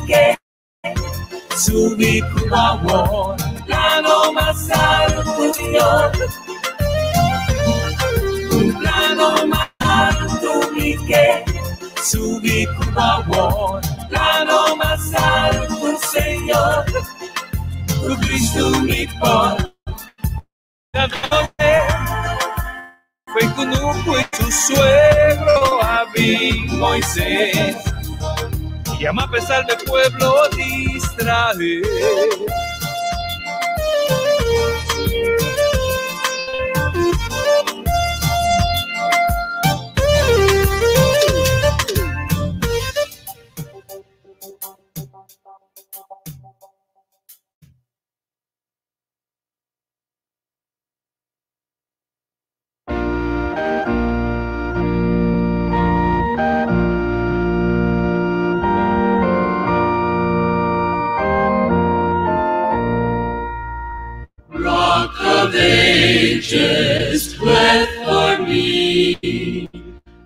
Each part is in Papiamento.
ke subi ku awor plano mas alto Señor. Un plano mas alto mi ke subi ku awor plano mas alto Señor. Ku Cristo mi por. Fue con y su suegro Abí Moisés. Y a pesar del pueblo de Israel. Rock of ages, cleft for me.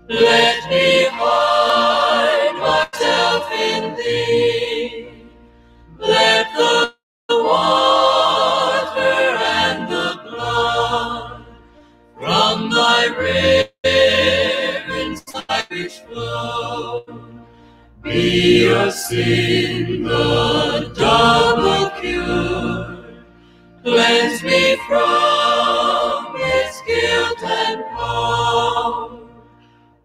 Let me hide myself in thee. Let the water and the blood from thy riven side which flow be a sin the double cure. Cleanse me from its guilt and power.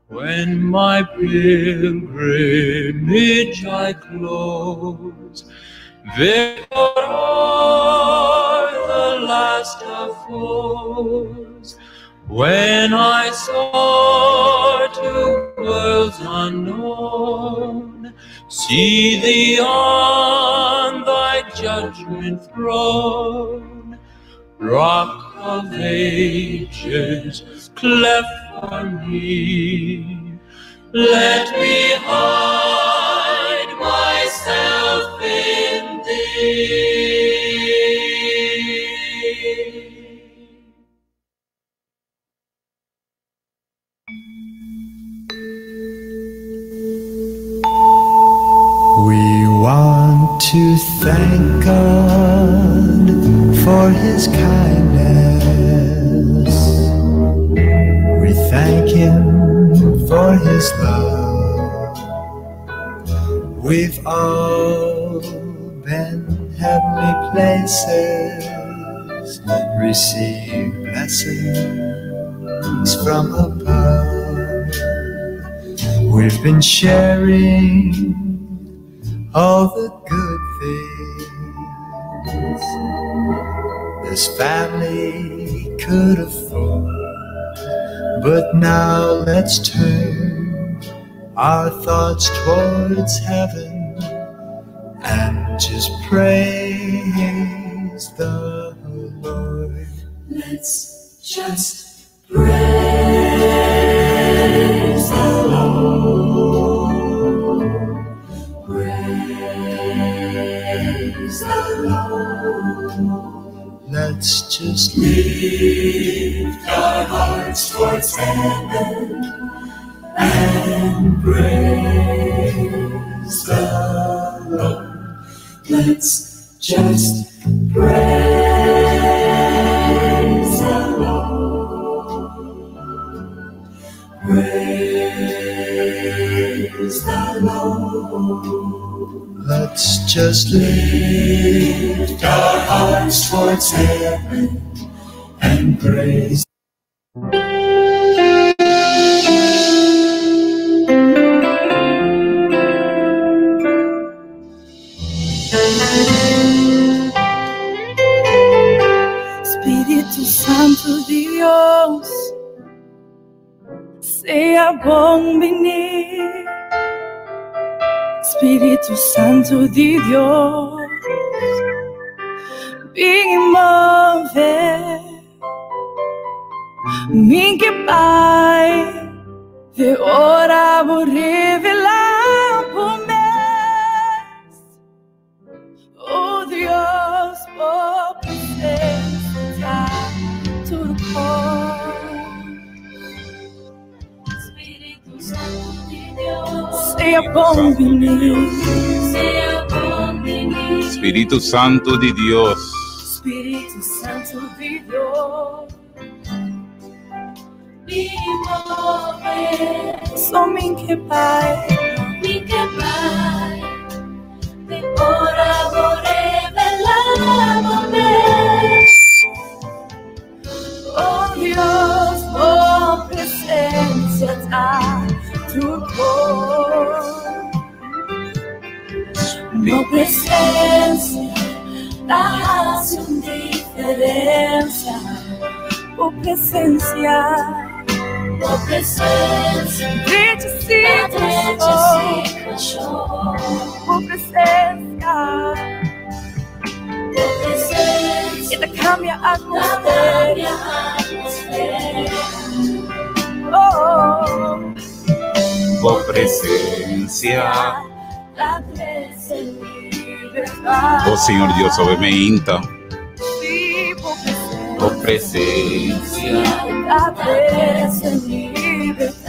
When my pilgrimage I close, victor o'er the last of foes, when I soar to worlds unknown, see thee on thy judgment throne, Rock of ages, cleft for me. Let me hide myself in thee. We want to thank God for His kindness. We thank Him for His love. We've all been heavenly places, received blessings from above. We've been sharing all the good things this family could afford. But now let's turn our thoughts towards heaven and just praise the Lord. Let's just praise the Lord. Praise the Lord. Let's just lift our hearts towards heaven and praise the Lord. Let's just praise the Lord. Praise the Lord. Let's just lift our hearts towards heaven and praise. Espíritu Santo Dios, sea bon venir. Espíritu Santo de Dios, bem mover, mim que Pai, de ora vou revelar por mês, oh Dios, por presença tudo Espíritu Santo de Dios, sea bom venir. Sea Spiritu Santu di Dios. Spiritu Santu di Dios. Mi move. So mi ke bai. Mi ke bai. Te ora bo revelá bo mes. Oh Dios, bo presensia ta tur kos. Bo presensia ta hasi un diferensia. Bo presensia, bo presensia, drecha situashon. Bo presensia, bo presensia, e ta kambia atmosfera. Oh. Bo presensia. Ta trese libertat. Oh Señor Dios, awe meinta. Bo presensia. Ta trese libertat.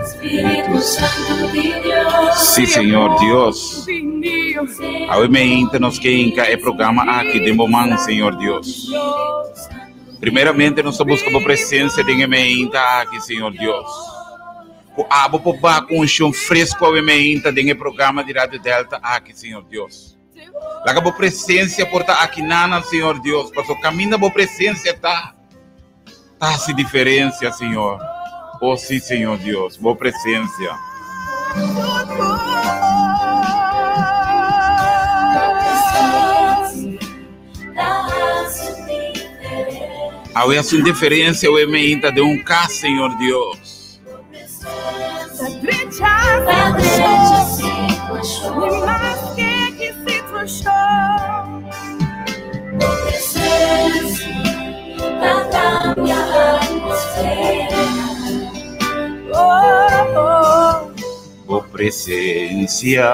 Spiritu Santu di Dios. Sí, Señor Dios. Awe meinta nos ke hinka e programa aki den bo man, Señor Dios. Primeramente nos ta buska bo presensia den e meinta aki, Señor Dios. Ku abo por baha ku unshon fresku awe meinta den e programa di Radio Delta aki, Señor Dios. Laga bo presensia por ta aki nanan, Señor Dios, paso kaminda bo presensia ta, ta hasi diferensia, Señor. Oh sí, Señor Dios, bo presensia. Awe hasi un diferensia awe meinta den un kas, Señor Dios. Bo presensia.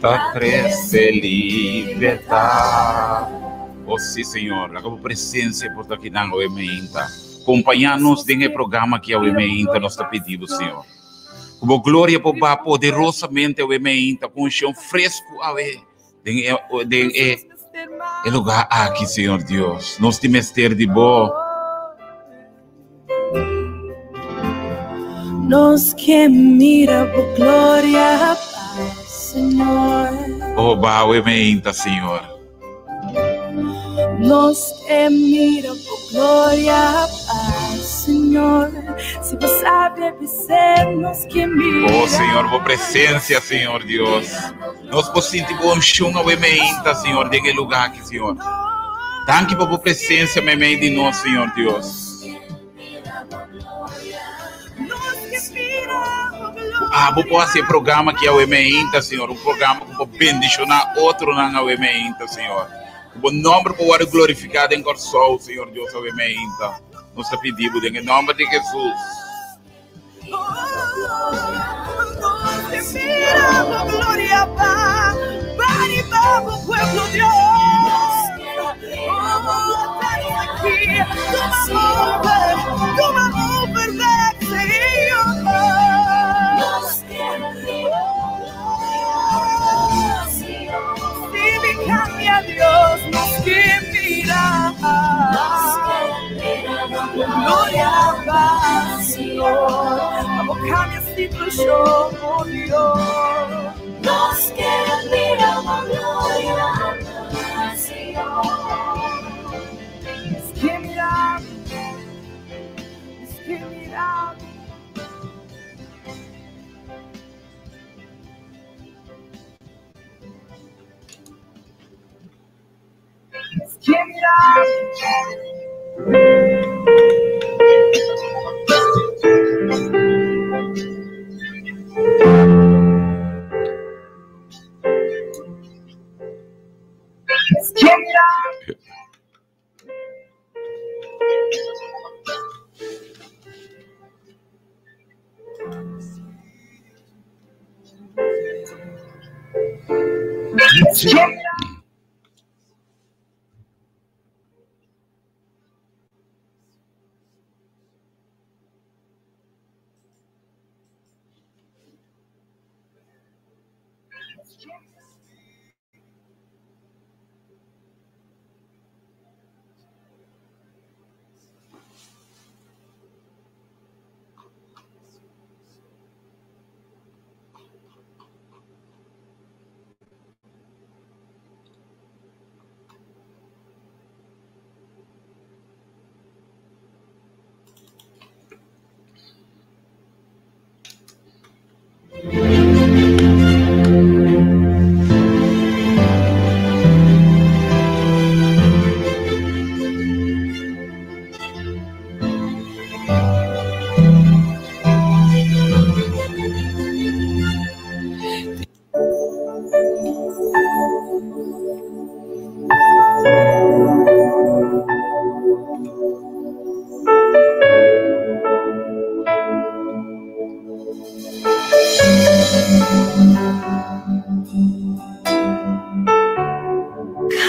Ta trese libertat. Oh sí, Señor, laga bo presencia por ta akinan awe meinta. Compaña nos den e programa aki awe meinta, nos ta pidi bo, Señor. Ku bo gloria por baha poderosamente awe meinta, ku unshon fresku awe den e, den e, e lugar aki, Señor Dios. Nos tin mester di bo. Nos ke mira bo gloria, Señor. Oh, baha awe meinta, Señor. Nos ke mira bo gloria, Señor. Si bo sabe bis'é, nos ke mira. Oh, Señor, bo presencia, Señor Dios. Nos por sinti bo unshon awe meinta, Señor, den e lugar aki, Señor. Danki pa bo presencia meimei di nos, Señor Dios. Ku abo por hasi e programa aki awe meinta, Señor, un programa ku por bendishoná otronan awe meinta, Señor. Ku bo nomber por wòrdu glorifiká den Kòrsou, Señor Dios, awe meinta. Nos ta pidi bo den e nomber di Hesus.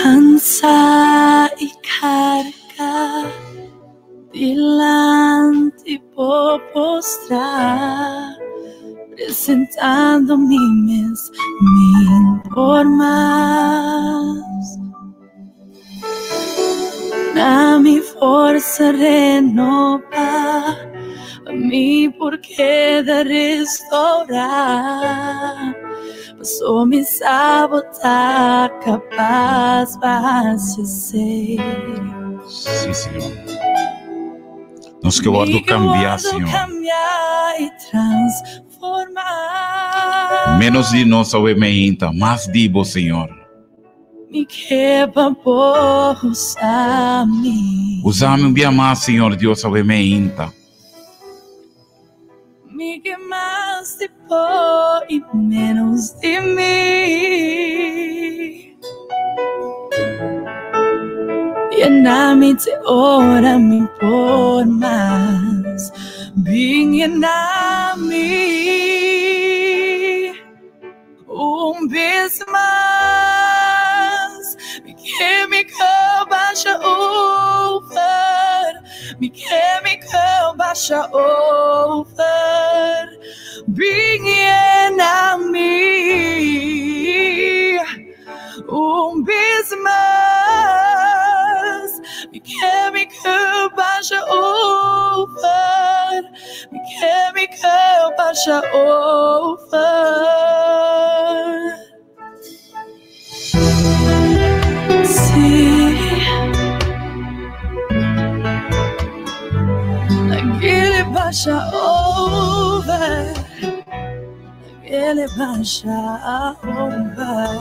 Cansa y carga delante por postrar, presentando mi mes mil por más. Na mi forza renova, a mi por queda restaurar. Pasó mi sabota capaz para ser. Sí, Señor. Nos que guardo cambiar, Señor. Cambiar y transformar. Menos di nos awe meinta, mas di bo, Señor. Mi que por usar-me. Usame un dia mais, Señor Dios, awe meinta. Mi que mais de pó e menos de mim. Llena-me de ora, me por mais. Bem, llena-me vez mais. Mi química baixa over. Mi química baixa over. Bem, llena-me vez mais. Mi química baixa over. Mi química baixa over. Sí. Aquele baixa over. Aquele baixa over.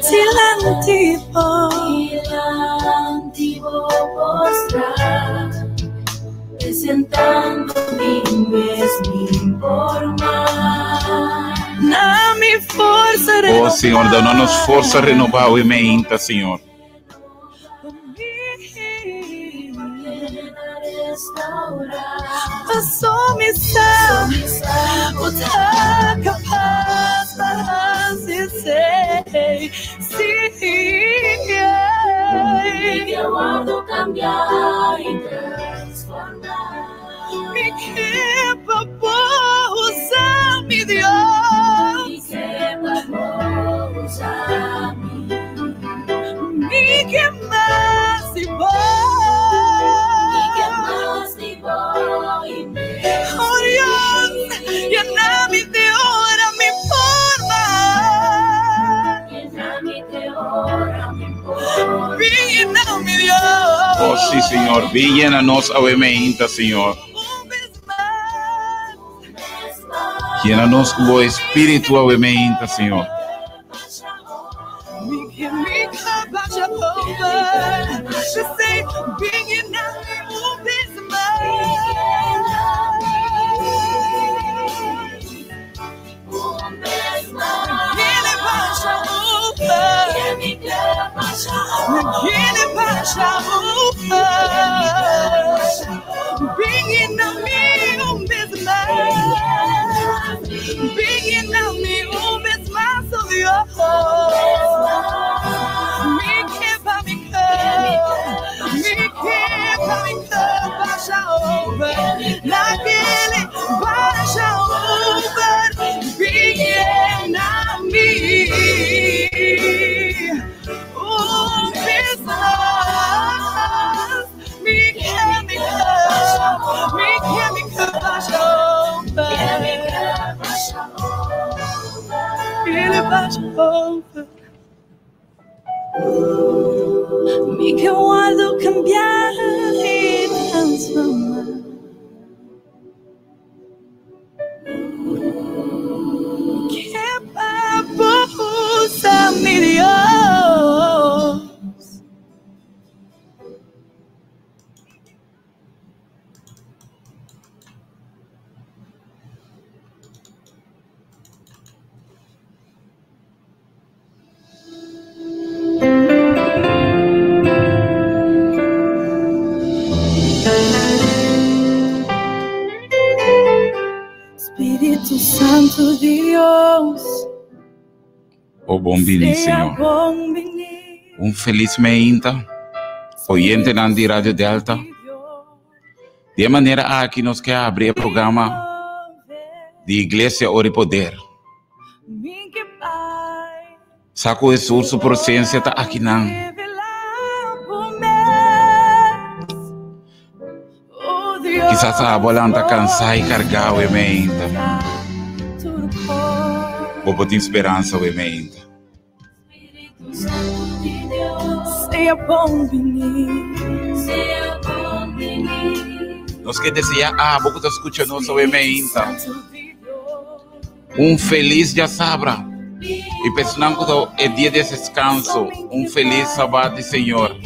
Dilanti po, dilanti po postrar, presentando mi mes mi formar. Na mi força Oh, Señor, danos força renovar awe meinta, Señor. Passou missão, o tá capaz para se ser. Sim, Mi que guardo cambiar y transformar. Me que por usar, mi Dios. Mi que por usar mi. Mi que más y Mi que más y voy. Oh Dios, llena-me de ora, mi forma. Llena-me de ora, mi forma. Llena-me, Dios. Oh, sí, Señor. Ven, llénanos awe meinta, Señor. Vez mais. Llena nos ku bo espíritu awe meinta, Señor. Mi ke wòrdu kambiá i transformá. Mi ke pa bo usa mi Dios. Spiritu Santu di Dios. O bon bini, Señor. Un felis meinta, oyentenan di Radio Delta. Di e manera aki nos ke abri e programa di Iglesia Ora i Poder. Sa ku Hesus su presensia ta akinan. Kisas abo a lanta kansá i kargá awe meinta. Bo por tin speransa awe meinta. Nos ke deseá abo ku ta skucha nos awe meinta un felis djasabra i pa esnan ku ta e dia di deskanso un felis sabat di Señor.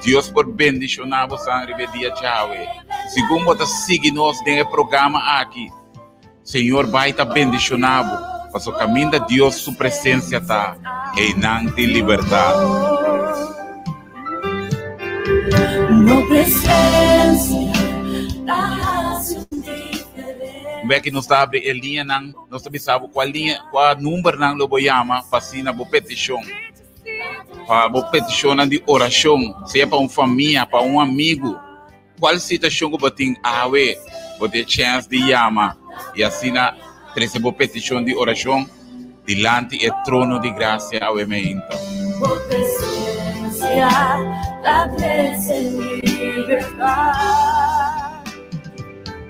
Dios por bendishoná bosan riba e dia djawe. Segun bo ta sigui nos den e programa aki. Señor bai ta bendiciona bo, paso caminda Dios su presencia ta, eynan tin libertad. Bek nos ta abri e liñanan, nos ta bisa bo cual liña, cua numbernan lo bo yama pa asina bo peticion, pa bo peticionnan di oracion, sea pa un famia, pa un amigo. Cual situacion cu bo tin awe, bo tin e chens di yama y asina trece bo peticion di oracion dilanti e trono di gracia awe meinta. Bo presencia ta trece libertad.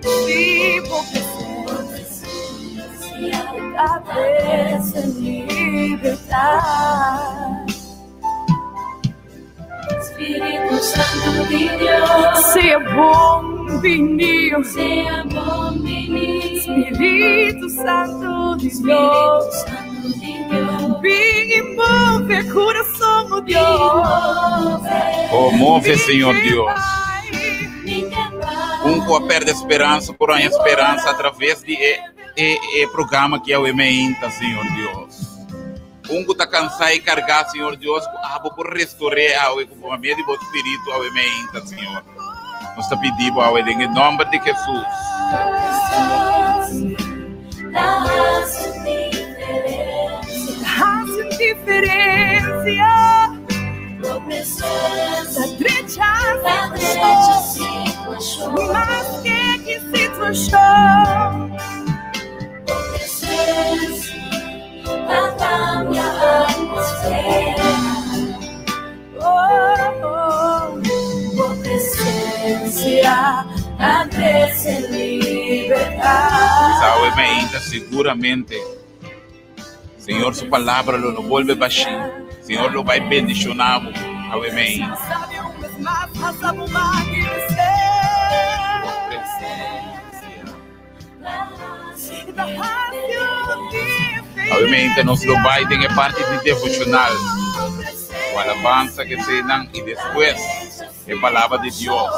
Sí, bo presencia ta trece libertad. Spiritu Santu di Dios. Sea bon bini. Sea bon bini. Spiritu Santu di Dios. Santu di Dios. Bin i move kurason, oh Dios. Oh, move, Señor Dios. Un ku a perde speransa por haña speransa atraves di e e e programa ki awe meinta, Señor Dios. Un ku ta kansá i kargá, Señor Dios, ku abo por restor'é awe ku bo medio di bo Spiritu awe meinta, Señor. Nos ta pidi bo awe den e nòmber di Hesus. Hasi un diferensia. Ta drecha situashon. Maske ki situashon. Sawe meinta seguramente Señor su palabra lo no bolbe bashí. Señor lo bai bendiciona bo awe meinta. Obviamente nos lo bai den e parti di devocional. Ku alabansa ke senan i despues e palabra di Dios.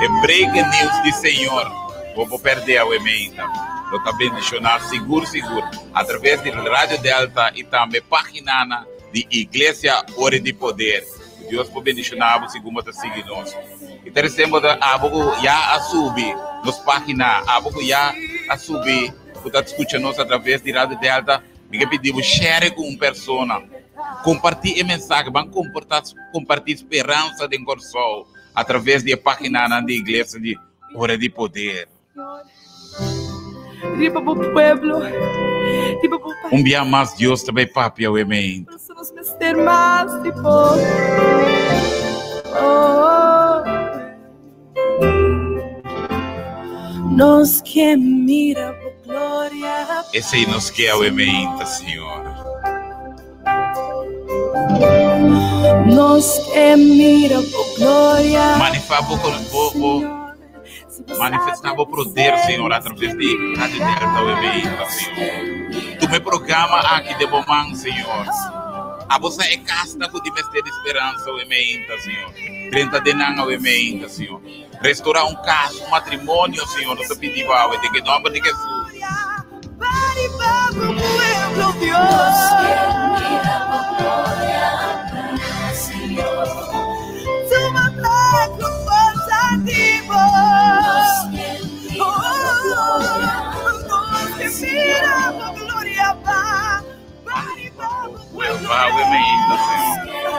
E breaking news di Señor. Bo por perde awe meinta. Lo ta bendiciona sigur sigur a traves di Radio Delta y tambe paginana di Iglesia Ore di Poder. Ku Dios por bendiciona bo segun bo ta sigui nos. Y ta recién bo ta abo ku ya a subi nos pagina, abo ku ya a subi ku ta scucha nos a traves di Radio Delta, mi ke pidi bo share ku un persona. Comparti e mensahe, ban comporta comparti speransa den Kòrsou a traves di e paginanan di Iglesia di Ora di Poder. Riba bo pueblo, riba bo pais. Un bia mas Dios ta bai papia awe meinta. Por nos mester mas di bo. Oh. Nos ke mira bo gloria. Esei nos ke awe meinta, Señor. Nos ke mira bo gloria. Manifá bo, bo, bo, manifestá bo poder, Señor, a traves di Radio Delta WBI, Señor. Tuma e programa aki den bo man, Señor. Abo sa e kasnan ku tin mester di speransa awe meinta, Señor. Drenta den nan awe meinta, Señor. Restorá un kas, un matrimonio, Señor, nos ta pidi bo awe, den e nòmber di Hesus. Awe meinta, Señor.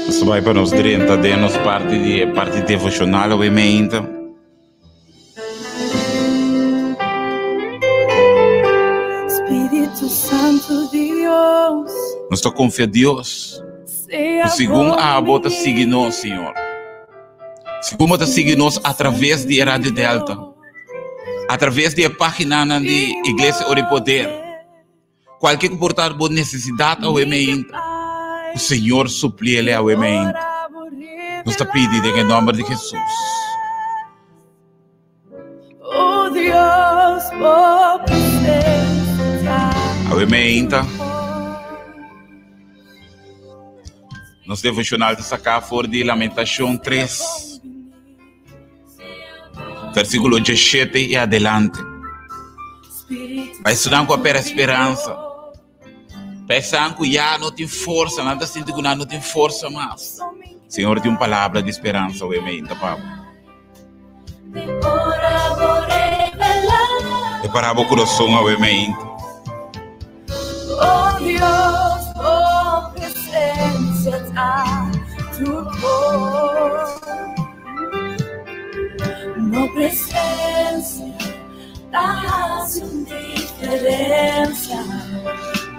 Nos bai pa nos drenta den nos parti di e parti devocional awe meinta. Spiritu Santu Dios. Nos ta confia Dios. Ku segun abo ta sigui nos, Señor. Segun bo ta sigui nos a traves di e Radio Delta, a traves di e paginanan di Iglesia Ora y Poder. Kualke ku por ta bo nesesidat awe meinta, ku Señor supliele awe meinta. Nos ta pidi den e nòmber di Hesus. Oh Dios, bo presencia. Awe meinta. Nos devocional ta saká for di Lamentacion 3, versículo 17 i adelante. Pa esunnan ku a perde speransa, pa esan ku ya no tin forsa, nan ta sinti ku nan no tin forsa mas. Señor tin un palabra di speransa awe meinta pa bo. Prepara bo kurason awe meinta. Oh Dios, bo presencia ta tur kos. Bo presencia ta hasi un diferencia.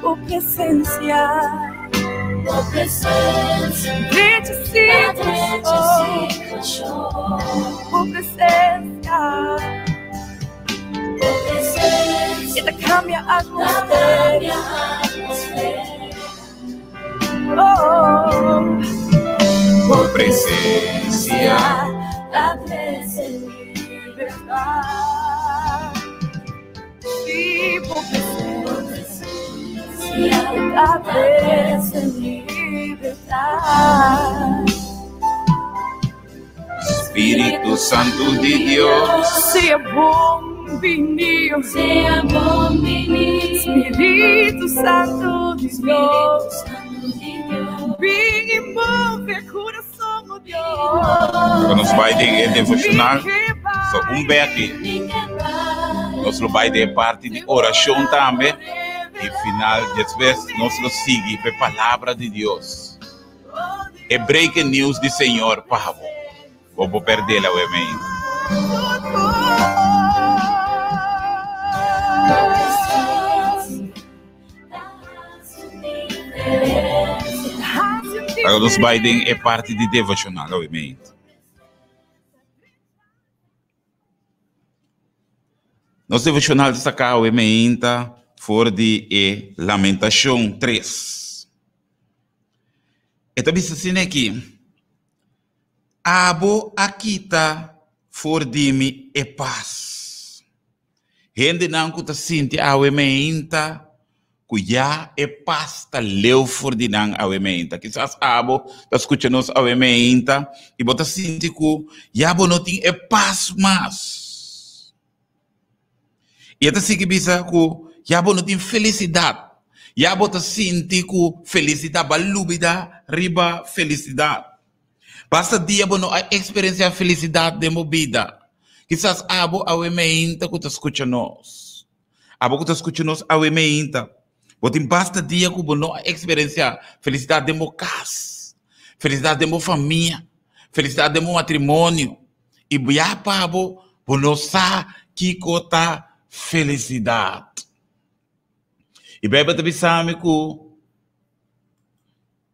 Bo presencia, bo presencia, drecha situacion. Bo presencia. E ta cambia atmosfera. Oh, Bo presencia. Ta trece libertad. Sí, bo presencia ta trece libertad. Spiritu Santu di Dios. Sea bon bini. Sea bon bini. Spiritu Santu di Dios. Bin y move curason, oh Dios. Laga nos bai den e devocional. So un beki nos lo bai den e parti di oracion tambe y final despues nos lo sigui pa e palabra di Dios. E breaking news di Señor pa bo. Bo por perdé la web ainda. Laga nos bai den e parti di devocional awe meinta. Nos devocional ta saca awe meinta for di e Lamentacion 3. E ta bisa asina aki, Abo a kita for di mi e pas. Hendenan ku ta sinti awe meinta ku ya e pas ta leu for di nan awe meinta. Kisas abo ta skucha nos awe meinta i bo ta sinti ku ya bo no tin e pas mas. I e ta sigui bisa ku ya bo no tin felisidat. Ya bo ta sinti ku felisidat, bo a lubida riba felisidat. Basta dia bo no a eksperensiá felisidat den bo bida. Kisas abo awe meinta ku ta skucha nos. Abo ku ta skucha nos awe meinta, bo tin basta dia ku bo no a eksperensiá felisidat den bo kas, felisidat den bo famia, felisidat den bo matrimonio. I ya pa bo, bo no sa kiko ta felisidat. I Beibel ta bisa mi ku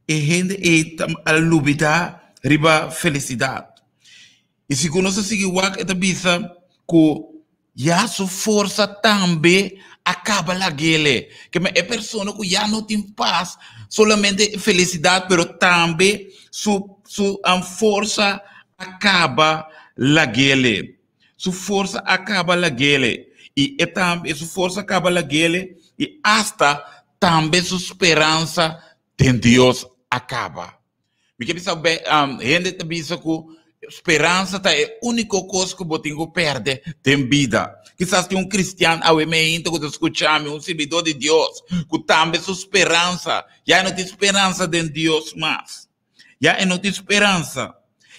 E hende ei ta a lubidá riba felisidat. I sigun nos a sigui wak e ta bisa ku ya su forsa tambe a kaba lag'ele. Ke men e persona ku ya no tin pas solamente felisidat pero tambe su su forsa a kaba lag'ele. Su forsa a kaba lag'ele i e tambe su forsa a kaba lag'ele i asta tambe su speransa den Dios a kaba. Mi ke bisa be, um, hende ta bisa ku speransa ta e úniko kos ku bo tin ku perde den bida. Kisas tin un kristian awe meinta ku ta skucha mi, un sirbidó di Dios, ku tambe su speransa, ya e no tin speransa den Dios mas. Ya e no tin speransa.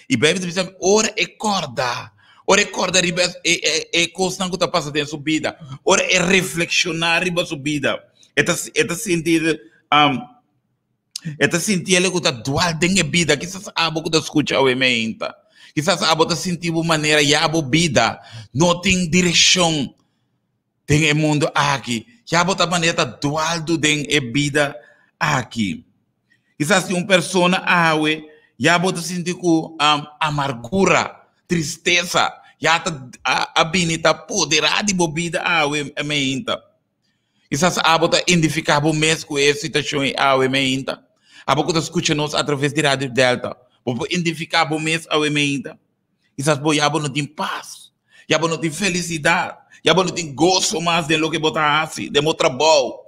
I Beibel ta bisa ora e kòrda, ora e kòrda riba e e e kosnan ku ta pasa den su bida, ora e reflekshoná riba su bida, e ta e ta sinti e ta sinti el ku ta dual den e bida. Kisas abo ku ta skucha awe meinta, kisas abo ta sinti bo manera ya bo bida no tin direkshon den e mundu aki, ya bo ta manera ta dualdu den e bida aki. Kisas tin un persona awe ya bo ta sinti ku amargura, tristesa ya ta a bini ta poderá di bo bida awe meinta. Kisas abo ta identifiká bo mes ku e situashon ei awe meinta. Abo ku ta skucha nos atraves di Radio Delta, bo por identifiká bo mes awe meinta. Kisas bo ya bo no tin pas, ya bo no tin felisidat, ya bo no tin goso mas den loke bo ta hasi, den bo trabou.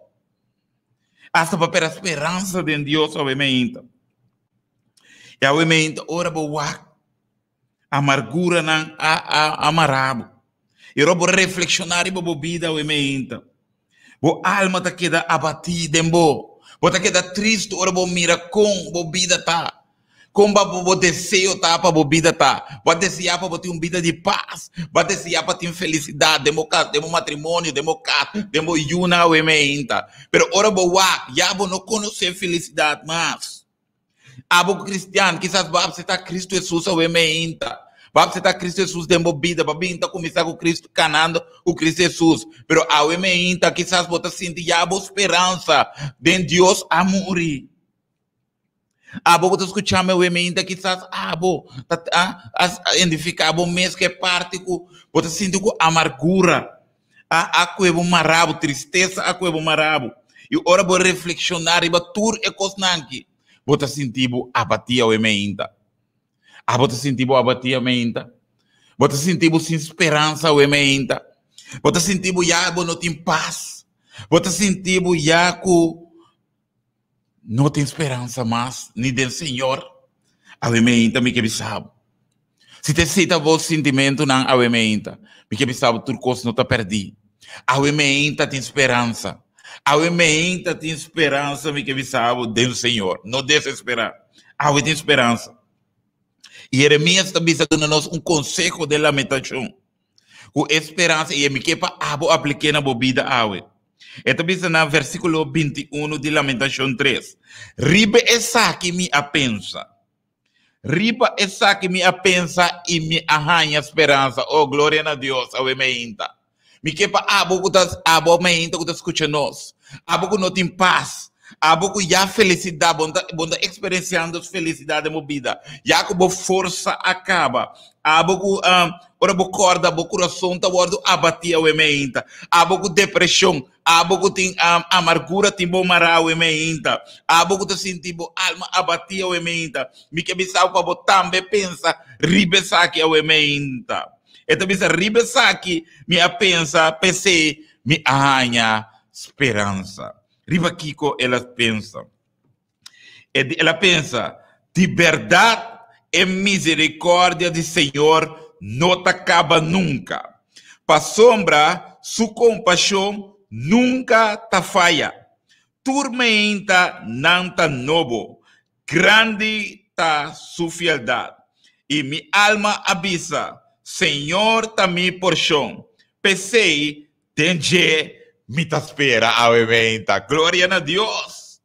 Hasta pa pera speransa den Dios awe meinta. I awe meinta ora bo wak amarguranan a a amará bo. I ora bo reflekshoná riba bo bida awe meinta, bo alma ta keda abatí den bo. Bo ta keda tristu ora bo mira kon bo bida ta. Kon ba bo deseo ta pa bo bida ta? Bo a deseá pa bo tin un bida di pas? Bo a deseá pa tin felisidat den bo kas, den bo matrimonio, den bo kas, den bo yunan awe meinta? Pero ora bo wak, ya bo no konosé felisidat mas. Abo kristian, kisas bo a apseptá Kristu Hesus awe meinta. Bo a apseptá Kristu Hesus den bo bida, bo a bin ta kuminsá ku Kristu, kanando ku Kristu Hesus. Pero awe meinta kisas bo ta sinti ya bo speransa den Dios a muri. Abo ku ta skucha mi awe mainta kisas abo ta a identifiká bo mes ku e parti ku bo ta sinti ku amargura a a kue bo mará bo, tristesa a kue bo mará bo. I ora bo reflekshoná riba tur e kosnan aki, bo ta sinti bo apatia awe mainta. Abo ta sinti bo abatí mainta? Bo ta sinti bo sin speransa awe mainta? Bo ta sinti bo ya bo no tin pas? Bo ta sinti bo ya ku No tin speransa mas ni den Señor. Awe meinta mi ke bisa bo. Si ta esei ta bo sintimentunan awe meinta, mi ke bisa bo tur kos no ta pèrdí. Awe meinta tin speransa. Awe meinta tin speransa mi ke bisa bo den Señor. No desesperá. Awe tin speransa. Jeremias ta bisa duna nos un konseho den Lamentashon. Ku e speransa i e mi ke pa abo aplik'é na bo bida awe. E ta bisa na versíkulo 21 di Lamentashon 3, Riba esaki mi a pensa. Riba esaki mi a pensa i mi a haña speransa. Oh, gloria na Dios, awe meinta. Mi ke pa abo ku ta abo meinta ku ta skucha nos. Abo ku no tin pas. Abo ku ya felisidat, bo no ta bo no ta eksperensiando felisidat den bo bida. Ya ku bo forsa a kaba. Abo ku ora bo kòrda bo kurason ta wòrdu abatí awe meinta. Abo ku depreshon, abo ku tin amargura tin bo mará awe meinta. Abo ku ta sinti bo alma abatí awe meinta. Mi ke bisa bo pa bo tambe pensa riba esaki awe meinta. E ta bisa, Riba esaki mi a pensa, p'esei mi a haña speransa. Riba kiko el a pensa? El a pensa, Di bèrdat e miserikòrdia di Señor no ta kaba nunka, pasobra su kompashon nunka ta faya. Tur meinta nan ta nobo, grandi ta su fieldat. I mi alma a bisa, Señor ta mi porshon, p'esei den dje mi ta spera. Awe meinta, gloria na Dios!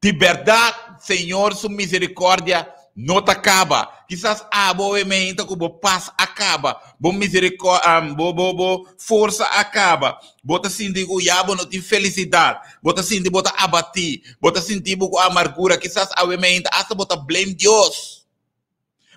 Di bèrdat, Señor su miserikòrdia no ta kaba. Kisas abo awe meinta ku bo pas a kaba, bo miserikò, bo, bo, bo forsa a kaba, bo ta sinti ku ya bo no tin felisidat, bo ta sinti bo ta abatí, bo ta sinti bo ku amargura, kisas awe meinta asta bo ta blame Dios.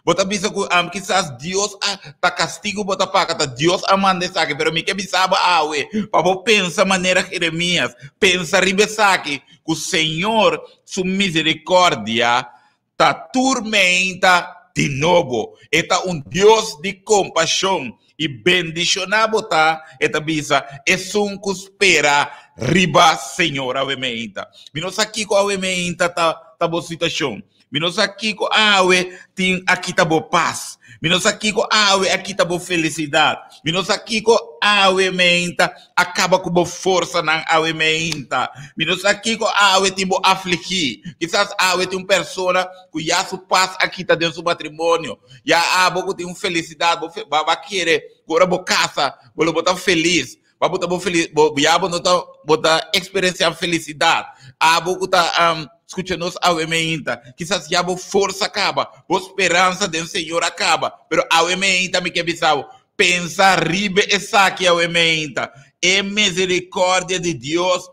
Bo ta bisa ku kisas Dios a ta kastigu bo ta paga, ta Dios a manda esaki, pero mi ke bisa bo awe pa bo pensa manera Jeremias, pensa riba esaki, ku Señor su misericordia ta tur meinta di nobo. E ta un Dios di kompashon i bendishoná bo ta, e ta bisa, esun ku spera riba Señor awe meinta. Mi no sa kiko awe meinta ta ta bo situashon. Mi no sa kiko awe tin a kita bo pas. Mi no sa kiko awe a kita bo felisidat. Mi no sa kiko awe meinta a kaba ku bo forsanan awe meinta. Mi no sa kiko awe tin bo afligí. Kisas awe tin un persona ku ya su pas a kita den su matrimonio. Ya abo ku tin un felisidat, bo bo a kere ku ora bo kasa bo lo bo ta felis. Pa bo ta bo feliz, bo ya bo no ta bo ta experiencia felicidad. Abo ku ta um, escucha nos awe meinta, kisas ya bo forsa kaba, bo speransa den Señor a kaba, pero awe meinta mi ke bisa bo, pensa riba esaki awe meinta. E misericordia di Dios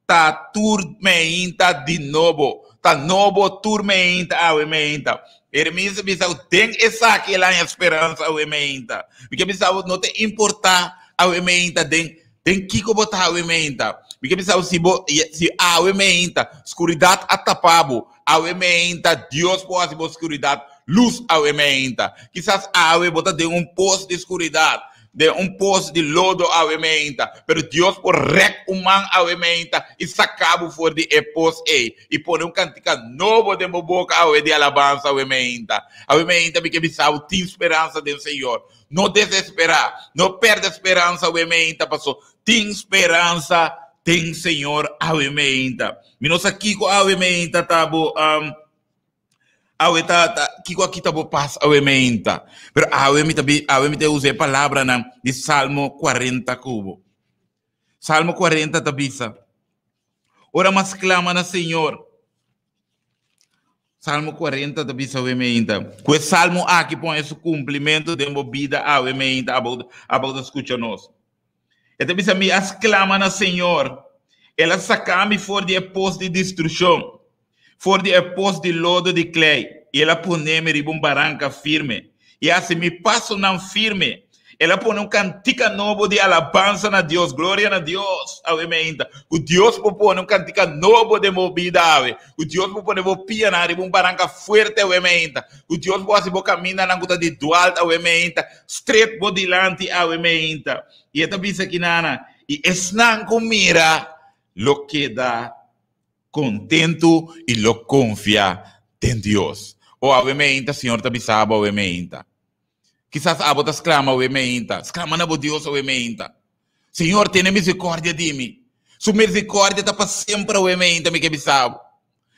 ta tur meinta di nobo. Ta nobo tur meinta awe meinta. Jeremias a bisa den esaki el haña speransa awe meinta. Mi ke bisa bo no ta importa awe meinta den den kiko bo ta awe meinta. Mi ke bisa bo si bo si awe meinta skuridat a tapa bo awe meinta Dios por hasi bo skuridat lus awe meinta. Kisas awe bo ta den un pos di skuridat Den un pos di lodo awe meinta, pero Dios por rek un man awe meinta i saka bo for di e pos ei i pone un kantika nobo den bo boka awe di alabansa awe meinta. Awe meinta mi ke bisa bo tin speransa den Señor. No desesperá, no pèrdè speransa awe meinta, paso tin speransa den Señor awe meinta. Mi no sa kiko awe meinta ta bo Awe ta, ta, kiko a kita bo pas awe meinta? Pero awe mi ta bi, awe mi ta usa e palabranan di Salmo 40 ku bo. Salmo 40 ta bisa, Ora mas clama na Señor. Salmo 40 ta bisa awe meinta. Ku e salmo aki pon e su cumplimento den bo bida awe meinta, abo, abo ta scucha nos. E ta bisa, Mi a sklama na Señor, El a saka mi for di e pos di destrukshon, for di e pos di lodo di klei, i El a pone mi riba un baranka firme, i a hasi mi pasonan firme. El a pone un kantika nobo di alabansa na Dios. Gloria na Dios! Awe meinta, ku Dios por pone un kantika nobo den bo bida awe, ku Dios por pone bo pianan riba un baranka fuerte awe meinta, ku Dios por hasi bo kamindanan ku ta di dualt awe meinta, Stret bo dilanti awe meinta. I e ta bisa kinana, I esnan ku mira lo keda kontentu i lo konfia den Dios. O awe meinta, Señor ta bisa bo awe meinta. Kisas abo ta sklama awe meinta. Sklama na bo Dios awe meinta. Señor, tene misericordia di mi. Su misericordia ta pa semper awe meinta, mi ke bisa bo.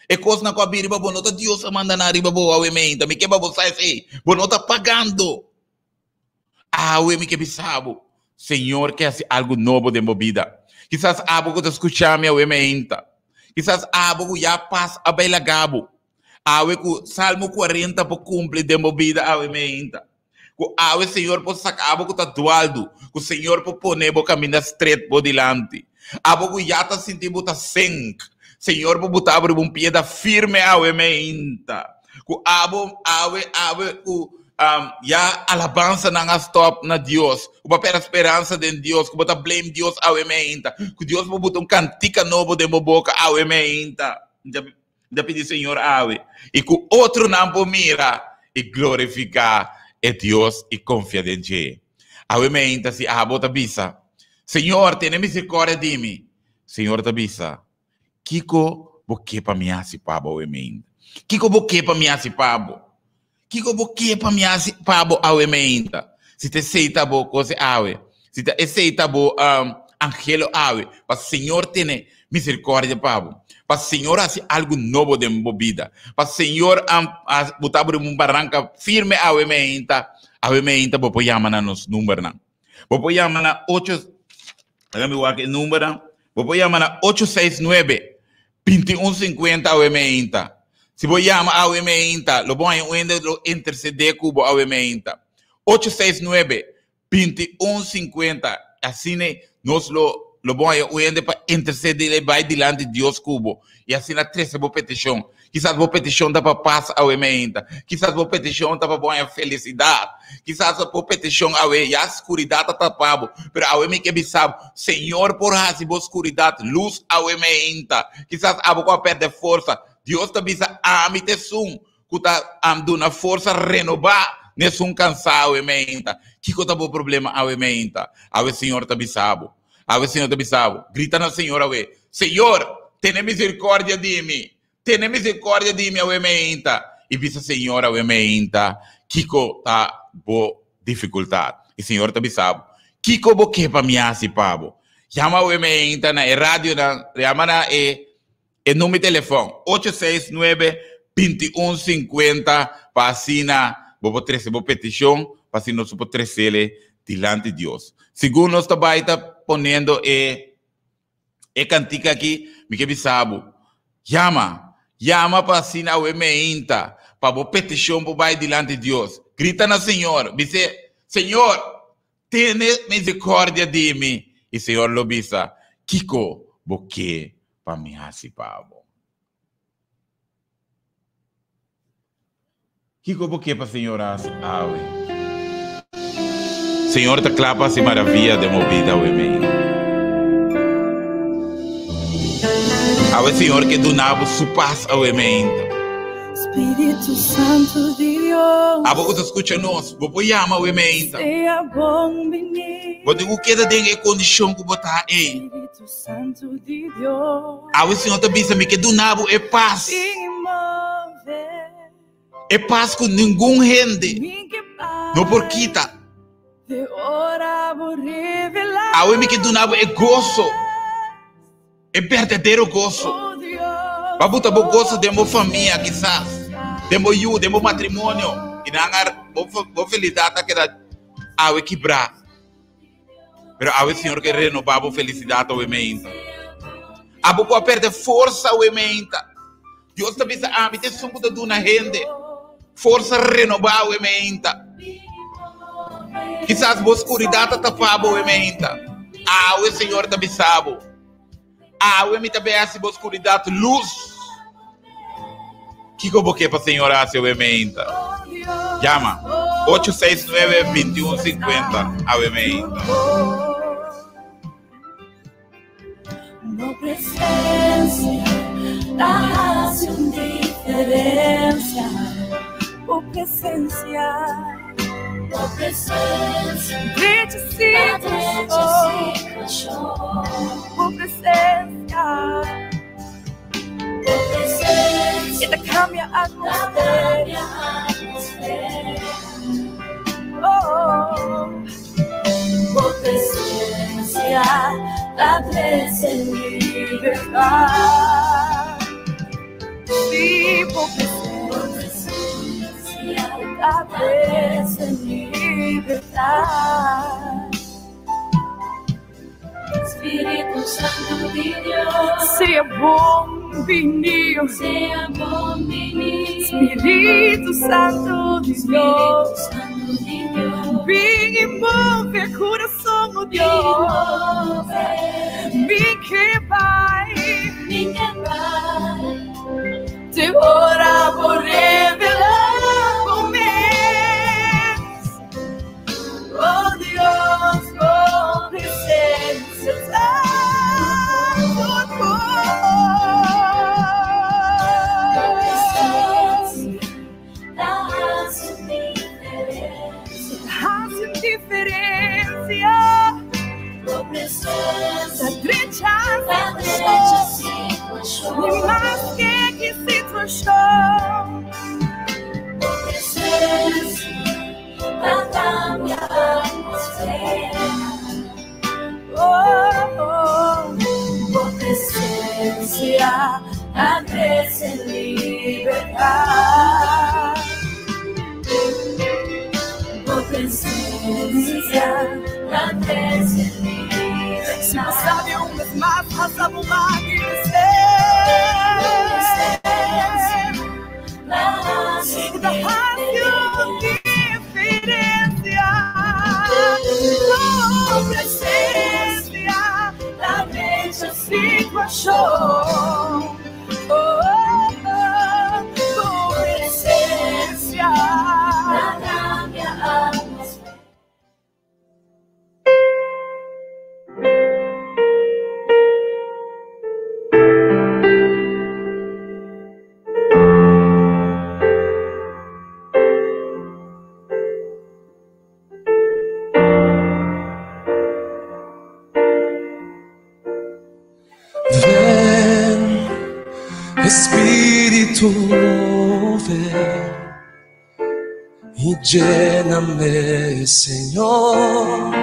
E kosnan ku a bini riba bo no ta Dios a manda nan riba bo awe meinta. Mi ke pa bo sa esei. Bo no ta pagando. Awe mi ke bisa bo, Señor ke hasi algu nobo den bo bida. Kisas abo ku ta skucha mi awe meinta. Kisas abo ku ya pas a bai laga bo. Awe ku Salmo 40 por kumpli den bo bida awe meinta. Ku awe Señor por saka abo ku ta dualdu, ku Señor por pone bo kaminda stret bo dilanti. Abo ku ya ta sinti bo ta sink, Señor por buta abo riba un pieda firme awe meinta. Ku abo awe awe ku um, ya alabansanan a stop na Dios, ku bo a perde speransa den Dios, ku bo ta blame Dios awe meinta, ku Dios por buta un kantika nobo den bo boka awe meinta. Mi ta pidi Señor awe i ku otronan por mira i glorifiká e Dios i konfia den dje. Awe meinta si abo ta bisa, Señor, tene misericordia di mi. Señor ta bisa, Kiko bo ke pa mi hasi pa bo awe meinta? Kiko bo ke pa mi hasi pa bo? Kiko bo ke pa mi hasi pa bo awe meinta? Si ta esei ta bo kos awe, si ta esei ta bo um, angelo awe, pa Señor tene misericordia pa bo, pa Señor hasi algu nobo den bo bida, pa Señor um, buta bo riba un baranka firme awe meinta, awe meinta bo por yama na nos numbernan. Bo por yama na 8, laga mi wak e numbernan, bo por yama na 869 2150 awe meinta. Si bo yama awe meinta, lo bo haña un hende lo intercedé ku bo awe meinta. 869 2150. Asina nos lo lo bo haña un hende pa intercedé i bai dilanti Dios ku bo. I asina trese bo petishon. Kisas bo petishon ta pa pas awe meinta. Kisas bo petishon ta pa bo haña felisidat. Kisas bo petishon awe ya skuridat ta tapa bo. Pero awe mi ke bisa bo, Señor por hasi bo skuridat lus awe meinta. Kisas abo ku a pèrdè forsa, Dios ta bisa, Ami ta esun ku ta duna forsa renobá na esun kansá awe meinta. Kiko ta bo problema awe meinta? Awe Señor ta bisa bo. Awe Señor ta bisa bo, grita na Señor awe, Señor, tene misericordia di mi, tene misericordia di mi awe meinta. I bisa Señor awe meinta, kiko ta bo dificultad? I Señor ta bisa bo, kiko bo ke pa mi hasi pa bo? Yama awe meinta na e radionan, yama na e e number di telefon, 869 2150, pa asina bo por trese bo peticion, pa asina nos por tresele dilanti Dios. Segun nos ta bai ta poniendo e e kantika aki, mi ke bisa bo, yama, yama pa asina awe meinta, pa bo petishon por bai dilanti Dios. Grita na Señor, bis'é, Señor, tene misericordia di mi. I Señor lo bisa, Kiko bo ke pa mi hasi pa bo? Kiko bo ke pa Señor hasi awe? Señor ta kla pa hasi maravia den bo bida awe mei. Awe Señor ke duna bo su pas awe meinta. Spiritu Santu di Dios. Abo ku ta skucha nos, bo por yama awe meinta. Sea bon bini. Bo tin ku keda den e kondishon ku bo ta ei. Spiritu Santu di Dios. Awe Señor ta bisa mi ke duna bo e pas. E pas ku ningun hende no por kita. Awe mi ke duna bo e goso, e berdadero goso. Bo a buta bo goso den bo famia kisas, den bo yu, den bo matrimonio, i nan a bo felidat a keda awe kibrá. Pero awe Señor ke renobá bo felisidat awe meinta. Abo ku a perde forsa awe meinta. Dios ta bisa ami ta esun ku ta duna hende forsa renobá awe meinta. Kisas bo skuridat ta tapá bo awe meinta. Awe Señor ta bisa bo. Awe mi ta bay hasi bo skuridat lus. Kiko bo ke pa Señor hasi awe meinta? Yama 869 2150 awe meinta. Bo presencia ta hasi un diferencia. Bo presencia. Bo presencia. Drecha situacion. Bo presencia. Bo presencia. E ta cambia atmosfera. Oh. Bo presencia ta trece libertad. Si bo presensia ta trese libertat. Spiritu Santu di Dios. Sea bon bini. Sea bon bini. Spiritu Santu di Dios. Santu di Dios. Bin i move kurason, oh Dios. Mi ke bai. Mi ke bai. Te ora bo revelá bo mes. Oh Dios, bo presensia ta tur Bo kos. presensia ta hasi un diferensia. Hasi un diferensia. Bo presensia Ta drecha ta drecha situashon. situashon. Ni maske ki situashon. Bo presensia ta kambia atmosfera. Oh, oh. Bo presensia ta trese libertat. Bo presensia ta trese Si bo libertat. sabi un bes mas, halsa bo man i bis'é. Ta hasi un Ta hasi un diferensia. Bo presensia ta drecha situashon. Oh, oh, bo presensia. Ta kambia atmosfera. Ven, Espíritu, ven y lléname, Señor,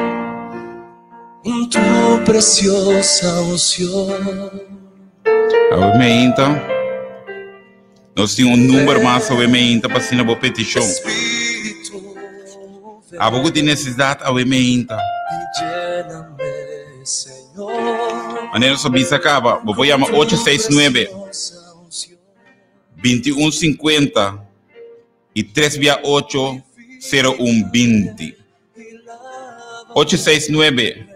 con tu preciosa unción. Awe meinta. Nos tin un number mas awe meinta pa asina bo petishon. Espíritu, ven Abo ku tin nesesidat awe meinta. y lléname, Señor, Manera nos a bisa kaba, bo por yama con tu 869 preciosa unción. 2150 i 3 via 8 0120. 869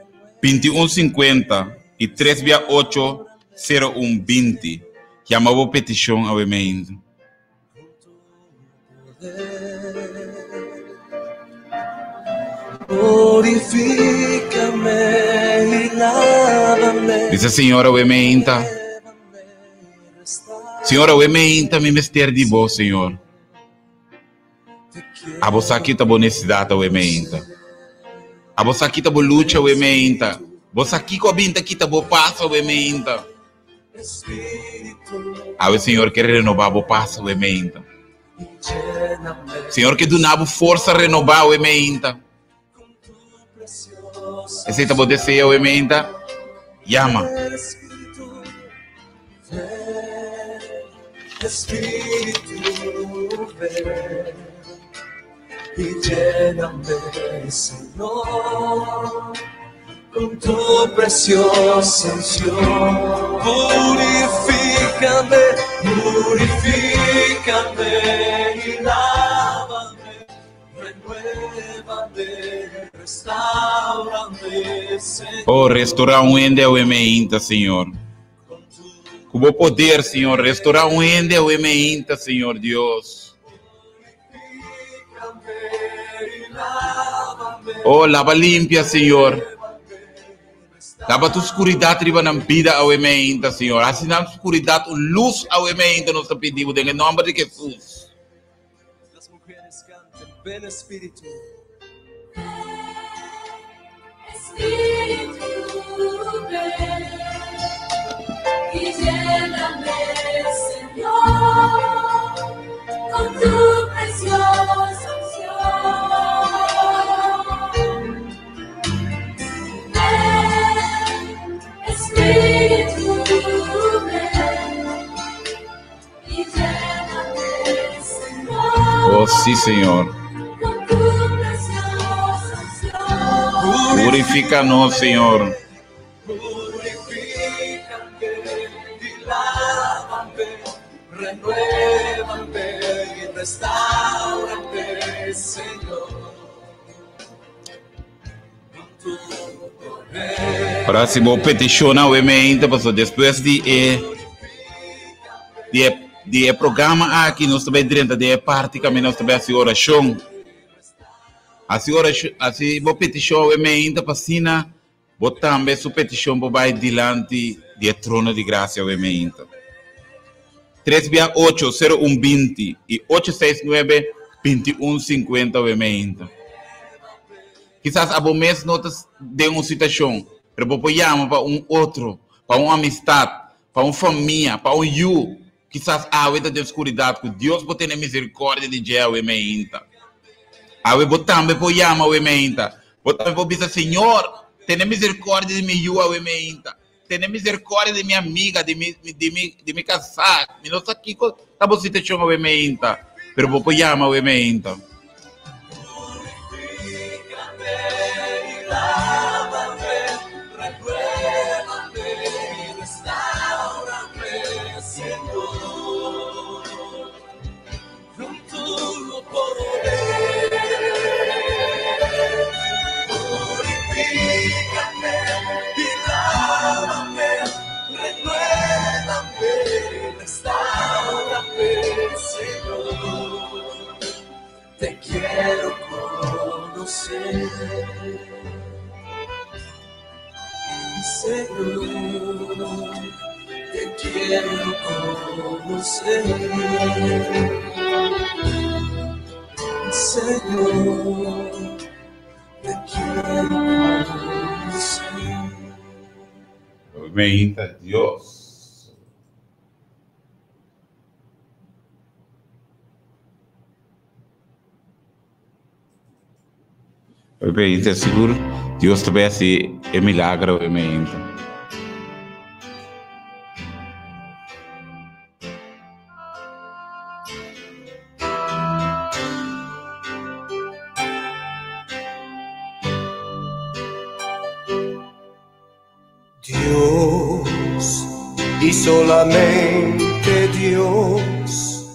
2150 i 3 via 8 0120. Yama bo petishon awe meinta. Purifícame y lávame. Bisa Señor awe meinta. Señor awe meinta mi mester di bo, Señor. Abo sa ki ta bo nesesidat awe meinta. Abo sa ki ta bo lucha awe meinta. Bo sa kiko a bin ta kita bo pas awe meinta. Awe Señor ke renobá bo pas awe meinta. Señor ke duna bo forsa renobá awe meinta. Esei ta bo deseo awe meinta? Yama. Espíritu, ven y lléname, Señor, con tu preciosa unción. Purifícame, purifícame y lávame, renuévame, restáurame, Señor. Oh, restorá un hende awe meinta, Señor. Ku bo poder, Señor, restorá un hende awe meinta, Señor Dios. Oh, laba limpia, Señor. Laba tur skuridat riba nan bida awe meinta, Señor. Hasi nan skuridat un lus awe meinta, nos ta pidi bo den e nòmber di Hesus. Las mujeres canten, ven Espíritu. Espíritu, ven y lléname, Señor, con tu preciosa unción. Ven, Espíritu, ven y lléname, Oh, sí, Señor. Purifícanos, Señor. Renuévame y restaurame, Señor. Para si bo peticion awe mente, paso despues di e di e di e programa aki nos ta bai drenta den e parti kaminda nos ta bai hasi orashon. Hasi orashon, hasi bo peticion awe mente pa asina bo tambe su peticion por bai dilanti di e trono di gracia awe mente. Tres bia ocho, sero un 20 i ocho seis nuebe, 21 50 awe mente. Kisas abo mes no ta den un situashon, pero bo por yama pa un otro, pa un amistat, pa un famia, pa un yu. Kisas awe ta den skuridat ku Dios por tene miserikòrdia di dje awe meinta. Awe bo tambe por yama awe meinta. Bo tambe por bisa, Señor, tene miserikòrdia di mi yu awe meinta. Tene miserikòrdia di mi amiga, di mi, di mi, di mi kasá. Mi no sa kiko ta bo situashon awe meinta, pero bo por yama awe meinta. Te quiero conocer, Señor, te quiero conocer, Señor, te quiero conocer. Meinta Dios. Meinta sigur Dios ta bay haci e milagro awe meinta. Dios y solamente Dios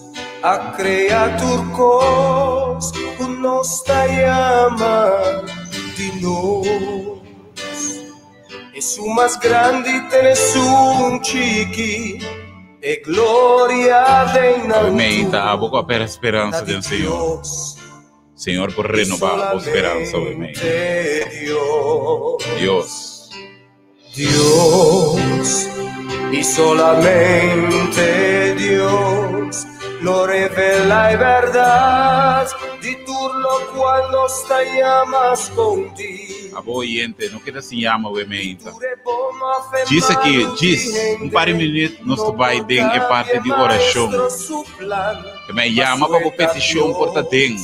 a crea tur cos cu nos ta yama di nos. Esun mas grandi te esun chiki, e gloria den nan Meinta abo cu a perde speransa den Señor. Señor por renoba bo speransa awe meinta. Dios. Dios y solamente Dios lo revela e berdad di tur locual nos ta yama scondi. Abo oyente, no keda sin yama awe meinta. Djis aki, djis un par di minuut nos ta bai den e parti di orashon. Te me yama pa bo petishon por ta den.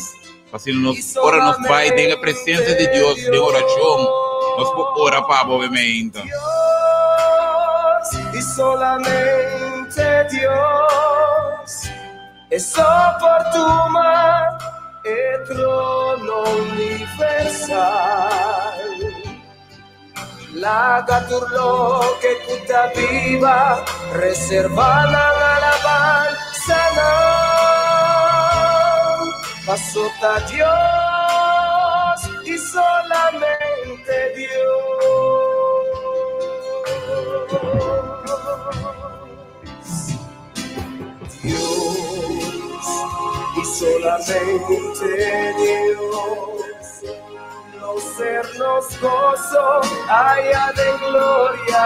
Asina nos, ora nos bai den e presencia di Dios den orashon, nos por ora pa bo meinta. Dios y solamente Dios es oportuna e trono universal. Laga tur loke ku ta biba reserva nan alabansa nan. Paso ta Dios y solamente Dios. Dios y solamente Dios. Lo ser nos gozo aya den gloria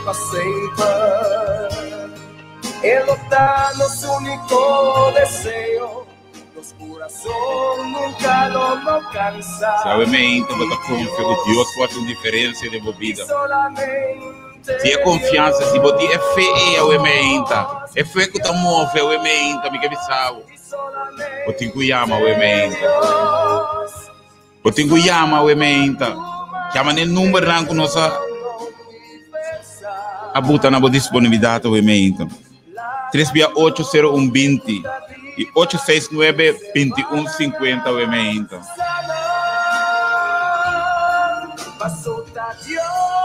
pa semper. E lo ta nos único deseo, nos corazón nunca lo no cansa. Suavemente bo ta confia cu Dios por haci un diferencia den bo bida. Si e confiansa, si bo tin e fe ei awe meinta, e fe cu ta move awe meinta, mi ke bisa bo. Bo tin cu yama awe meinta. Bo tin cu yama awe meinta. Yama n'e numbernan cu nos a a buta na bo disponibilidad awe meinta. Tres bia ocho sero un binti. I 869 2150 awe meinta.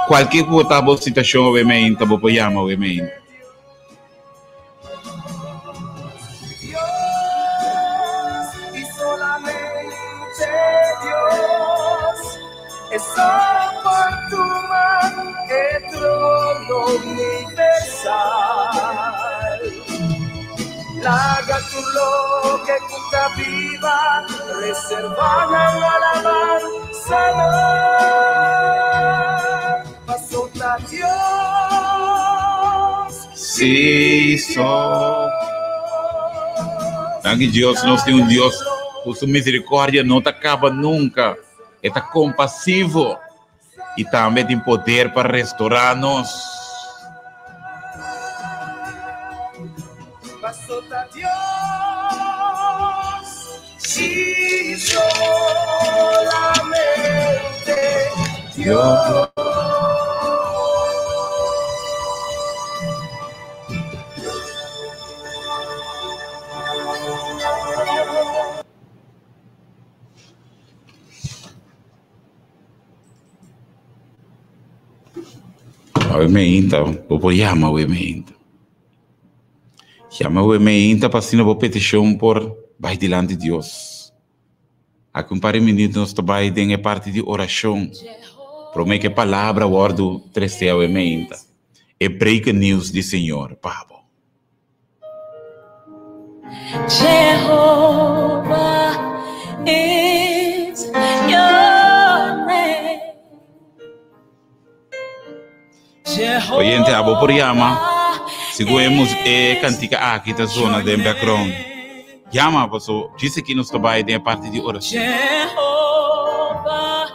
Kualke ku ta bo situashon awe meinta, bo por yama awe meinta. Laga tur loke ku ta biba reservá nan alabansa nan, paso ta Dios. Sí, so. Danki Dios, nos tin un Dios ku su misericordia no ta kaba nunka. E ta kompasivo i tambe tin poder pa restorá nos. Paso ta Dios, sí, solamente Dios. Awe meinta, bo por yama awe meinta. Yama awe meinta pa asina bo petishon por bai dilanti Dios. Aki un par di minuut nos ta bai den e parti di orashon. Prome ku e palabra wòrdu tresé awe meinta. E breaking news di Señor pa bo. Jehovah is your name. Oyente, abo por yama. Sigun e mus e kantika aki ta zona den background. Yama paso djis aki nos ta bai den e parti di orashon. Jehovah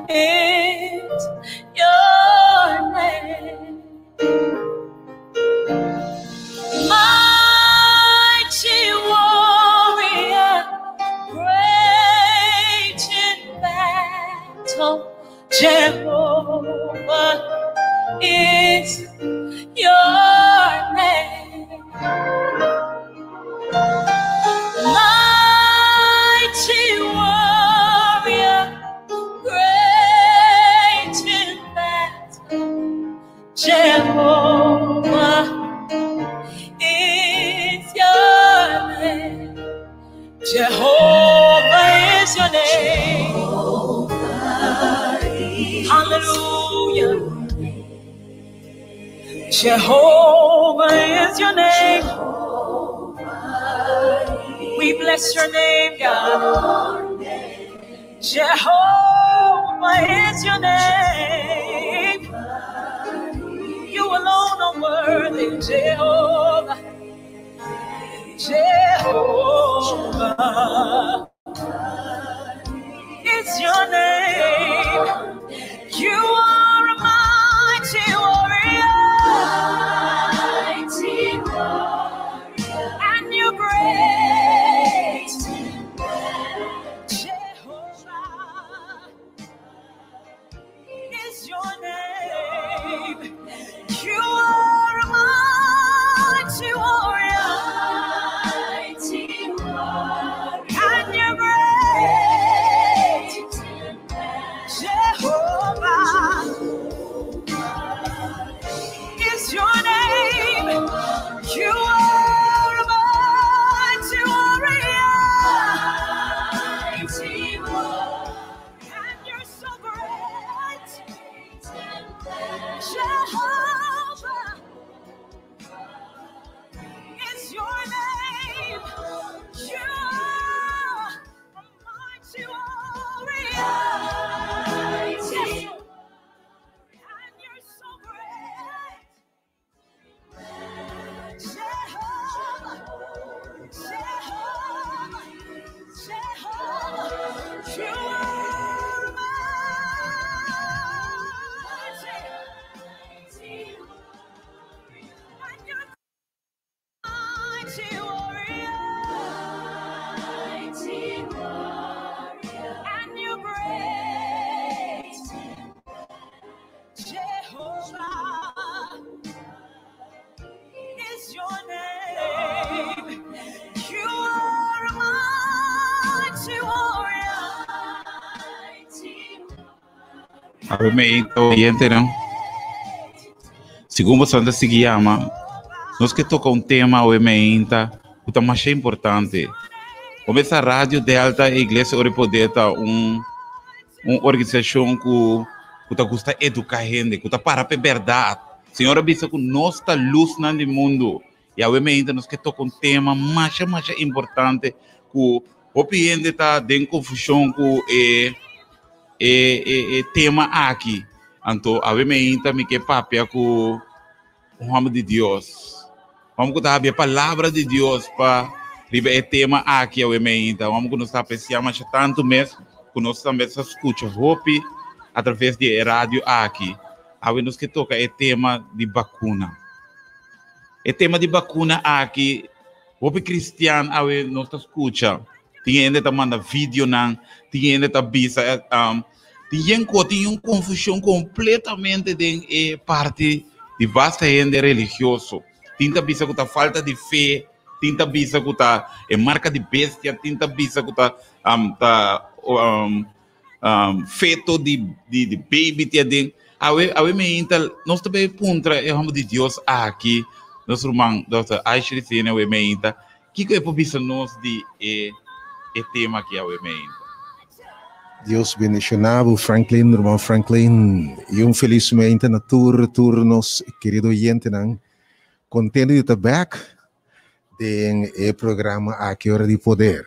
is your name. Mighty warrior, great in battle, Jehovah is your name. Mighty warrior, great in battle, Jehovah is your name. Jehovah is your name. Hallelujah. Jehovah is your name. We bless your name, God. Jehovah is your name. You alone are worthy, Jehovah. Jehovah is your name. You are a mighty warrior. Mighty warrior. And you're great. Jehovah is your name. You are a mighty warrior. Mighty Awe meinta oyentenan. Segun boso ta sigui yama, nos ke toka un tema awe meinta ku ta masha importante. Komesa Radio Delta e Iglesia Ora Poder ta un un organisashon ku ku ta gusta eduká hende, ku ta para pa e bèrdat. Señor a bisa ku nos ta lusnan di mundu. I awe meinta nos ke toka un tema masha masha importante ku hopi hende ta den konfushon ku e e e e tema aki. Anto awe meinta mi ke papia ku un hòmber di Dios. Hòmber ku ta habia palabra di Dios pa riba e tema aki awe meinta. Hòmber ku nos ta apresiá masha tantu mes ku nos tambe sa skucha hopi atraves di e radio aki. Awe nos ke toka e tema di bakuna. E tema di bakuna aki, hopi kristian awe nos ta skucha. Tin hende ta manda videonan, tin hende ta bisa, um, tin yen ko tin un konfushon kompletamente den e parti di basta hende religioso. Tin ta bisa ku ta falta di fe, tin ta bisa ku ta e marka di bestia, tin ta bisa ku ta um, ta um, um, feto di, di, di baby te aden. Awe, awe me inta, nos ta bay puntra e hombre di Dios aki, nos ruman, Dr. Aishri Sene, awe me inta, kiko e por bisa nos di e, e tema aki awe me inta? Dios bendicioná bo, Franklin, ruman Franklin, y un feliz mente na tur, tur nos querido oyentenan. Contento di ta back den e programa Aki Ora di Poder.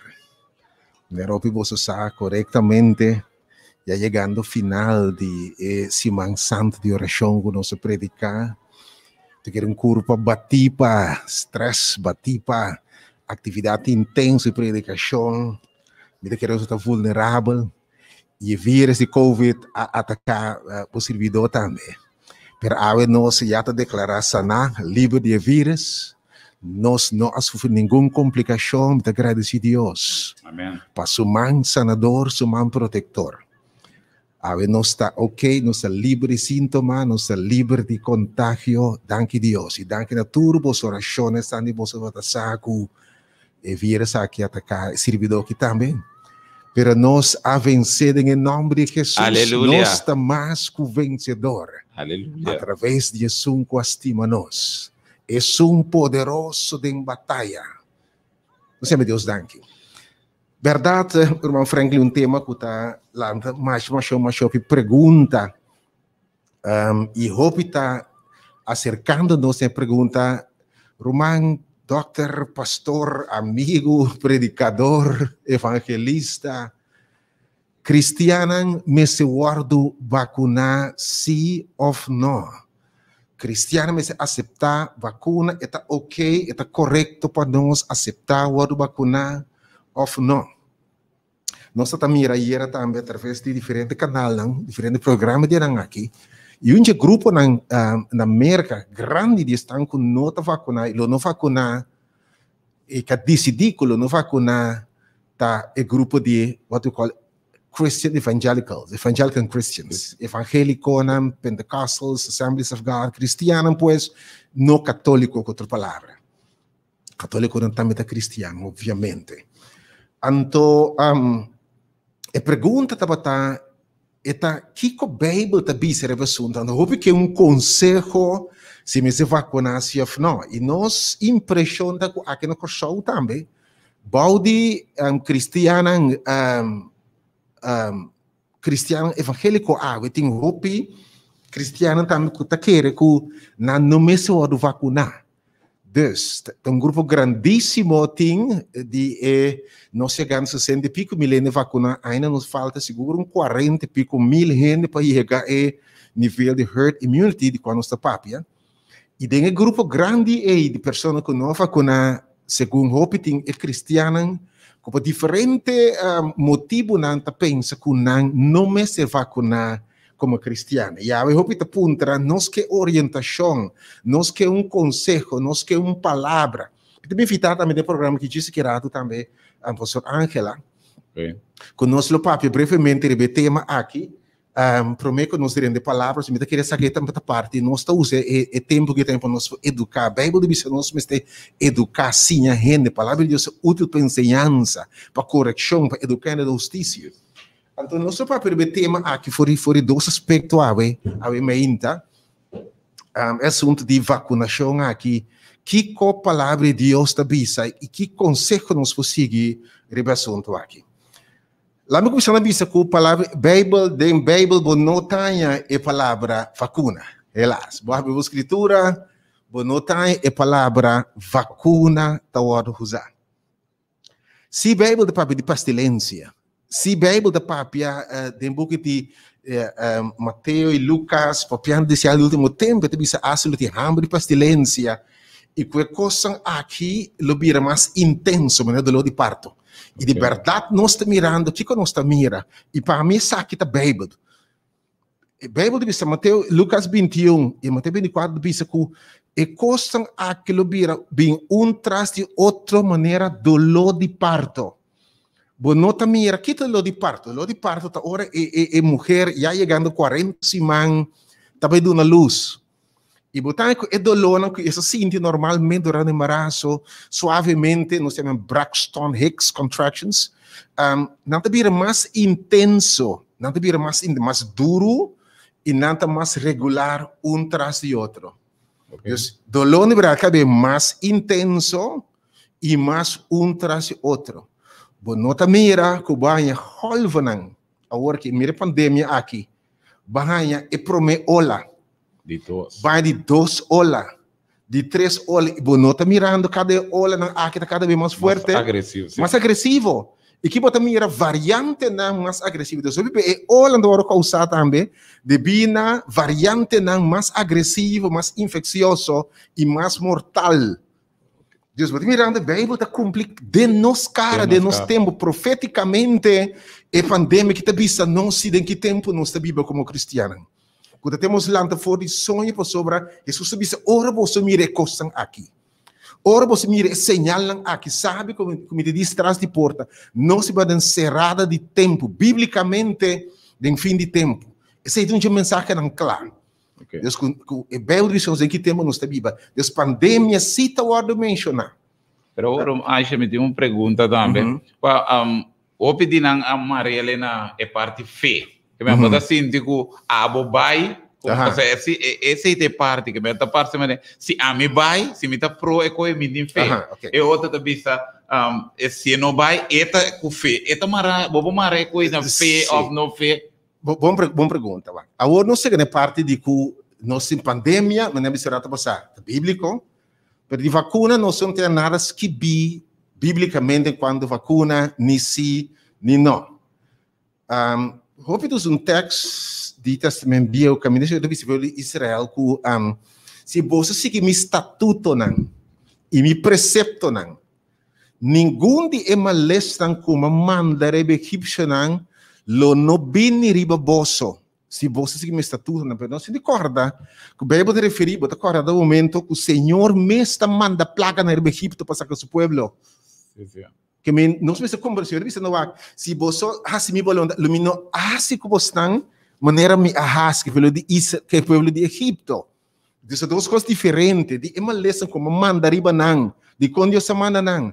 Manera hopi boso sa korektamente, ya yegando final di e Siman Santu di Orashon ku nos a prediká, ta kere un kurpa batí pa strès, batí pa aktividat intenso di predikashon. Mi ta kere boso ta vulnerabel i e vírus di Covid a ataká bo sirbidó tambe. Pero awe nos ya ta deklará saná, liber di e vírus. Nos no a sufri ningun komplikashon. Mi ta gradisí Dios pa su man sanador, su man protektor. Awe nos ta ok, nos ta liber di síntoma, nos ta liber di kontagio. Danki Dios i danki na tur boso orashonnan esnan di boso tabata sa ku E virus aki ataká e sirbidó aki tambe. Pero nos a vensé den e nòmber di Hesus. Aleluya. Nos ta mas ku vensedor. Aleluya. A traves di esun ku a stima nos. Esun poderoso den bataya. Nos yama Dios danki. Bèrdat, ruman Franklin, un tema ku ta lanta masha masha masha hopi pregunta. I hopi ta aserkando nos den e pregunta, Ruman, dòkter, pastor, amigu, predikador, evangelista, kristiannan mester wòrdu bakuná sí òf nò? Kristiannan mester aseptá bakuna? E ta oke, e ta korekto pa nos aseptá wòrdu bakuná òf nò? Nos ta ta mira ayera tambe a traves di diferente kanalnan, diferente programa di nan aki, i un dje gruponan na Merka grandi di esnan ku no ta vakuná i lo no vakuná i ka disidí ku lo no vakuná ta e grupo di what we call Christian Evangelicals, Evangelical Christians, evangelikonan, Pentecostals, Assemblies of God, kristiannan pues, no katoliko ku otro palabra. Katolikonan tambe ta kristian, obviamente. Anto, e pregunta tabata, e ta kiko Beibel ta bisa riba asuntu? Anto hopi ke un konseho si mester vakuná si òf nò. I nos impreshon ta ku aki na Kòrsou tambe, bou di kristiannan, kristiannan evangéliko awe tin hopi kristiannan tambe ku ta kere ku nan no mester wòrdu vakuná. Dus, ta un grupo grandísimo tin di e nos yegando sesenta i pico mil hende vacuná, ainda nos falta sigur un cuarenta i pico mil hende pa yega e nivel di herd immunity di cua nos ta papia. I den e grupo grandi ei di persona cu no a vacuná, segun hopi tin e cristiannan cu pa diferente motibunan ta pensa cu nan no mester vacuná komo kristian. Yahweh hopi ta puntra nos ke orientashon, nos ke un konseho, nos ke un palabra. Mi ta invitá tambe den programa ki djis ki ratu tambe Pastor Angela, ku nos lo papia brevemente riba e tema aki. Promé ku nos drenta e palabra, mi ta kere sa ku e tambe ta parti, nos ta usa e tempu ku e tempu nos por eduká. Beibel ta bisa nos mester eduká, siña hende. Palabra di Dios ta útil pa enseñansa, pa korekshon, pa eduká hende den hustisia. Anto nos ta papia riba e tema aki for di for di dos aspekto awe, awe mainta. E asuntu di vakunashon aki, kiko Palabra di Dios ta bisa i ki konseho nos por sigui riba e asuntu aki. Laat mi kuminsá na bisa ku palabra Beibel, den Beibel bo no ta haña e palabra vakuna, helaas. Bo habri bo skritura, bo no ta haña e palabra vakuna ta wòrdu usá. Si Beibel ta papia di pestilensia, si Beibel ta papia den buki di Mateo i Lukas, papiando di sial di ultimo tempu, e ta bisa asta lo tin hamber di pestilensia, i ku e kosnan aki lo bira mas intenso, manera dolor di parto. I di bèrdat nos ta mirando kiko nos ta mira, i pa mi esaki ta Beibel. E Beibel ta bisa Mateo, Lukas 21 i Mateo 24 ta bisa ku e kosnan aki lo bira bin un tras di otro manera doló di parto. Bo no ta mira ki ta doló di parto. Doló di parto ta ora e e e muher ya yegando 40 siman ta bai duna lus. I bo ta ku e dolónan ku e sa sinti normalmente durante embaraso, suavemente, nos ta yama Braxton Hicks contractions, nan ta bira mas intenso, nan ta bira mas mas duru i nan ta mas regular un tras di otro. Dus doló di bira kada bes mas intenso i mas un tras di otro. Bo no ta mira ku bo a haña golfnan awor ki mira e pandemia aki, bo a haña e promé ola. Di dos. Bai di dos ola, di tres ola, i bo no ta mirando kada e olanan aki ta kada bes mas fuerte. Mas agresivo, si. Mas agresivo. I ki bo ta mira variantenan mas agresivo. Entonces, hopi e olanan ta wòrdu kousá tambe debí na variantenan mas agresivo, mas infeksioso i mas mortal. Dios, bo ta mirando e Bijbel ta kumpli den nos kara, den nos tempu, profetikamente e pandemia ki ta bisa nos si den ki tempu nos ta biba komo kristiannan. Ku ta temos lanta for di soño pasobra Hesus a bisa, ora boso mira e kosnan aki, ora boso mira e señalnan aki, sabi ku mi ta dis tras di porta, nos ta biba den serada di tempu, biblikamente den fin di tempu. Esei ta un dje mensahenan kla. Dios ku ku e Bijbel ta bisa nos den ki tempu nos ta biba. Dios pandemia si ta wòrdu menshoná. Pero ora Aisha mi tin un pregunta tambe. Pa hopi di nan a marele na e parti fe. Ke men bo ta sinti ku abo bai, pasobra esei ta e parti ke men ta parse manera si ami bai, si mi ta pro e koe mi tin fe. E otro ta bisa si e no bai e ta ku fe. E ta mara, bo por mara e koe na fe òf no fe? Bon bon pregunta wak. Awor nos chega na e parti di ku nos tin pandemia, manera mi bisa rato pasá, ta bíbliko, pero di vakuna nos no tin nada skibí bíblikamente en kuantu vakuna, ni sí ni no. Hopi ta usa un tèks di Tèstamènt Bieu kaminda Señor ta bisa pueblo di Israel ku si boso sigui mi statutonan i mi preseptonan, Ningun di e malesnan ku mi a manda riba e egipsionan lo no bini riba boso, si boso sigui mi statutonan. Pero nos tin di kòrda ku Beibel ta referí, bo ta kòrda ta momento ku Señor mes ta manda plaganan riba Egipto pa saka su pueblo. Ke men nos mester komprendé, Señor a bisa Noak, si boso hasi mi boluntat, lo mi no hasi ku bosnan manera mi a hasi ku e pueblo di Isra, ku e pueblo di Egipto. Dios a dos kos diferente di e malesa ku a manda riba nan. Dikon Dios a manda nan?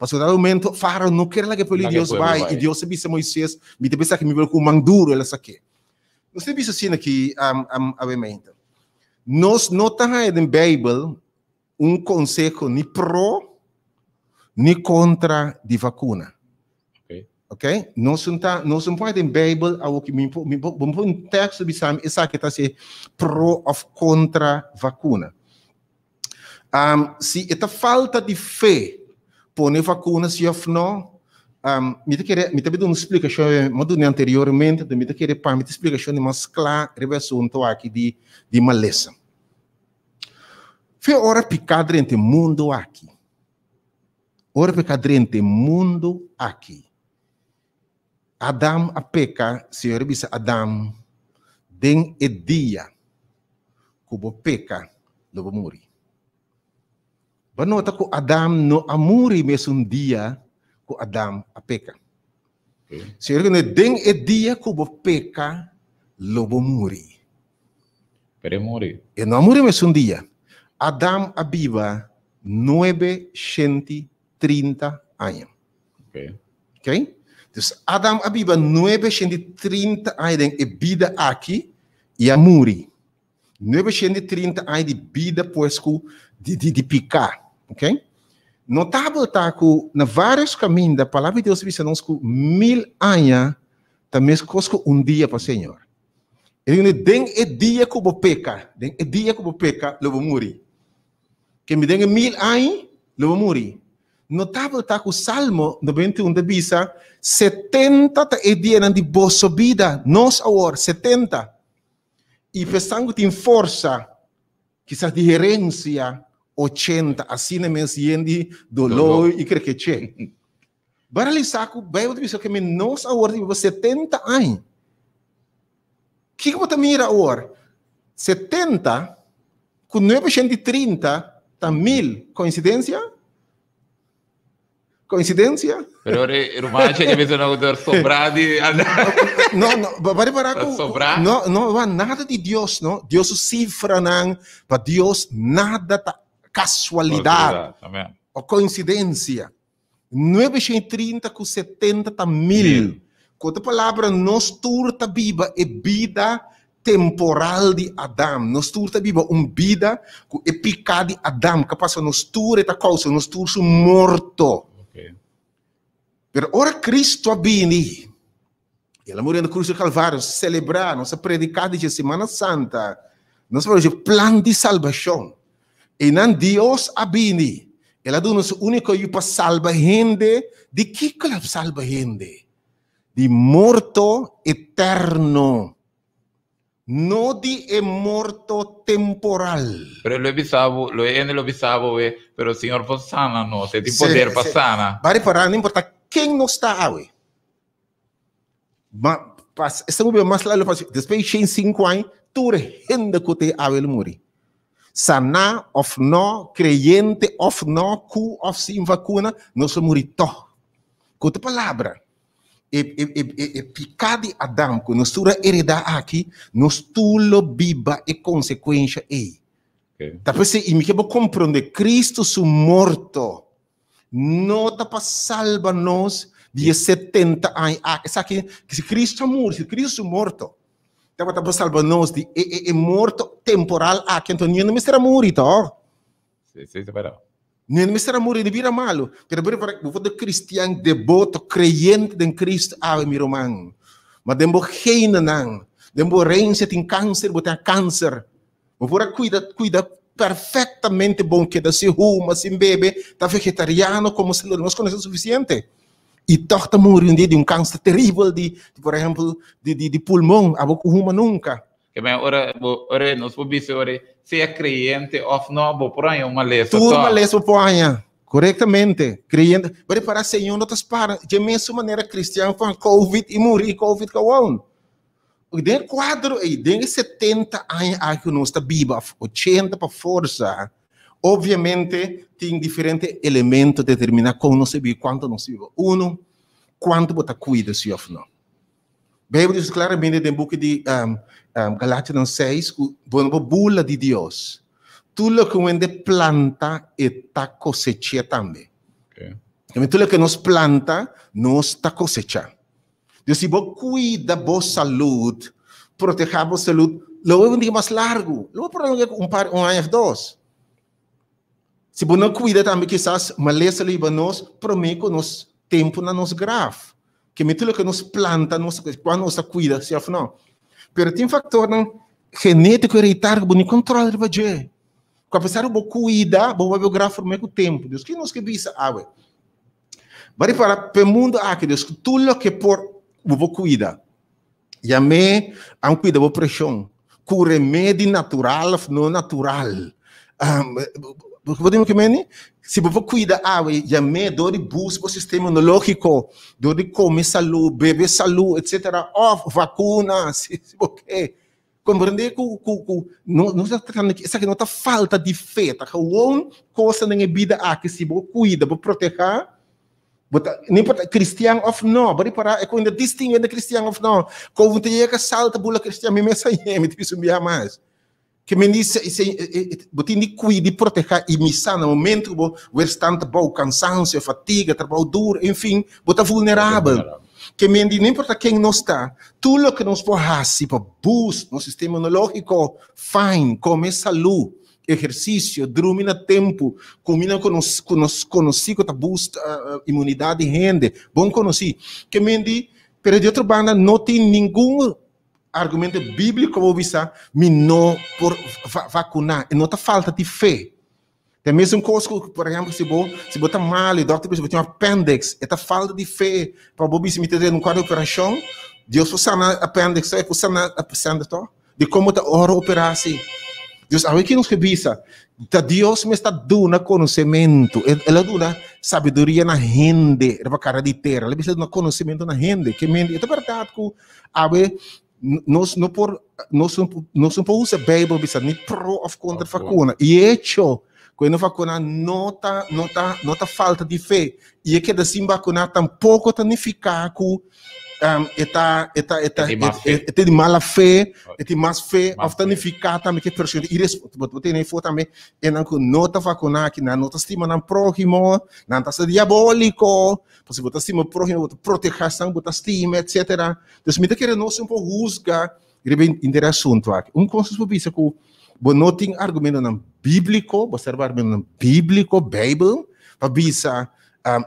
Pasobra na momento Fárao no kere laga e pueblo di Dios bai, i Dios a bisa Moisés, Mi ta bisa ku mi pueblo ku man duru el a sak'é. Nos ta bisa asina aki awe-mente. Nos no ta haña den Beibel un konseho ni pro ni kontra di vakuna. Ok? Nos un ta, nos un pone den Bijbel awo ki mi mi bo pone un teksto bisa mi esaki ta si pro of kontra vakuna. Um, si e ta falta di fe pone vakuna si of no, um, mi ta kere, mi ta bida un splikashon, mi a duna anteriormente, mi ta kere pa mi ta splikashon di mas kla riba e asunto aki di di malesa. Fe ora piká drenta e mundu aki. Ora peka drenta e mundu aki. Adam a peka, Señor a bisa Adam, den e dia ku bo peka, lo bo muri. Bo a nota ku Adam no a muri mesun dia ku Adam a peka. Señor a bisa, den e dia ku bo peka, lo bo muri. Pero e muri. E no a muri mesun dia. Adam a biba 930 aña. Okay. Okay? Dus Adam a biba 930 aña den e bida aki i a muri. 930 aña di bida pues ku di piká. Ok? Notabel ta ku na vários kaminda Palabra di Dios ta bisa nos ku 1000 aña ta meskos ku un dia pa Señor. E di den e dia ku bo peka, den e dia ku bo peka lo bo muri. Kende den e 1000 aña lo bo muri. Notabel ta ku Salmo 91 ta bisa, 70 ta e dianan di boso bida, nos awor, 70. I pesnan ku tin forsa, kisas di herensia, 80, asina mes yen di doló i krekeché. Bo a realisá ku Beibel ta bisa ku nos awor ta biba 70 aña. Kiko bo ta mira awor? 70 ku 930 ta 1000. Koinsidensia? Koinsidensia? Pero ore ruman che bisa no dor sobra di No, no, ba repará ku Sobra? no, no, ba nada di Dios, no. Dios su sifranan, pa Dios nada ta kasualidat Amen. o koinsidensia. 930 ku 70 ta 1000. Ku otro palabra, nos tur ta biba e bida temporal di Adam. Nos tur ta biba un bida ku e piká di Adam ku a pasa nos tur, e ta kousa nos tur su morto. Pero ora Cristo a bini, el a muri na krus di Kalvario, nos a selebrá, nos a prediká di dje Semana Santa, nos a papia di plan di salbashon. Einan Dios a bini, el a duna su úniko Yu pa salba hende. Di kiko el a salba hende? Di morto eterno, no di e morto temporal. Pero lo e bisa bo, lo e hende lo bisa bo we, pero Señor por sana nos, e tin poder pa sana. Ba repará, no importa ken nos ta awe. Ma pas, esta muber mas largo pas, despues di 105 aña, tur hende ku te awe lo muri. Saná òf no, kreyente òf no, ku òf sin vakuna, nos lo muri tòg. Ku otro palabra, e, e, e, e, e piká di Adam ku nos tur a heredá aki, nos tur lo biba e konsekuensha ei. Okay. Ta p'esei, i mi ke bo komprondé, Kristu su morto no ta pa salba nos di e 70 aña aki. Esaki, si Kristu a muri, si Kristu su morto tabata pa salba nos di e, e, e morto temporal aki, anto niun no mester a muri, tòg? Sí, sí, ta berdad. Niun no mester a muri ni bira malu. Pero bo repara, bo por ta kristian deboto, kreyente den Kristu awe, mi ruman. Ma den bo genenan, den bo herensia tin kanser, bo tin kanser. Bo por a kuida, kuida perfectamente bon, keda sin huma, sin bebe, ta vegetariano como salud, nos conoce suficiente. Y toch ta muri un dia di un kanser teribel di, di por ehempel, di, di, di pulmon, abo ku huma nunca. Ke men ora bo ora nos por bisa ora sea creyente of no, bo por haña un malesa Tur toch. malesa bo por haña, correctamente. Creyente, bo repara Señor no ta spara, dje mesun manera cristian por haña covid y muri y covid gewoon. Den e kuadro ei, den e 70 aña aki ku nos ta biba, òf 80 pa forsa, obviamente tin diferente elemento determiná kon nos ta biba i kuantu nos ta biba. Uno, kuantu bo ta kuida si òf no. Beibel bisa klaramente den buki di Galationan 6 ku bo no por bula di Dios. Tur loke un hende planta e ta kosech'é tambe. Tur loke nos planta, nos ta kosechá. Dios, si bo cuida bo salud, proteha bo salud, lo bo un dia mas largo. Lo bo prolonga un par, un aña of dos. Si bo no cuida tambe kisas malesa lo hiba nos prome cu nos tempo na nos graf. Ke mi tur loke nos planta, nos, cuando nos ta cuida, si of no. Pero tin factornan genetico hereditario cu bo ni control riba dje. Cu apesar cu bo cuida, bo bai bo graf prome cu tempo. Dios, ke nos ke bisa awe? Bo a repara p'e mundu aki, Dios, ku tur loke por bo por kuida. Yam'é a kuida bo preshon, ku remedi natural òf no natural. Bo tin ke meni? Si bo por kuida awe, yam'é dor di boost bo sistema imunológiko, dor di kome salú, bebe salú, etsetera, òf vakuna, si bo ke. Comprende cu cu cu no no ta tratando ki esaki no ta falta di fe, ta gewoon cosnan den e bida aki si bo cuida, bo proteha, bo ta no importa cristian of no, bo ripara e con distingue entre cristian of no, con ta yega salta bula cristian mi mes a yemi mi ta bisa un biaha mas. Ke men di se se bo tin di cuida y proteha y mi sa na momento cu bo weerstand ta bou, cansancio, fatiga, trabou duro, en fin, bo ta vulnerabel. Ke men di, no importa ken nos ta, tur loke nos por hasi pa boost nos sistema inmunológiko, fine, kome salú, ehersisio, drumi na tempu, kuminda ku nos ku nos konosí ku ta boost inmunidat di hende, bon konosí. Ke men di, pero di otro banda no tin ningun argumento bíbliko bo bisa mi no por vakuná, e no ta falta di fe. Ta e mesun kos ku, por ehèmpel, si bo si bo ta mal i dòkter bisa bo tin un apèndiks, e ta falta di fe pa bo bisa mi ta den un kuart di operashon, Dios por sana apèndiks tòg, e por sana apèndiks tòg. Di kon bo ta ora operá asi? Dios, awe ki nos ke bisa? Ta Dios mes ta duna konosementu. El a duna sabiduria na hende riba kara di tera. El a bisa duna konosementu na hende. Ke mente, e ta bèrdat ku awe nos no por nos no nos no por usa Bijbel bisa ni pro of kontra vakuna. I echo ku e no vakuna no ta no ta no ta falta di fe. I e keda sin vakuna tampoko ta nifiká ku um, e ta e ta e ta e tin mala fe, e tin mas fe, of ta nifiká tambe ku e persona irresponsável. Bo tene afó tambe esnan ku no ta vakuná aki, nan no ta stima nan próhimo, nan ta ser diabóliko, pasobra bo ta stima próhimo, bo ta protehá esnan ku bo ta stima, etcétera. Dus mi ta kere nos un por husga riba henter e asuntu aki. Un kos nos por bisa ku bo no tin argumentonan bíbliko, bo serba argumentonan bíbliko, Bijbel, pa bisa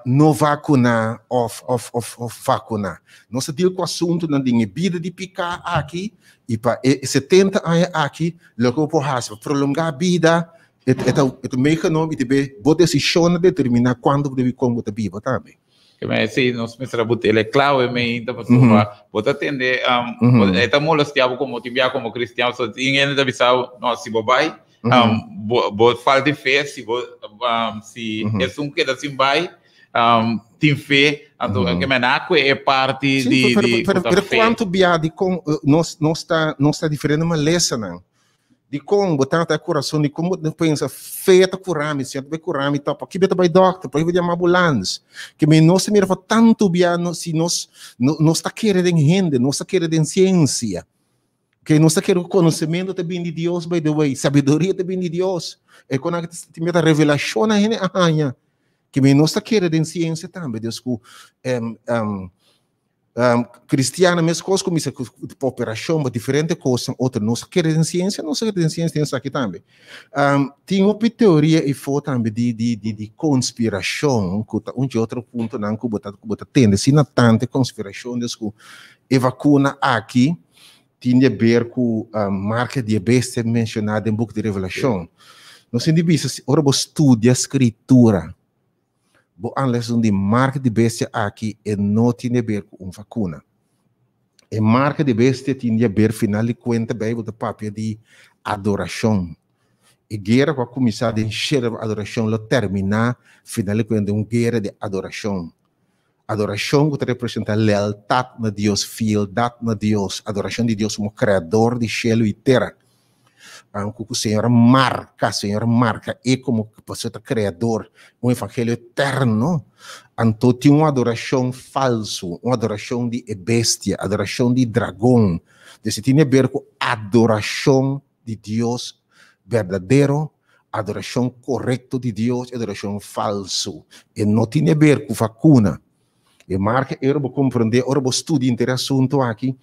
no vakuná òf òf òf òf vakuná. Nos ta deal ku asuntunan den e bida di piká aki i pa e 70 aña aki loke bo por hasi pa prolongá bida e ta e ta meegenomen i ta be bo desishon a determiná kuantu bo ta biba i kon bo ta biba tambe. Ke men si nos mester a buta el e klawe meinta pasobra bo ta tende e ta molestia bo komo tin bia komo kristian so tin hende ta bisa bo no si bo bai bo bo falta di fe si bo si esun keda sin bai tin fe anto ke men a kue e parti di di pero pero kuantu bia dikon nos nos ta nos ta diferente malesanan Dikon bo ta ta e kurason? Dikon bo ta pensa fe ta kura mi, Señor ta bai kura mi tòg? Pakiko bo ta bai dòkter? Pakiko bo ta yama ambulans? Ke mi nos ta mira for tantu bia no si nos nos ta kere den hende, nos ta kere den siensia. Ke nos ta kere ku konosementu ta bini di Dios by the way, sabiduria ta bini di Dios. E konan ki ta mira revelashon na hende a haña. Ke mi nos ta kere den siensia tambe, Dios ku Cristiana meskos ku misa ku operashon pa diferente kosnan otro nos kere den siensia nos kere den siensia den esaki tambe tin hopi teoria efo tambe di di di di konspirashon ku ta un dje otro puntonan ku bo ta ku bo ta tende asina tantu e konspirashon des ku e vakuna aki tin di aber ku marka di e bestia menshoná den buki di revelashon nos tin di bisa ora bo studia skritura Bo anleson di marka di bestia aki e no tin di aber ku un vakuna. E marka di bestia tin di aber final di kuenta Beibel ta papia di adorashon. E guera ku a kuminsá den shelu riba adorashon lo terminá final di kuenta den un guera di adorashon. Adorashon ku ta representá lealtat na Dios, fieldat na Dios, adorashon di Dios komo kreador di shelu i tera. Ku ku Señor a marka, Señor a marka e komo pasobra ta kreador, un evangelio eterno. Anto tin un adorashon falsu, un adorashon di e bestia, adorashon di dragon. Des e tin di aber ku adorashon di Dios berdadero, adorashon korekto di Dios i adorashon falsu. E no tin di aber ku vakuna. E marka ei ora bo komprendé, ora bo studia henter e asuntu aki,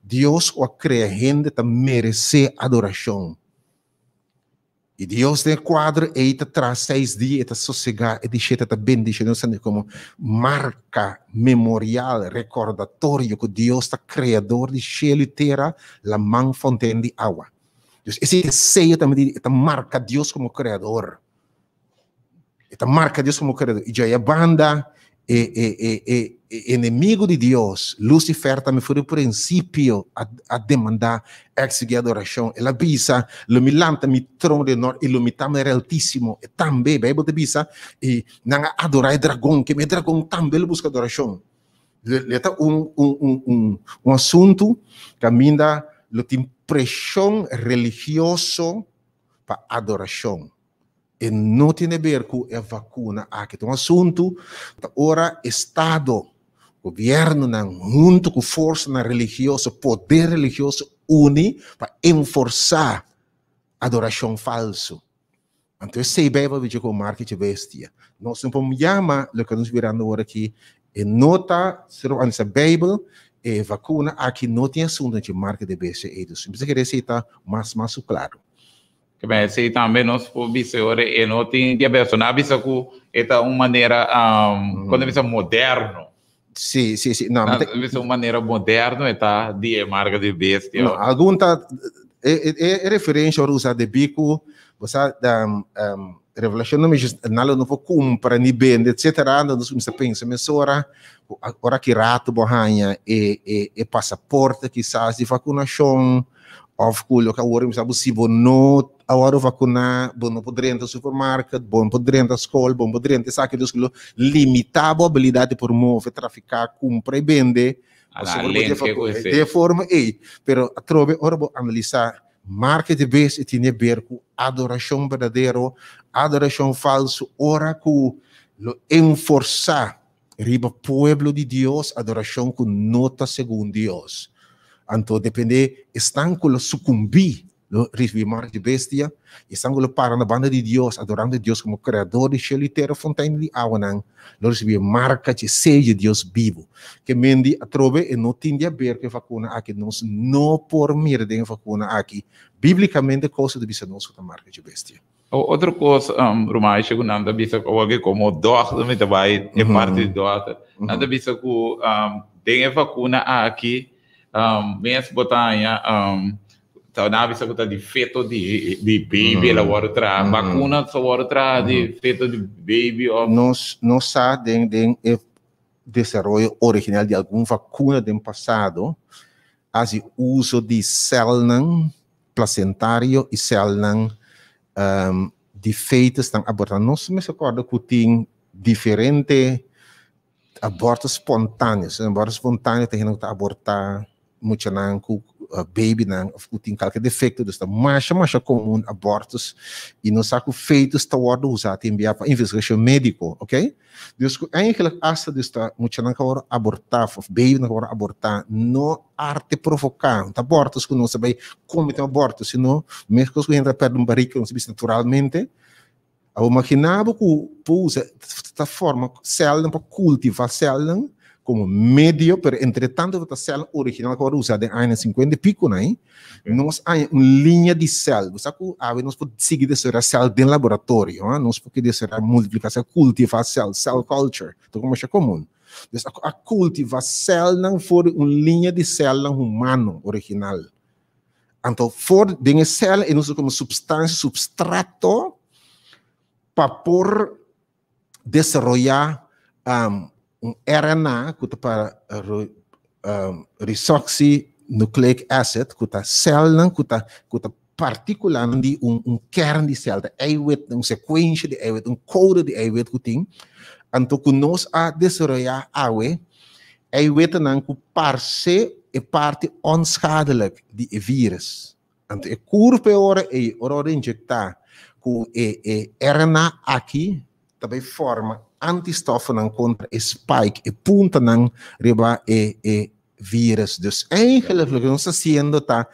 Dios ku a krea hende ta meresé adorashon. I Dios den e kuadro ei ta traha seis dia, e ta sosegá, e di shete ta bendishoná nos tambe komo marka memorial, rekordatorio ku Dios ta kreador di shelu i tera, laman, fonten di awa. Dus esei ta e seyo tambe di e ta marka Dios komo kreador. E ta marka Dios komo kreador. I djaya banda e e e e e enemigo di Dios, Lucifer, tambe for di prinsipio a a demandá, eksigí adorashon. El a bisa, Lo mi lanta mi trono den nort i lo mi ta manera Altísimo. E tambe, Beibel ta bisa, i nan a adorá e dragon, keme e dragon tambe lo buska adorashon. Lo ta un un un un un asuntu kaminda lo tin preshon religioso pa adorashon. E no tin de ber ku e vakuna aki. Ta un asuntu ta ora estado, gobiernonan huntu ku forsanan religioso, poder religioso uni pa enforsá adorashon falsu. Anto esei Beibel a bichi ku marka dje bestia. Nos no por yama loke nos mirando ora aki. E no ta, si bo analisá Beibel, e vakuna aki no tin asuntu dje marka di bestia ei. Dus mi ta kere esei ta mas mas su klaro. Ke ben esei tambe nos por bisa ora e no tin diabetes. Nan a bisa ku e ta un manera, kon ta bisa, moderno. Sí, sí, sí. No, mi ta bisa un manera moderno e ta di e marka di bestia. No, algun ta, e, e, e referensia ora usa debí ku bo sa, Revelashon no mishi nalo no por kumpra ni bende etcetera, anto nos kuminsa pensa mesora ku ora ki rato bo haña e e e pasaporte kisas di vakunashon òf ku loke awor mi sa bo si bo no a wòrdu vakuná bo no por drenta supermarket, bo no por drenta skol, bo no por drenta esaki, dus ku lo limitá bo abilidat di por move, trafiká, kumpra i bende pasobra bo tin vakuná den e forma ei. Pero atrobe ora bo analisá Marca di bes e tin e ber cu adoracion berdadero, adoracion falso, ora cu lo enforsa riba pueblo di Dios adoracion cu no ta segun Dios. Anto depende esnan cu lo sucumbi lo ricibi marca di bestia, y esnan cu lo para na banda di Dios adorando Dios como creador di cielo y tera, fontein di awanan, lo ricibi e marca dje sello di Dios bibo. Ke men di atrobe e no tin di haber ku e vakuna aki. Nos no por mira den e vakuna aki biblikamente kos ku ta bisa nos ku ta marka dje bestia. Otro kos, ruman Aisha, ku nan ta bisa ku awor komo dòkter mi ta bai e parti di dòkter, nan ta bisa ku den e vakuna aki mes bo ta haña Ta nan a bisa ku ta di feto di di baby el a wòrdu traha. Bakuna ta wòrdu traha di feto di baby òf. Nos no sa den den e desaroyo original di algun vakuna den pasado hasi uso di sèlnan plasentario i sèlnan di fetusnan abortá. Nos mester kòrda ku tin diferente Aborto spontaneo, aborto spontaneo ta hende ku ta abortá muchanan ku babynan òf ku tin kalke defekto, dus ta masha masha komun abortus i nos sa ku fetus ta wòrdu usá tin bia pa investigashon médiko, oke. Dus ku eigentlik asta dus ta muchanan ku a wòrdu abortá òf babynan ku a wòrdu abortá no arte provoká, no ta abortus ku nos ta bai komete un aborto sino meskos ku hende ta pèrdè un barika nos ta bisa naturalmente. Abo imaginá bo ku por usa ta forma sèlnan pa kultivá sèlnan komo medio, pero entretantu bo ta sèlnan original ku a wòrdu usá den añanan sinkuenta i piko nan, nos haña un liña di sèl. Bo sa ku awe nos por sigui desaroyá sèl den laboratorio, nos por desaroyá, multipliká sèl, kultivá sèl, cell culture, ta komo masha komun. Dus a kultivá sèlnan for di un liña di sèlnan humano original. Anto for den e sèl e nos usa komo supstansia, supstrato, pa por desaroyá un RNA ku ta para risoxy-nucleic acid, ku ta sèlnan ku ta ku ta partíkulanan di un un kern di sèl, ta eiwit, un sekuensha di eiwit, un kode di eiwit ku tin. Anto ku nos a desaroyá awe, Eiwitnan ku parse e parti onschadelijk di e virus. Anto e kurp e ora ei, ora ora injektá ku e e RNA aki ta bai forma antistofnan kontra e spike, e puntanan riba e e virus. Dus eigenlijk loke nos ta hasiendo ta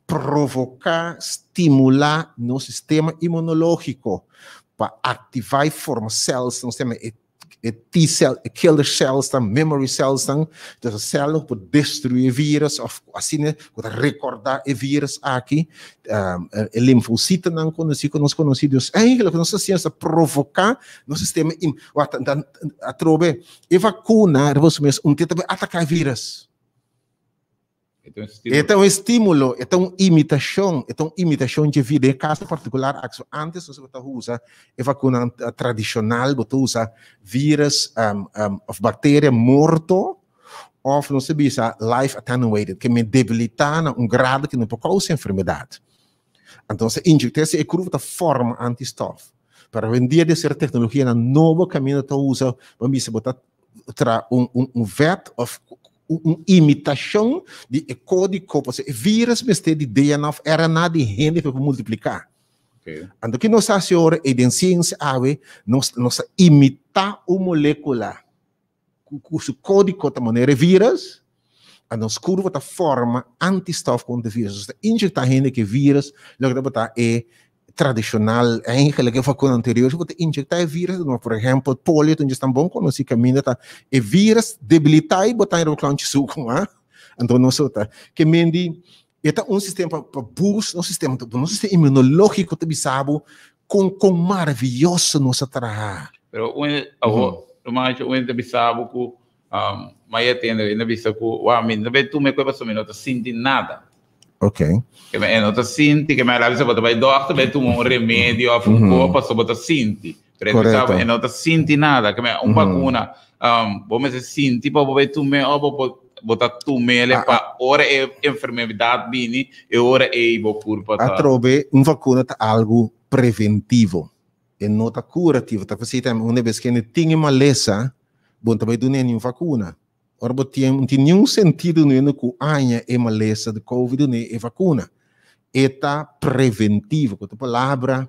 provoká, stimulá nos sistema inmunológiko pa aktivá i forma sèls, nos ta yama e e T-cell, e killer cells tan, memory cells tan, dus e celnan ku por destruí e virus of asina ku ta rekordá e virus aki, e linfositonan konosí ku nos konosí, dus eigenlijk nos ta hasiendo ta provoká nos sistema im, wak atrobe e vakuna riba su mes un ta bai ataká e virus. E ta un estímulo, e ta un imitashon, e ta un imitashon dje vida. Den e kaso partikular aki, so antes nos tabata usa e vakunanan tradishonal, bo ta usa vírus òf bakteria morto òf nos ta bisa life attenuated, ke men debilitá na un grado ke no por kousa enfermedat. Anto nos ta inyekta esei, e kurpo ta forma antistof. Pero awendia di ser teknologianan nobo kaminda ta usa, bo a bisa bo ta tra un vet òf un imitashon di e kódigo, pasobra e vírus mester di DNA òf RNA di hende pa por multipliká. Anto ki nos ta hasi ora ei den siensia awe, nos nos ta imitá un molékula ku su kódigo ta manera e vírus, anto nos kurpo ta forma antistof kontra e vírus. Nos ta injektá hende ku e vírus, loke ta bota e. tradishonal, eigenlijk e vakuna anterior, si bo ta inyecta e virus, no, por ehempel, polio, ta tan bon konosí kaminda ta e virus debilitá i bo ta riba klontje suku, ha? Anto nos ta ke men di e ta un sistema pa pa boost nos sistema, nos sistema inmunológiko ta bisa bo kon kon maravioso nos a traha. Pero un awo, ruman un ta bisa bo ku Um, ma e tende, e bisa ku, wa, mi no be tu me kwe paso mi no ta sinti nada. Ok. Ke me no ta sinti, ke me la bisa bota bai dokter, bai tuma un remedio of un ko paso bota sinti. Pero e bisa, e no ta sinti nada, ke me un vacuna, um, bo me se sinti pa bo bai tume o bo bo ta tumele ah, pa ah. ora e enfermedad bini e ora e bo curpa ta. Atrobe, un vacuna ta algo preventivo. E no ta curativo, ta facilita un bes que tin e malesa, bo ta bai duna ni un vacuna. Ora bo tin, no tin niun sentido no ku aña e malesa de COVID duna e vacuna. E ta preventivo, ku otro palabra,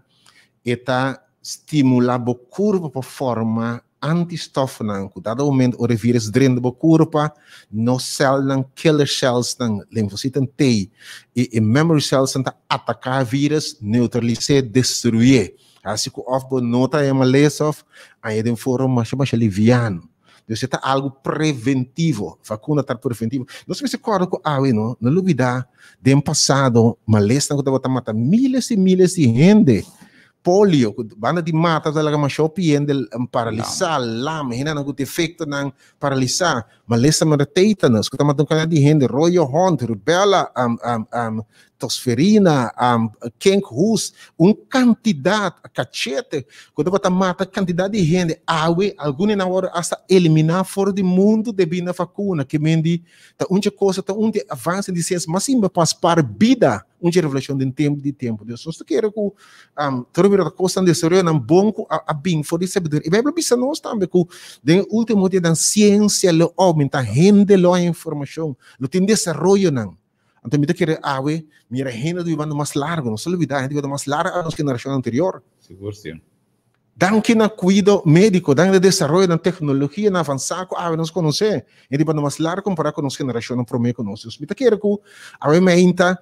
e ta stimula bo curpa pa forma antistofnan ku dado momento ora e virus drenta bo curpa, nos celnan, killer cellsnan, linfocitonan T i e memory cellsnan ta ataka e virus, neutralis'é, destruié. Hasi ku òf bo no ta e malesa òf aña den forma masha masha liviano. Dus e ta algu preventivo, vakuna ta preventivo. Nos mester kòrda ku awe no, no lubidá den pasado malesnan ku tabata mata miles i miles di hende. Polio, ku banda di mata ta laga masha hopi hende paralisá, lam, hendenan ku defektonan paralisá. Malesa manera tetanus, ku ta mata un kantidat di hende, royo hond, rubella, tosferina, kinkhoest, un kantidat, kachete, ku tabata mata kantidat di hende. Awe, algun di nan a wòrdu asta eliminá for di mundu debí na vakuna. Ke men di ta un dje kosa, ta un di avanse di siensia mas simple pa spar bida. Un dje revelashon den tempu di tempu. Dios nos ta kere ku tur bira ta kosnan desaroyonan bon ku a bin for di sabiduria. E Beibel a bisa nos tambe ku den e ultimo dianan siensia lo oumentá, hende lo haña informashon, lo tin desaroyonan. Anto mi ta kere awe mira hende ta bibando mas largu. Nos ta lubidá hende ta bibando mas largu a nos generashon anterior. Sigur si. Danki na kuido médiko, danki na desaroyonan teknologianan avansá ku awe nos konosé, hende bibando mas largu kompará ku nos generashonnan promé ku nos. Dus mi ta kere ku awe meinta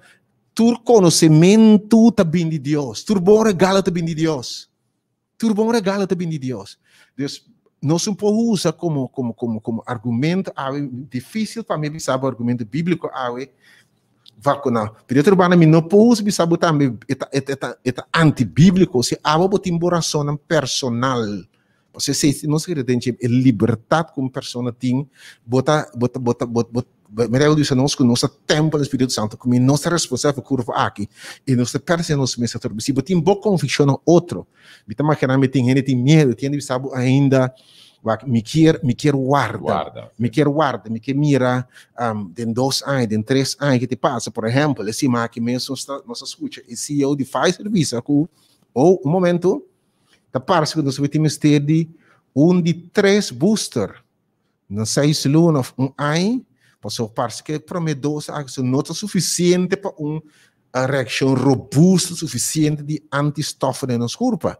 tur konosementu ta bin di Dios, tur bon regalo ta bin di Dios. Tur bon regalo ta bin di Dios. Dus nos no por usa komo komo komo komo argumento awe, difísil pa mi bisa bo argumento bíbliko awe Vacuná. Pero otro banda mi no por usa bisa bo tambe e ta e ta e ta antibíblico si abo bo tin bo razonnan personal. Pasobra esei nos kere den dje e libertad ku un persona tin bo ta bo ta bo ta bo bo mi Bijbel bisa nos ku nos ta tempel di Spiritu Santo ku mi nos ta responsabel pa kurpo aki i nos ta pertense nos mes atrobe. Si bo tin bo konvikshonnan otro mi ta magina mi tin hende tin miedu tin hende bisa bo ainda Wak, mi kier, mi kier warda. Warda. Mi kier warda, mi kier mira um, den dos aña, den tres aña ke te pasa. Por ehempel, e sima aki mes nos ta, nos a skucha e CEO di Pfizer bisa ku, oh, un momento, ta parse ku nos a tin mester di un di tres booster na seis luna of un aña, pasobra parse ku e prome dos aki so no ta sufisiente pa un reakshon robusto sufisiente di antistoffen den nos kurpa.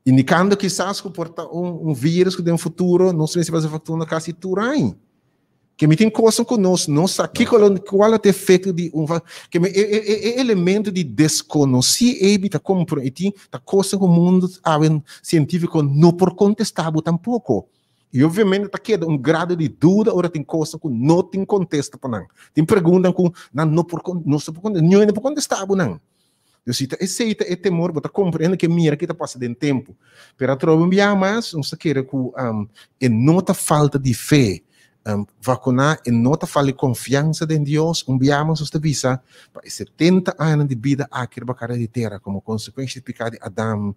Indicando kisas cu por ta un, un virus cu den futuro nos mester pasa vacuna casi tur aña. Que mi tin cosnan cu nos no sa kico lo, cual ta efecto di un va, que mi, e, e, e, e elemento di desconoci ei mi ta compro e tin ta cosnan cu mundo awe cientifico no por contesta bo tampoco. Y obviamente ta keda un grado di duda ora tin cosnan cu no tin contesta pa nan. Tin preguntan cu nan no por, no por, no por contesta bo nan. Dus si ta esei ta e temor, bo ta comprende ke mira ke ta pasa den tempu. Pero atrobe un biaha mas, nos ta kere ku e no ta falta di fe. Vakuná e no ta falta di konfiansa den Dios. Un biaha mas nos ta bisa, pa e 70 añanan di bida aki riba kara di tera, komo konsekuensha di piká di Adam,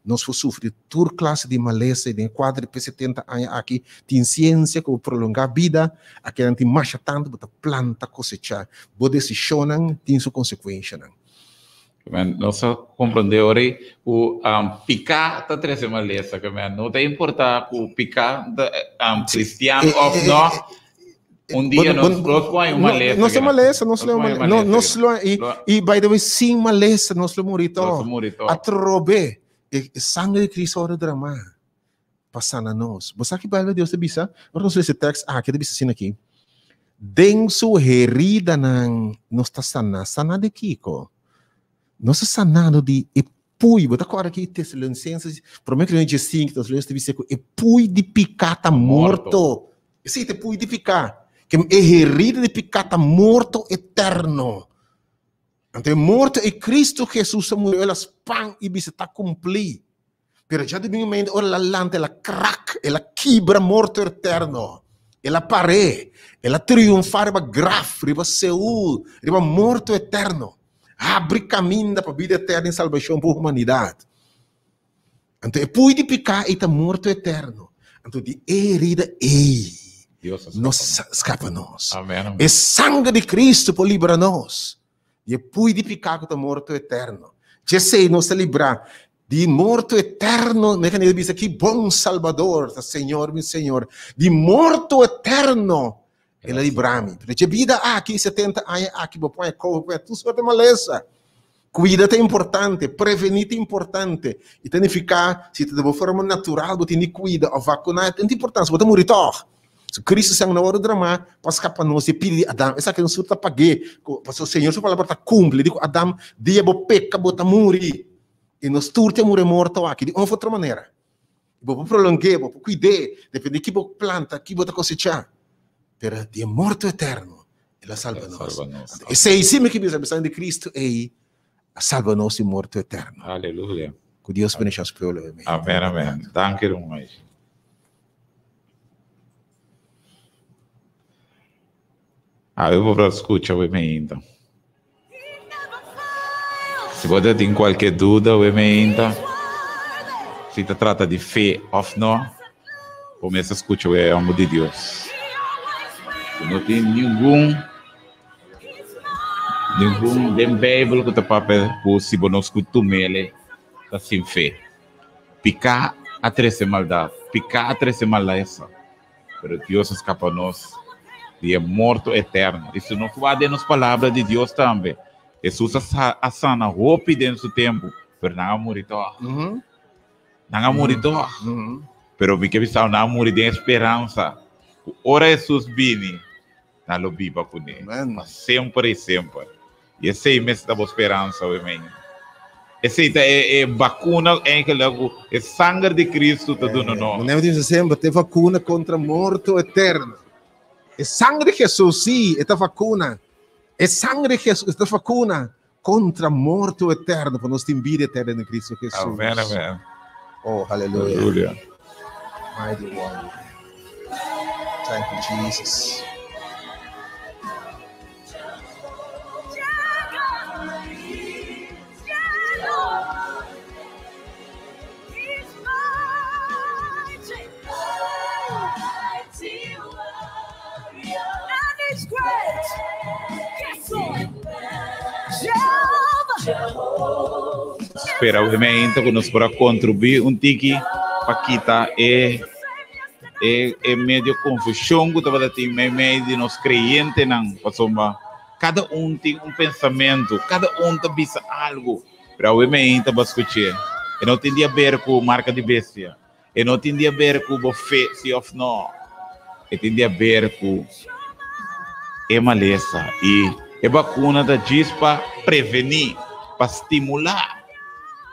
nos por sufri tur klase di malesa i den e kuadro di e 70 aña aki tin siensia ku por prolongá bida, akinan tin masha tantu bo ta planta kosechá. Bo desishonnan tin su konsekuenshanan. Men, nos a comprende ora ku um, piká ta trese malesa, ke men no ta importa ku piká ta um, cristian of no. Un dia nos nos pone un malesa. Nos malesa, nos lo no nos lo i i by the way sin malesa nos lo muri to. Nos muri to. Atrobe e sangre di Cristo ora derramá pa sana nos. Bo sa ki Bijbel Dios ta bisa? Ora nos lesa e tekst aki, ta bisa asina aki, Den su heridanan nos ta saná. Saná di kiko? Nos ta sanando di e pui, bo ta kòrda ki Tesalonicenses, promé Korintionan 5, Tesalonicenses ta bisa ku e pui di piká ta morto. Esei ta e pui di piká. Ke e herida di piká ta morto eterno. Anto e morto e Cristo Jesus a murió, el a span i bisa ta kumplí. Pero djadumingu ora el a lanta, el a krak, el a kibra morto eterno. El a par'é, el a triunfá riba graf, riba Seul, riba morto eterno. Habri kaminda pa bida eterno i salbashon pa humanidat. Anto e pui di piká ei ta morto eterno. Anto di e herida ei nos skapa nos. E sanger di Cristo por libra nos di e pui di piká ku ta morto eterno. Djesei nos ta librá di morto eterno. Mi a bisa ki bon Salbador ta Señor mi Señor. Di morto eterno El a libra mi. Pero dje bida aki, 70 aña aki, bo pon e kou, bo pon tur sorte malesa. Cuida ta importante, preveni ta importante. I ta nifica, si ta di bo forma natural, bo tin di cuida of vacuna, ta importante, bo ta muri toch. So Cristo sangue no worde drama pa scapa nos di e pida di Adam. Esaki nos tur ta pag'é, pasobra Señor su palabra ta cumpli. Di cu Adam, dia bo peca bo ta muri. I nos tur ta muri morto aki, di un of otro manera. Bo por prolongu'é, bo por kuid'é, depende ki bo planta, ki bo ta kosechá. Pero di e morto eterno, El a salba nos. Anto, esei sí mi ke bisa, e sangre di Cristo ei a salba nos di morto eterno. Aleluya. Ku Dios bendishon su pueblo. Amen. Amen, amen. Danki, ruman. Awe bo por skucha we mi ainda. Si bo ta tin kualke duda we mi ainda, si ta trata di fe òf no, bo mester skucha we e hòmber di Dios. Si no tin ningun ningun den Beibel ku ta papia ku si bo no skucha tumele ta sin fe. Piká a trese maldat, piká a trese malesa. Pero Dios a skapa nos di e morto eterno. I si nos wak den nos Palabra di Dios tambe, Hesus a sana hopi den su tempu, pero nan a muri tòg. Nan a muri tòg. Pero mi ke bisa nan a muri den e speransa ku ora Hesus bini, nan lo biba kuné pa semper i semper. I esei mester ta bo speransa hoy mañana. Esei ta e, e bakuna eigenlijk ku e sanger di Kristu ta duna nos. Meneer dice semper, te vacuna contra morto eterno. E sangre di Jesus, sí, e ta vacuna. E sangre di Jesus ta vacuna contra morto eterno, pa nos tin vida eterna en Cristo Jesus. Amen, amen. Oh, hallelujah. Hallelujah. Mighty one. Thank you, Jesus. Spera obviamente ku nos por a kontribuí un tiki pa kita e e e medio konfushon ku tabata tin meimei di nos kreyentenan pasobra kada un tin un pensamentu, kada un ta bisa algu, pero awe mei ta ba skuch'é. E no tin di aber ku marka di bestia, e no tin di aber ku bo fe si òf no, e tin di aber ku e malesa i e bakuna ta djis pa prevení, pa stimulá,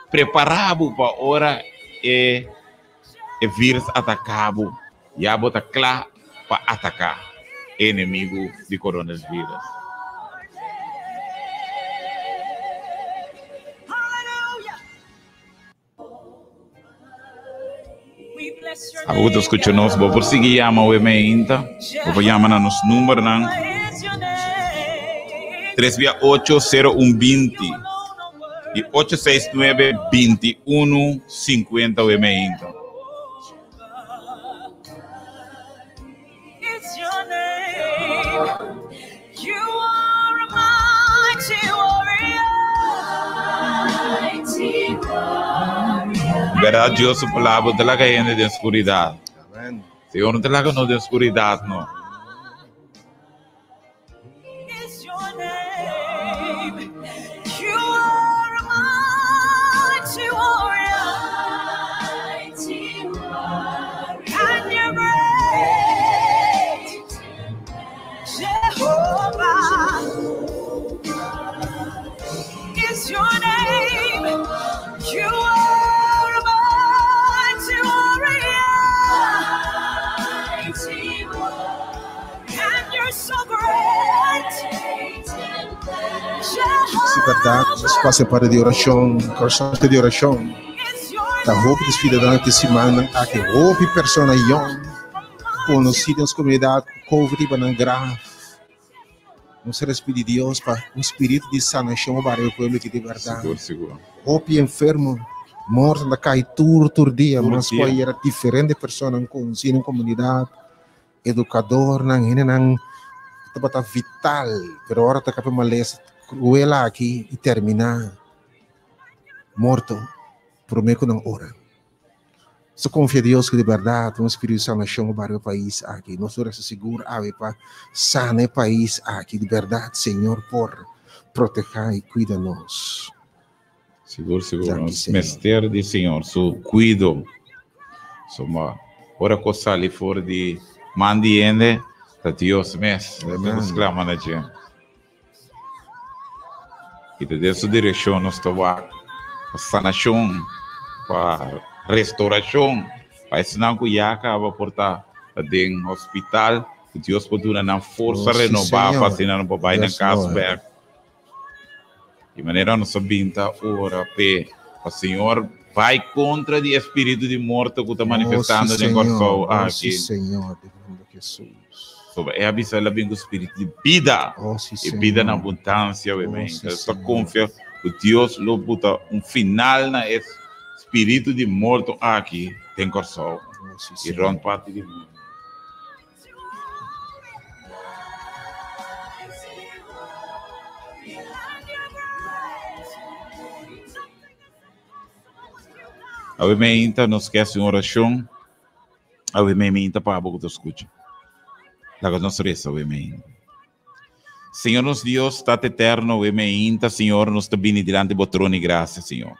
prepará bo pa ora e e virus ataká bo, ya bo ta kla pa ataká e enemigu di coronavirus. Abo ku ta skucha nos, bo por sigui yama awe meinta. Bo por yama na nos numbernan 3 via 8 0 1 20 i 8 6 9 21 50 awe meinta. Berdad Dios su palabra no ta laga hende den oscuridad. Señor no ta laga nos den oscuridad no. Si bèrdat, nos pasa para di orashon, kòrsou ta di orashon. Ta hopi despidida ku simannan aki, hopi persona yòn konosí den nos komunidat ku covid riba nan graf. Nos a pidi Dios pa un spiritu di sanashon pa e pueblo aki di bèrdat. Sigur, sigur. Hopi enfermo, morto ta kai tur tur dia, Tur mas dia. ku ayera diferente personanan konosí den komunidat, edukadornan, hendenan tabata vital, pero ora ta kaba e malesa kruel aki i terminá morto promé ku nan ora. So konfia Dios ku di bèrdat un spiritu di sanashon pa e pais aki. Nos tur resa sigur awe pa sana e pais aki. Di bèrdat Señor por protehá i kuida nos. Sigur, sigur. Danki, Nos Señor. mester di Señor su kuido. Suma ora ku sali for di man di hende, ta Dios mes. Amen. Nos klama na dje. I ta den su direkshon nos ta wak pa sanashon, pa restaurashon, pa esnan ku ya kaba por ta den hospital, ku Dios por duna nan forsa Oh, sí, renobá pa Señor. asina nan por bai nan Yes, kas Lord. bèk. Di manera nos a binta ora p'e pa Señor bai kontra di e spiritu di morto ku ta Oh, sí, manifestando den Señor. Kòrsou Oh, sí, aki. Señor. Den nomber di Hesus. Soba e a bisa el a bin ku spiritu di bida Oh, sí, i bida na Señor. abundansia, Oh, amen. sí, Nos ta Señor. konfia ku Dios lo buta un final na e spiritu di morto aki den Kòrsou Oh, sí, i Señor. rònt parti di mundu. Awe meinta nos ke hasi un orashon. Awe meinta pa abo ku ta skucha. Laga nos resa awe meinta. Señor nos Dios, Tata eterno, awe meinta, Señor, nos ta bini dilanti bo trono di grasia, Señor.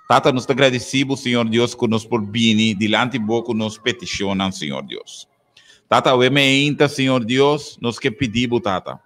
Tata, nos ta gradisí bo, Señor Dios, ku nos por bini dilanti bo ku nos petishonnan, Señor Dios. Tata, awe meinta, Señor Dios, nos ke pidi bo, Tata.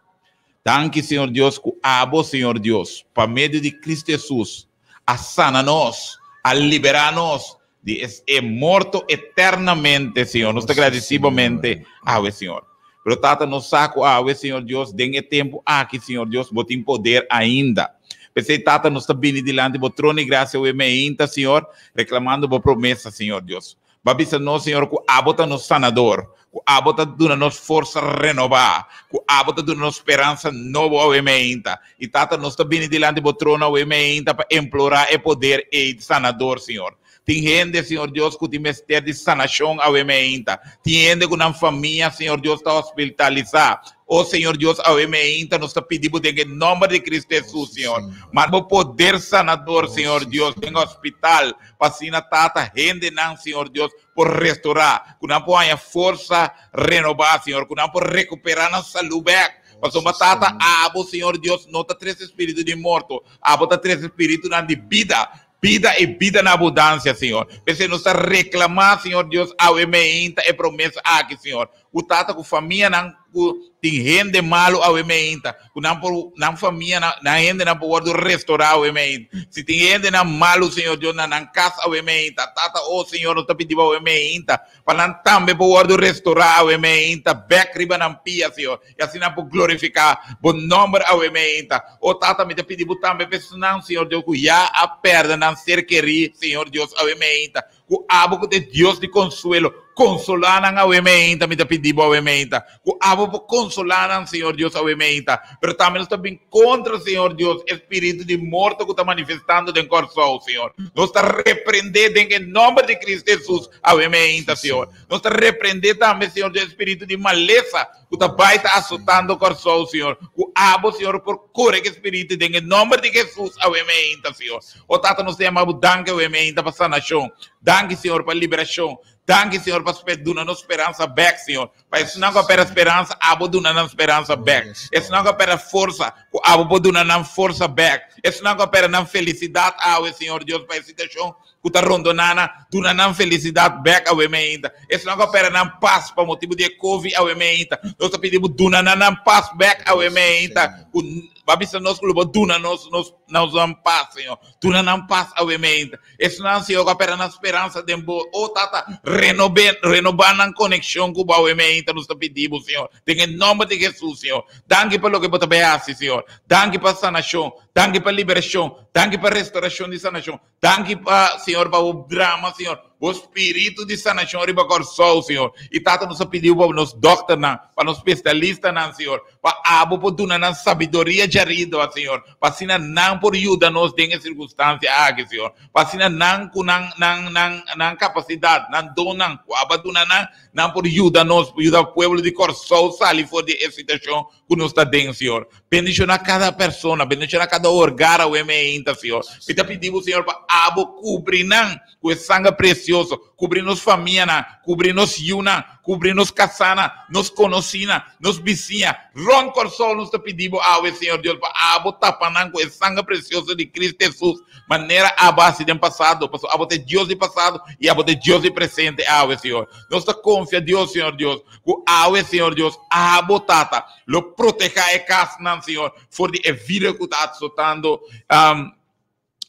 Danki, Señor Dios, ku abo, Señor Dios, pa medio di Cristo Jesus, a sana nos, a liberá nos di es e morto eternamente, Señor. Nos ta agradecibamente awe, Señor. Pero Tata, nos sa ku awe, Señor Dios, den e tempu aki, Señor Dios, bo tin poder ainda. P'esei, Tata, nos ta bini dilanti bo trono di grasia awe meinta, Señor, reklamando bo promesa, Señor Dios. Bo a bisa nos, Señor, ku abo ta nos sanador, ku abo ta duna nos forsa renobá, ku abo ta duna nos speransa nobo awe meinta. I Tata, nos ta bini dilanti bo trono awe meinta pa implorá e poder ei sanador, Señor. Tin hende, Señor Dios, ku tin mester di sanashon awe meinta. Tin hende ku nan famia, Señor Dios, ta hospitalisá. O Señor Dios, awe meinta nos ta pidi bo den e nòmber di Cristo Hesus, Señor. Manda bo poder sanador, Señor Dios, den hospital, pa asina, Tata, hendenan, Señor Dios, por restorá, ku nan por haña forsa renobá, Señor, ku nan por rekuperá nan salú bèk. Pasobra, Tata, abo, Señor Dios, no ta trese spiritu di morto, abo ta trese spiritunan di bida, bida i bida na abundansia, Señor. P'esei nos ta reklamá, Señor Dios, awe meinta e promesa aki, Señor, ku Tata, ku famianan ku tin hende malu awe meinta, ku nan por, nan famianan, nan hendenan por wòrdu restorá awe meinta. Si tin hendenan malu, Señor Dios, na nan kas awe meinta, Tata, o Señor, nos ta pidi bo awe meinta, pa nan tambe por wòrdu restorá awe meinta, bèk riba nan pia, Señor, i asina nan por glorifiká bo nòmber awe meinta. O Tata, mi ta pidi bo tambe pa esnan, Señor Dios, ku ya a pèrdè nan ser kerí, Señor Dios, awe meinta, Ku abo ku ta e Dios di konsuelo, konsolá nan awe meinta, mi ta pidi bo awe meinta. Ku abo por konsolá nan, Señor Dios, awe meinta. Pero tambe nos ta bin kontra, Señor Dios, e spiritu di morto ku ta manifestando den Kòrsou, Señor. Nos ta reprendé den e nòmber di Cristo Hesus awe meinta, Señor. Nos ta reprendé tambe, Señor Dios, e spiritu di malesa ku ta bai ta asotando Kòrsou, Señor. Ku abo, Señor, por kore ku e spiritu den e nòmber di Hesus awe meinta, Señor. O Tata, nos ta yama Bo danki awe meinta pa sanashon. Danki, Señor, pa liberashon. Danki, Señor, pa duna nos speransa bèk, Señor. Pa esnan ku a pèrdè speransa, Abo duna nan speransa bèk. Esnan ku a pèrdè forsa, ku Abo por duna nan forsa bèk. Esnan ku a pèrdè nan felisidat awe, Señor Dios, pa e situashon. ku ta rondoná nan, duna nan felisidat bèk awe meinta. Esnan ku a pèrdè nan pas pa motibu di e Covid awe meinta, nos ta pidi bo duna nan nan pas bèk awe meinta. Ku bo a bisa nos ku lo bo duna nos nos nan pas, Señor. Duna nan pas awe meinta. Esnan, Señor, ku a pèrdè nan speransa den bo, o Tata, renob'é, renobá nan konekshon ku bo awe meinta, nos ta pidi bo, Señor. Den e nòmber di Hesus, Señor. Danki pa loke bo ta bai hasi, Señor. Danki pa sanashon. Danki pa liberashon. Danki pa restorashon di sanashon. Danki pa, Señor, pa bo drama, Señor, bo spiritu di sanashon riba Kòrsou, Señor. I Tata, nos a pidi bo pa nos dòkternan, pa nos spesialistanan, Señor, pa abo por duna nan sabiduria djariba, Señor, pa asina nan por yuda nos den e sirkunstansia aki, Señor. Pa asina nan ku nan nan nan nan kapasidat, nan donnan ku abo a duna nan, nan por yuda nos, yuda pueblo di Kòrsou sali for di e situashon ku nos ta den, Señor. Bendiciona cada persona, bendiciona cada hogar awe meinta, Señor. Mi ta pidi bo, Señor, pa abo cubri nan cu e sangre precioso. Cubri nos famianan, cubri nos yiunan, cubri nos casanan, nos conocinan, nos bisiña. Rond Corsou nos ta pidi bo awe, Señor Dios, pa abo tapa nan cu e sangre precioso di Cristo Jesus, manera abo a haci den pasado, pasobra abo ta e Dios di pasado y abo ta e Dios di presente awe, Señor. Nos ta confia Dios, Señor Dios, cu awe, Señor Dios, abo, Tata, lo protehá e kasnan, Señor, for di e virus ku ta atsotando, um,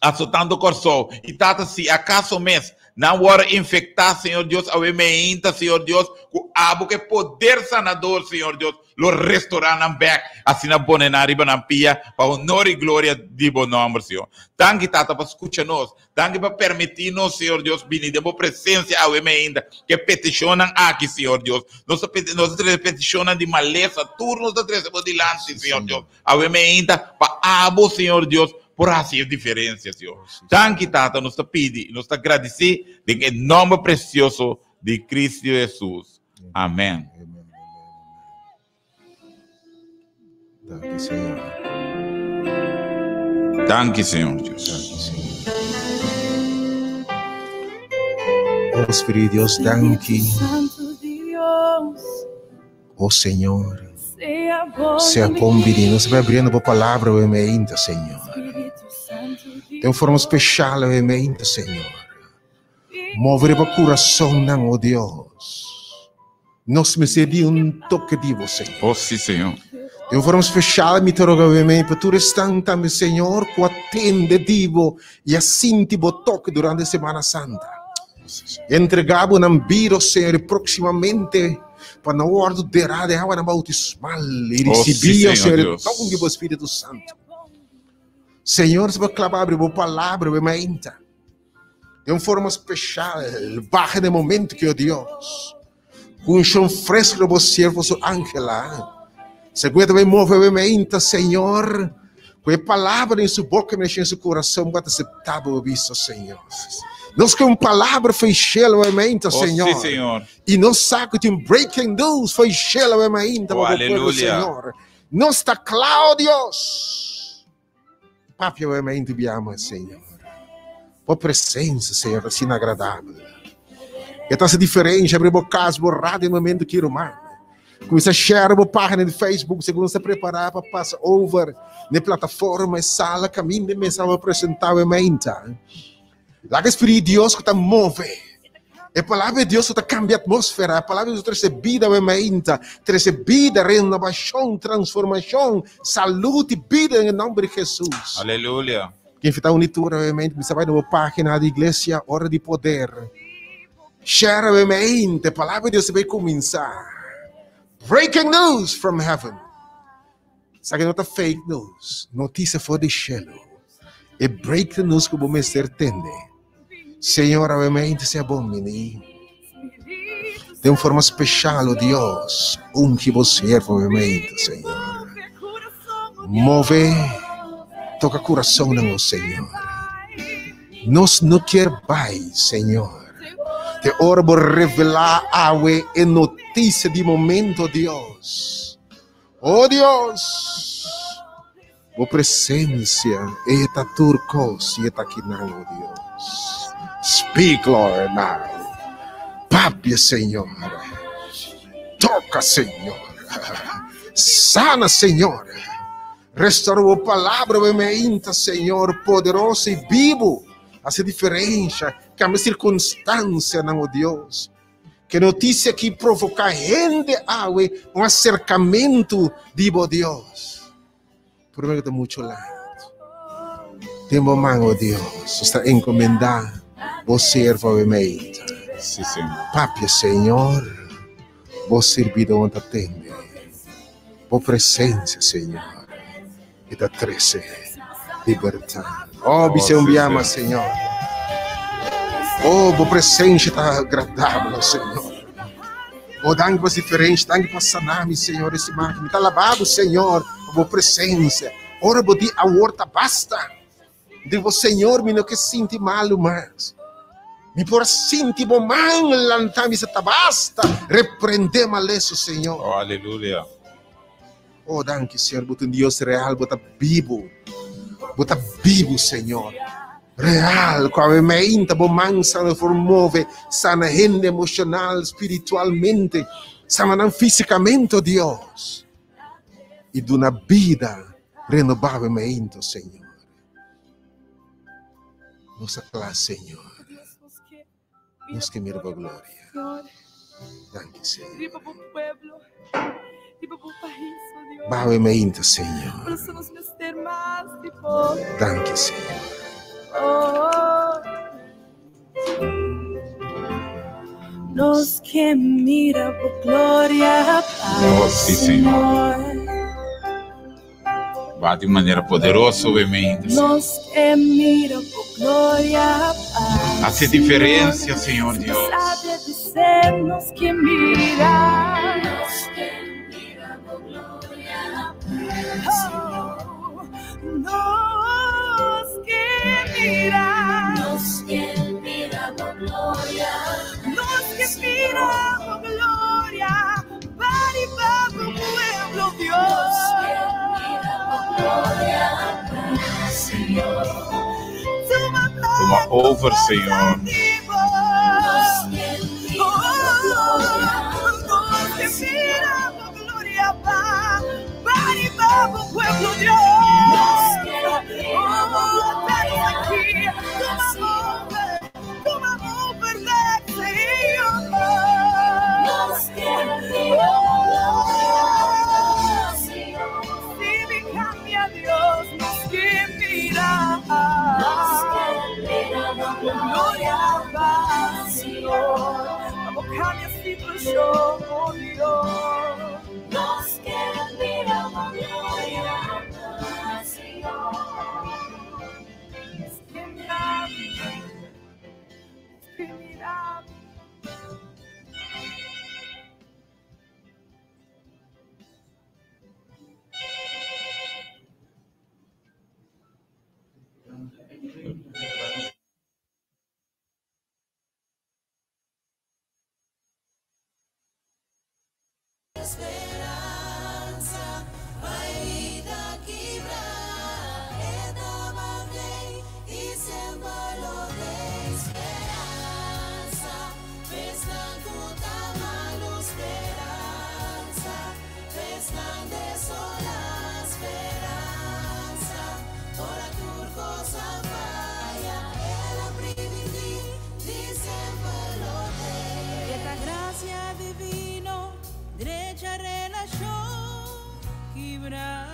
atsotando Kòrsou. I Tata, si akaso mes nan wòrdu infektá, Señor Dios, awe meinta, Señor Dios, ku abo ku e poder sanador, Señor Dios, lo restorá nan bèk, asina pone nan riba nan pia pa honor i gloria di bo nòmber, Señor. Danki, Tata, pa skucha nos. Danki pa permití nos, Señor Dios, bini den bo presensia awe meinda ku e petishonnan aki, Señor Dios. Nos ta pidi, nos ta trese petishonnan di malesa, tur nos ta trese bo dilanti, Señor Dios, awe meinda, pa abo, Señor Dios, por hasi e diferensia, Señor. Danki, Tata, nos ta pidi i nos ta gradisí den e nòmber presioso di Cristo Hesus. Amèn. Danki, Señor. Danki, Señor Dios. Danki, Señor. Oh Espíritu Dios, danki. Oh Señor, sea bom bini. Nos vai abrindo a palavra, o ainda, Señor. De uma forma especial, o ainda, Señor. Move riba coraçãonan, oh Dios. Nos mester di un toque di bo, Señor. Oh, sí, Señor. De un forma especial mi ta roga bo pa tur esnan tambe, Señor, ku a tende di bo i a sinti bo toque durante Semana Santa. Entrega bo nan bida, Señor, i próximamente pa nan wòrdu derá den awanan bautismal i Oh, sí, risibí, Señor Señor, e Dios. don di bo Spiritu Santu. Señor, si bo klaba abri bo palabra, bo mainta. De un forma special, baja den momento que, oh Dios, cu unción fresco bo siervo su Angela, se aguenta bem move bem meinta, Señor, cu e palabra em su boca e em su coração, bota aceptado bo visto, Señor. Nos que un palabra foi shelo bem meinta, Oh, Señor. sí, Señor. E nos sa que tem breaking news foi shelo bem meinta, Oh, bo pueblo, aleluya. Señor. Nos está claro, Dios. Papia we mente biamo, Señor. Bo presença, Señor, asina agradabel. E ta hasi diferencia, abri bo cas, bo radio momento ki ruman. Cuminsa share bo página di Facebook, segun sa prepara pa pasa over ne plataforma e sala caminda e mesa bo presenta we mente. Laga Espíritu di Dios ku ta move. E palabra di Dios ku ta kambia atmósfera. E palabra di Dios ku trese bida we mainta. Trese bida, renovashon, transformashon, salud i bida den e nòmber di Hesus. Aleluya. Ken fita uni tur we mainta, bisa bai na bo página di Iglesia Ora di Poder. Share we mainta. E palabra di Dios ta bai kuminsá. Breaking news from heaven. Esaki no ta fake news, notisia for di shelu. E break news ku bo mester tende. Señor, awe mente sea bon bini. Den un forma special, oh Dios, ungi bo siervo awe mente, Señor. Move, toca corazonnan, oh Señor. Nos no kier bai, Señor. Te ora bo revela awe e noticia di momento, Dios. Oh Dios, bo presencia e ta tur cos y e ta kinan, oh Dios. Speak, Lord, now. Papia, Señor. Toca, Señor. Sana, Señor. Restaura bo palabra, bo meinta, Señor, poderoso y bibo. Hace diferencia. Cambia circunstancianan, oh Dios. Ku e notisia aki provoká hende awe un aserkamentu di bo, Dios. Promé ku ta muchu lat. Den bo man, oh Dios, nos ta enkomendá bo servo awe meinta. Sí, Señor. Papia, Señor, bo sirbidónan ta tende. Bo presensia, Señor, e ta trese libertat. Oh, bis'é un biaha mas, Señor. Oh, bo presensia ta agradabel, oh Señor. Oh, danki pa diferensia, danki pa sana mi, Señor, e siman. Mi ta alabá bo, Señor, pa bo presensia. Ora bo di awor ta basta. Di bo, Señor, mi no ke sinti malu mas. Mi por a sinti bo man lanta mi, sa ta basta. Reprendé maleso, Señor. Oh, aleluya. Oh, danki, Señor, bo ta un Dios real, bo ta bibu. Bo ta bibu, Señor. Real, ku awe meinta bo man sana por move, sana hende emocional, spiritualmente, sana nan físicamente, oh Dios. I duna bida renobá awe meinta, Señor. Nos a kla, Señor. Nos ke mira bo gloria. Danki, Señor. Bawe meinta, Señor. Danki, Señor. Nos ke mira bo gloria, Oh, sí, Señor. Ba di manera poderoso awe meinta, Señor. Nos ke mira bo gloria, Hasi diferensia, Señor Dios. Nos ke mira. Nos ke mira. Nos ke mira bo gloria. Nos ke mira bo gloria. Pariba bo pueblo, Dios. Nos ke mira bo gloria, Señor. Tuma Tuma over, Señor. Nos ke mira bo gloria. Nos ke mira bo gloria. Pariba bo pueblo, Dios. Nos ke mira bo gloria. Tuma over, tuma over, Señor. Nos ke mira bo gloria, Señor. Si mi cambia Dios, nos ke mira. Nos ke mira bo Gloria gloria, va, Señor. Vamos cambia situación, oh Dios. Nos ke mira bo gloria, Señor. Nos ke mira, nos ke mira. Speransa, pa herida kibra, e ta mande i semper lo tin speransa. P'esnan ku ta malu speransa, p'esnan desolá speransa. Ora tur kos a faya, el a primintí di semper lo tin. E ta grasia divino, drecha relashon kibrá.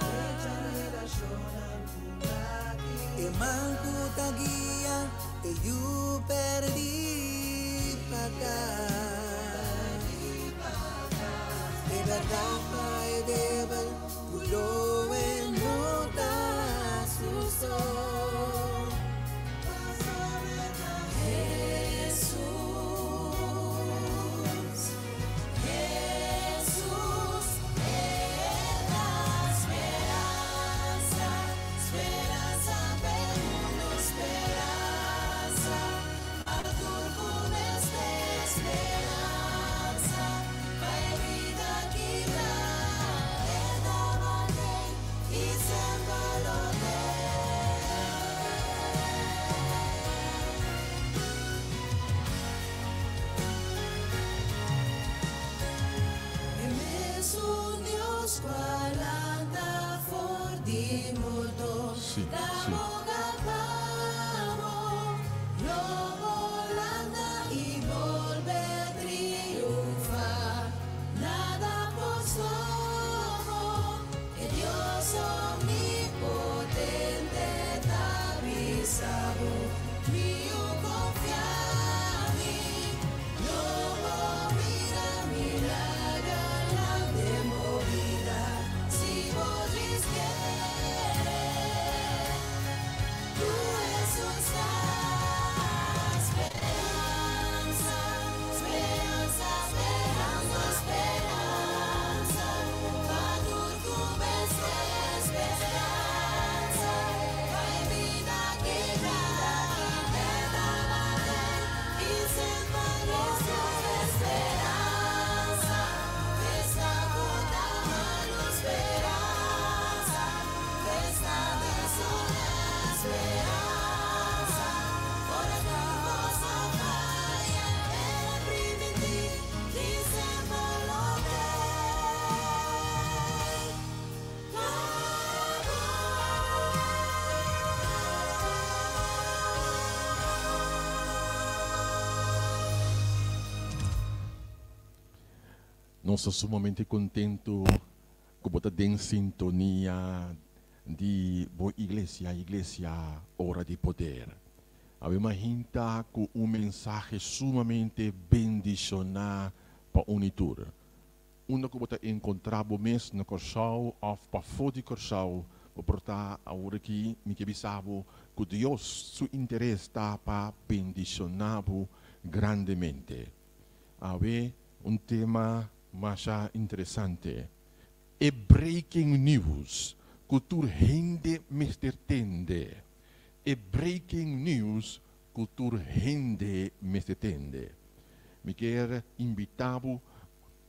E man ku ta guia e yu pèrdí pa kas. E bèrdat pa e débil ku lo e no ta su so. Hesus, Hesus, e ta speransa, speransa p'e mundu, speransa pa tur ku mester speransa, pa e bida kibrá, e ta mant'é i semper lo t'é. E mesun Dios ku a lanta for di morto Sí, ta sí. boga pa bo, lo bo. Nos ta sumamente kontentu ku bo ta den sintonia di bo iglesia, Iglesia Ora di Poder. Awe mahinta ku un mensahe sumamente bendishoná pa un i tur. Unda ku bo ta enkontrá bo mes na Kòrsou òf pafó di Kòrsou, bo por ta awor aki, mi ke bisa bo ku Dios su interes ta pa bendishoná bo grandemente. Awe un tema masha interesante, e breaking news ku tur hende mester tende. E breaking news ku tur hende mester tende. Mi kier invitá bo,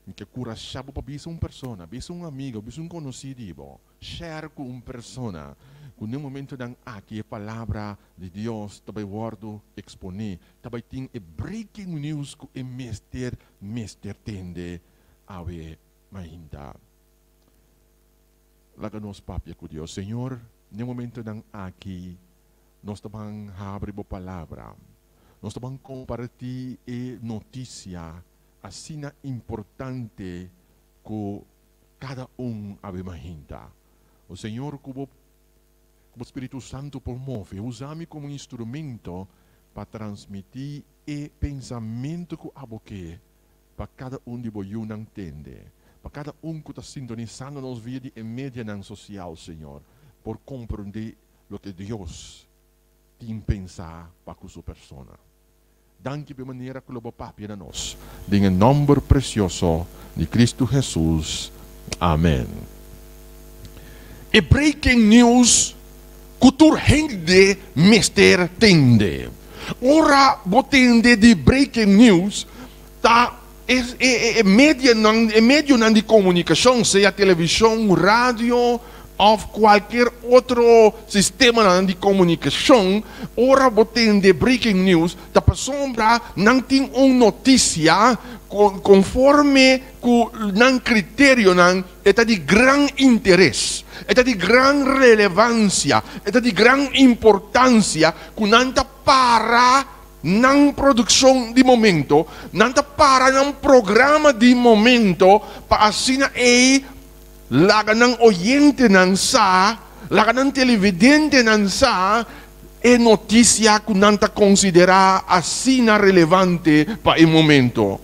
mi ke kurashá bo pa bisa un persona, bisa un amigo, bisa un konosí di bo, share ku un persona ku den momentonan aki e palabra di Dios ta bai wòrdu eksponé, ta bai tin e breaking news ku e mester mester tende awe mainta. Laga nos papia ku Dios. Señor, den momentonan aki nos ta ban habri bo palabra. Nos ta ban kompartí e notisia asina importante ku kada un a bin mahinta. O Señor, ku bo ku bo Spiritu Santu por move, usa mi komo un instrumento pa transmití e pensamentu ku abo ke pa kada un di bo yunan tende, pa kada un ku ta sintonisando nos via di e medianan sosial, Señor, por komprondé loke Dios tin pensá pa ku su persona. Danki pa e manera ku lo bo papia na nos. Den e nòmber presioso di Kristu Hesus. Amèn. E breaking news ku tur hende mester tende. Ora bo tende di breaking news ta e medianan, e medionan di komunikashon, sea televishon, radio òf kualker otro sistemanan di komunikashon, ora bo tende breaking news ta pasobra nan tin un notisia konforme ku nan kriterionan e ta di gran interes, e ta di gran relevansia, e ta di gran importansia ku nan ta para nan produkshon di momento, nan ta para nan programa di momento pa asina ei laga nan oyentenan sa, laga nan televidentenan sa e notisia ku nan ta konsiderá asina relevante pa e momento.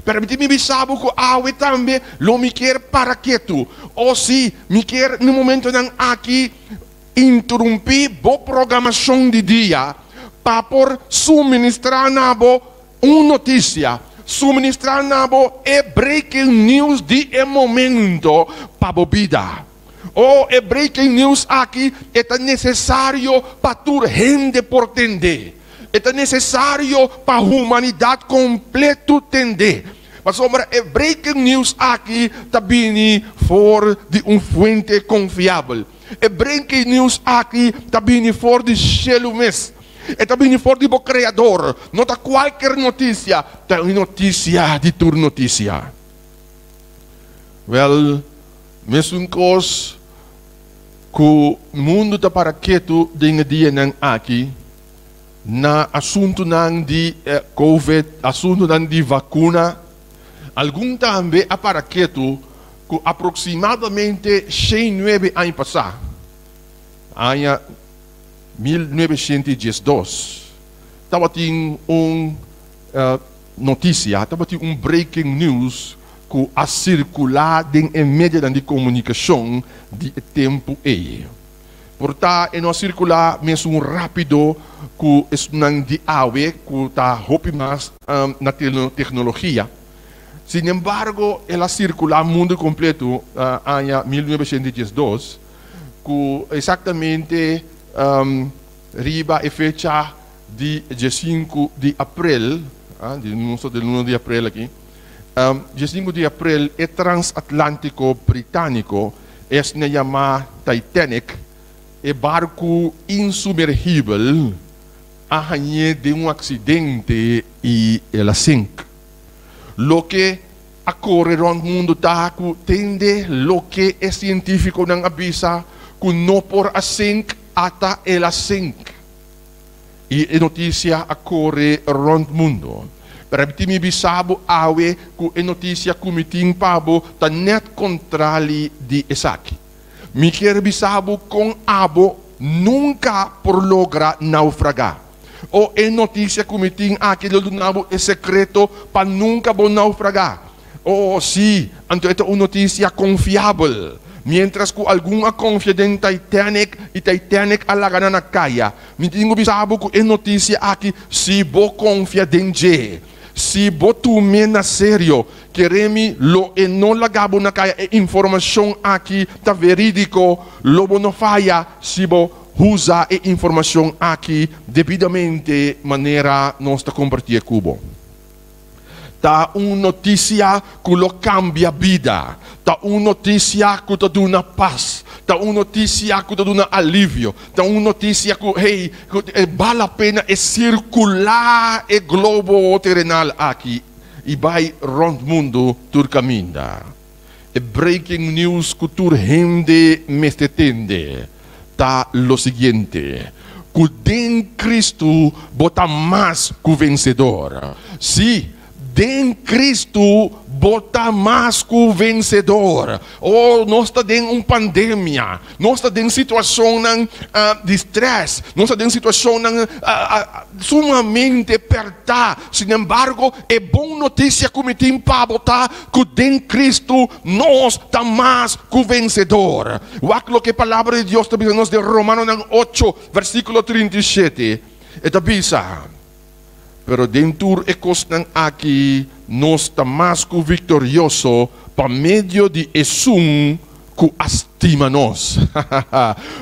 Permití mi bisa bo ku awe tambe lo mi kier para ketu, o si mi kier na momentonan aki Interumpí bo programashon di dia pa por suministrá na bo un notisia, suministrá na bo e breaking news di e momento pa bo bida. O e breaking news aki e ta nesesario pa tur hende por tendé. E ta nesesario pa humanidat kompletu tendé. Pasobra e breaking news aki ta bini for di un fuente konfiabel. E breaking news aki ta bini for di shelu mes. E ta bini for di bo Kreador. No ta kualker notisia, ta un notisia di tur notisia. Wèl, mesun kos ku mundu ta para ketu den e dianan aki na asuntunan di covid, asuntunan di vakuna, algun tambe a para ketu ku aproksimadamente 109 aña pasá, aña 1912, tabatin un notisia, tabatin un breaking news ku a sirkulá den e medianan di komunikashon di e tempu ei. Por ta e no a sirkulá mesun rápido ku esunnan di awe ku ta hopi mas na teknologia. Sin embargo, el a sirkulá mundu kompletu aña 1912, ku eksaktamente riba e fecha di diesinku di aprel, nos ta den luna di aprel aki, diesinku di aprel e transatlantiko britániko, esne yamá Titanic, e barku insumergibel, a hañ'é den un aksidente i el a sink. Loke a kore rònt mundu ta ku tende loke e sientífikonan a bisa ku no por a sink ata el a sink. I e notisia a kore rònt mundu. Permití mi bisa bo awe ku e notisia ku mi tin pa bo ta nèt kontrali di esaki. Mi kier bisa bo kon abo nunka por logra naufragá. O e notisia ku mi tin aki lo duna bo e sekreto pa nunka bo naufragá. O sí, anto e ta un notisia konfiabel. Miéntras ku algun a konfia den Titanic i Titanic a laga nan na kaya, Mi tin ku bisa bo ku e notisia aki, si bo konfia den dje, si bo tum'é na serio, kere mi lo e no laga bo na kaya. E informashon aki ta verídiko, lo bo no faya si bo usa e informashon aki debidamente manera nos ta kompartié ku bo. Ta un notisia ku lo kambia bida. Ta un notisia ku ta duna pas. Ta un notisia ku ta duna alivio. Ta un notisia ku, hey, ku e bal la pena e sirkulá e globo terenal aki i bai rònt mundu tur kaminda. E breaking news ku tur hende mester tende ta lo siguiente, ku den Kristu bo ta mas ku vensedor. Sí, den Kristu bo ta mas ku vensedor. Oh, nos ta den un pandemia, nos ta den situashonnan di strès, nos ta den situashonnan sumamente pèrtá. Sinembargo, e bon notisia ku mi tin pa bo ta ku den Kristu nos ta mas ku vensedor. Wak loke e Palabra di Dios ta bisa nos den Romanonan ocho, versíkulo 37. E ta bisa, Pero den tur e kosnan aki nos ta mas ku viktorioso pa medio di esun ku a stima nos.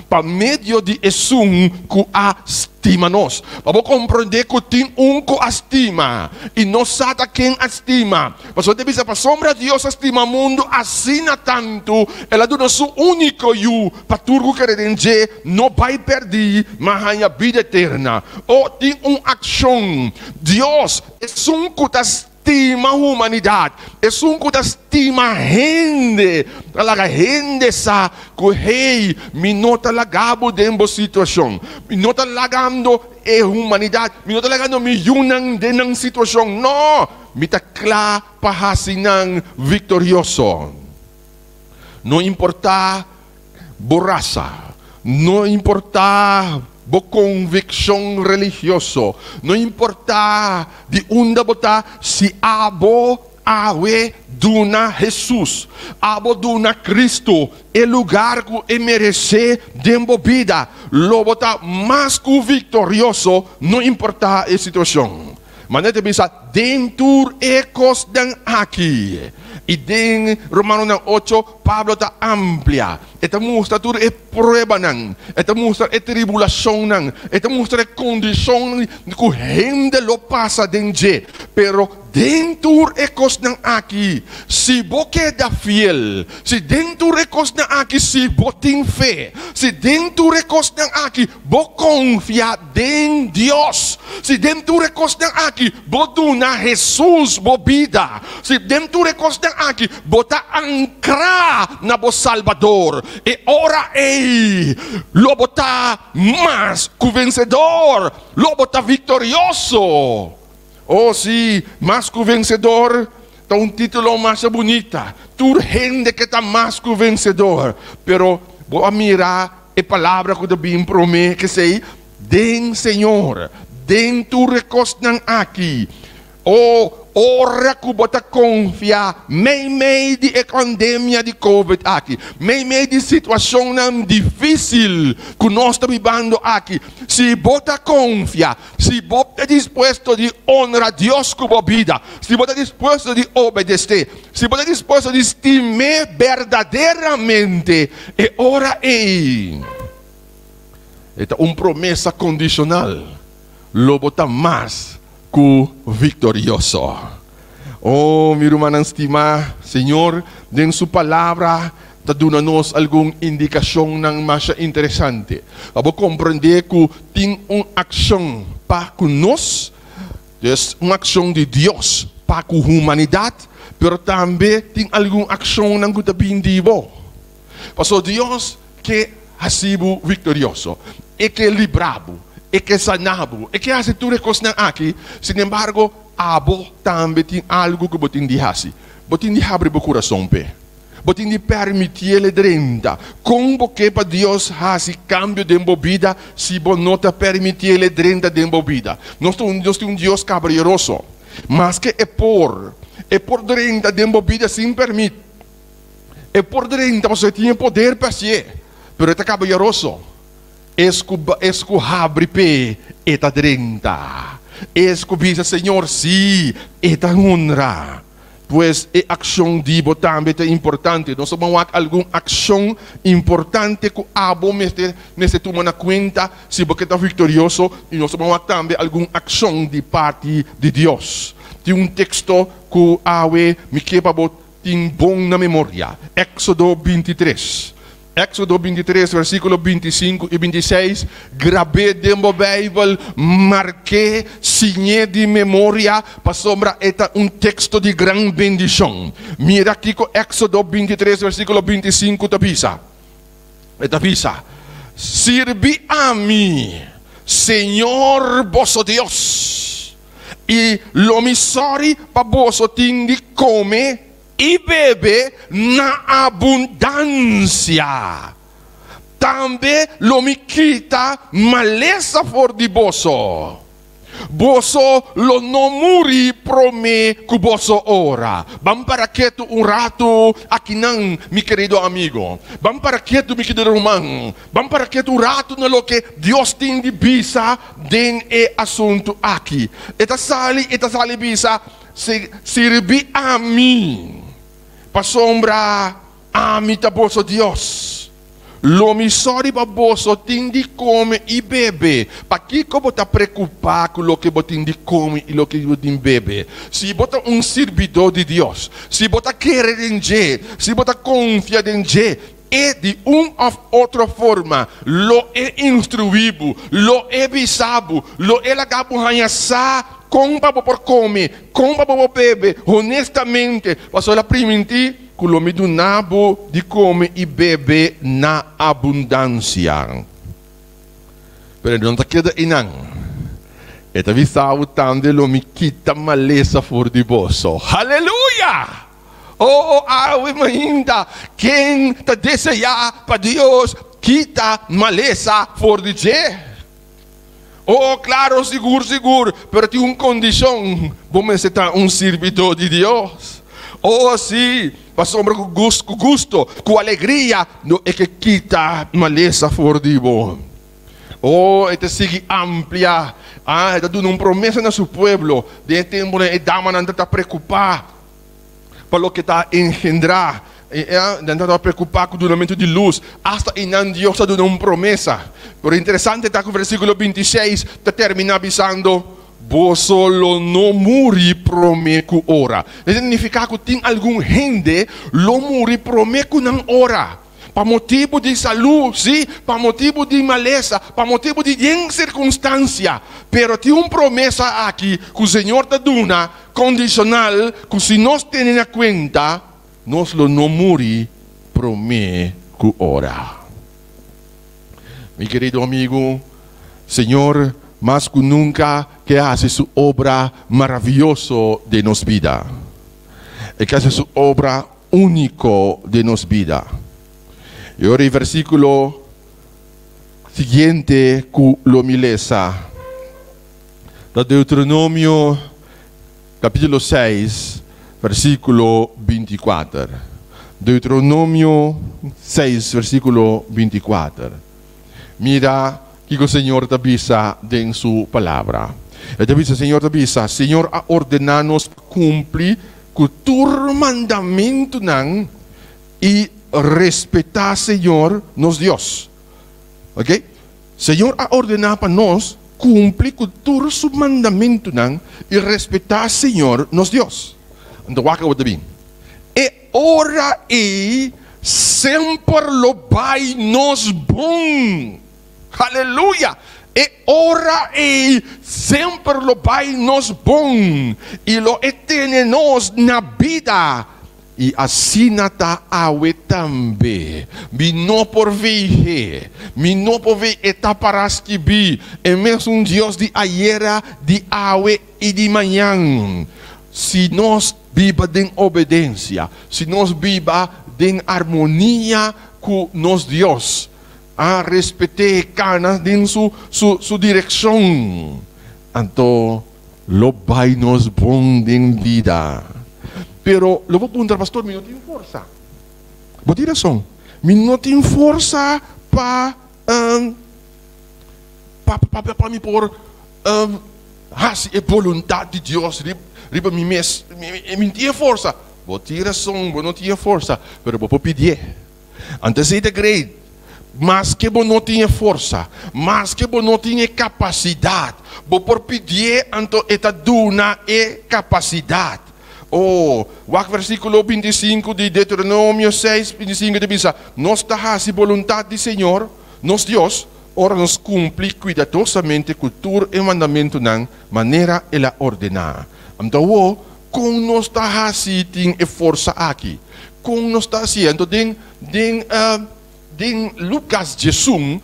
Pa medio di esun ku a stima nos. Pa bo komprondé ku tin un ku a stima, i nos sa ta ken a stima. Pasobra ta bisa, Pasobra Dios a stima mundu asina tantu, el a duna su úniko Yu, pa tur ku kere den dje no bai pèrdí, ma haña bida eterna. O, tin un akshon! Dios, esun ku ta Stima humanidat. Esun ku ta stima hende ta laga hende sa ku, hey, mi no ta laga bo den bo situashon. Mi no ta lagando e humanidat, mi no ta lagando mi yunan den nan situashon. No! Mi ta kla pa hasi nan viktorioso. No importá bo rasa, no importá bo konvikshon religioso, no importá di unda bo ta, si abo awe duna Hesus, abo duna Kristu e lugar ku e meresé den bo bida, lo bo ta mas ku viktorioso, no importá e situashon. Manera ta bisa den tur e kosnan aki. I den Romanonan ocho, Pablo ta amplia. E ta mustra tur e pruebanan, e ta mustra e tribulashonnan, e ta mustra e kondishonnan ku hende lo pasa den dje. Pero den tur e kosnan aki, si bo keda fiel, si den tur e kosnan aki si bo tin fe, si den tur e kosnan aki bo konfia den Dios, si den tur e kosnan aki bo duna Hesus bo bida, si den tur e kosnan aki bo ta ankrá na bo Salbador, e ora ei lo bo ta mas ku vensedor, lo bo ta viktorioso. Oh, sí, mas ku vensedor ta un título masha bunita. Tur hende ke ta mas ku vensedor. Pero bo a mira E palabra ku ta bin promé k'esei, den Señor, den tur e kosnan aki. O, ora ku bo ta konfia meimei di e pandemia di covid aki, meimei di situashonnan difísil ku nos ta bibando aki, si bo ta konfia, si bo ta dispuesto di onra Dios ku bo bida, si bo ta dispuesto di obedesé, Si bo ta dispuesto di stim'é berdaderamente, e ora ei, e ta un promesa kondishonal, lo bo ta mas ku viktorioso. O, mi rumannan stimá, Señor den Su Palabra ta duna nos algun indikashonnan masha interesante pa bo komprendé ku tin un akshon pa ku nos. Dus un akshon di Dios pa ku humanidat, pero tambe tin algun akshonnan ku ta bin di bo. Pasobra Dios ke hasi bo viktorioso, E ke libra bo, E ke sana bo, E ke hasi tur e kosnan aki. Sinembargo, Abo tambe tin algu ku bo tin di hasi. Bo tin di habri bo kurason p'e. Bo tin di permitié el drenta. Kon bo ke pa Dios hasi kambio den bo bida si bo no ta permitié el drenta den bo bida? Nos ta un nos tin un Dios kaballeroso. Maske e por, e por drenta den bo bida sin permit. E por drenta pasobra e tin e poder pa hasié, pero e ta kaballeroso. Es ku es ku habri p'e, e ta drenta. Es ku bisa Señor sí, e ta honra. Pues e akshon di bo tambe ta importante. Nos ta ban wak algun akshon importante ku abo mester mester tuma na kuenta si bo ke ta viktorioso i nos ta ban wak tambe algun akshon di parti di Dios. Tin un teksto ku awe mi ke pa bo tin bon na memoria, Éksodo 23. Éksodo 23, versíkulo 25 i 26, Grab'é den bo Beibel, mark'é, siñ'é di memoria, pasobra e ta un teksto di gran bendishon. Mira kiko Éksodo 23, versíkulo 25 ta bisa. E ta bisa, Sirbi ami, Señor boso Dios, i lo mi sòri pa boso tin di kome I bebe na abundansia. Tambe lo mi kita malesa for di boso. Boso lo no muri promé ku boso ora. Ban para ketu un ratu akinan, mi kerido amigo. Ban para ketu, mi kerido ruman. Ban para ketu un ratu na loke Dios tin di bisa den e asuntu aki. E ta sali, e ta sali bisa. Sirbi ami, pasobra ami ta boso Dios. Lo mi sòri pa boso tin di kome i bebe. Pakiko bo ta preokupá ku loke bo tin di kome i loke bo tin bebe? Si bo ta un sirbidó di Dios, si bo ta kere den dje, si bo ta konfia den dje, e di un òf otro forma lo e instruí bo, lo e bisa bo, lo e laga bo haña sa kon pa bo por kome, kon pa bo por bebe honestamente, pasobra el a primintí ku lo mi duna bo di kome i bebe na abundansia. Pero e no ta keda einan. E ta bisa bo tambe lo mi kita malesa for di boso. Haleluya! Oh, awe mainta, ken ta deseá pa Dios kita malesa for di dje? Oh, klaro, sigur, sigur, pero tin un kondishon, bo mester ta un sirbidó di Dios. Oh, sí, pasobra ku ku gusto, ku alegria, no e ke kita malesa for di bo. Oh, e ta sigui amplia, ah, e ta duna un promesa na su pueblo. Den e tempunan e damanan ta ta preokupá. pa loke ta engendrá. Nan tabata preokupá ku dunamentu di lus. Asta einan Dios a duna un promesa. Pero interesante ta ku versíkulo 26 ta terminá bisando, Boso lo no muri promé ku ora. Esei ta nifiká ku tin algun hende lo muri promé ku nan ora. Pa motibu di salú, sí, pa motibu di malesa, pa motibu di yen sirkunstansia. Pero tin un promesa aki ku Señor ta duna kondishonal ku si nos tene na kuenta, nos lo no muri promé ku ora. Mi kerido amigu, Señor mas ku nunka ke hasi su obra maravioso den nos bida. E ke hasi su obra úniko den nos bida. I ora e versíkulo siguiente ku lo mi lesa ta Deuteronomio kapítulo 6, versíkulo 24. Deuteronomio 6, versíkulo 24. Mira kiko Señor ta bisa den su palabra. E ta bisa, Señor ta bisa, Señor a ordená nos pa kumpli Ku tur mandamentunan i respetá Señor nos Dios. Ok? Señor a ordená pa nos kumpli ku tur su mandamentunan i respetá Señor nos Dios. Anto wak awor ta bin. E ora ei semper lo bai nos bon. Aleluya! E ora ei semper lo bai nos bon i lo e tene nos na bida. I asina ta awe tambe. Mi no por vehe. Mi no por ve e ta pará skibí. E mesun Dios di ayera, di awe i di mañan. Si nos biba den obedensia, si nos biba den armonia ku nos Dios, a respet'é, kana den su su su direkshon, anto lo bai nos bon den bida. Pero lo bo puntra, Pastor, mi no tin forsa. Bo tin rason. Mi no tin forsa pa pa pa pa mi por hasi e boluntat di Dios riba mi mes. Mi no tin e forsa. Bo tin rason, bo no tin e forsa, pero bo por pidié. Anto esei ta great. Maske bo no tin e forsa, maske bo no tin e kapasidat, bo por pidié, anto e ta duna e kapasidat. Oh, wak versíkulo 25 di Deuteronomio 6, 25 ta bisa, Nos ta hasi boluntat di Señor, nos Dios, ora nos kumpli kuidadosamente ku tur e mandamentunan manera El a ordená. Anto awor, kon nos ta hasi tin e forsa aki? Kon nos ta hasié? Anto den den den Lukas 11,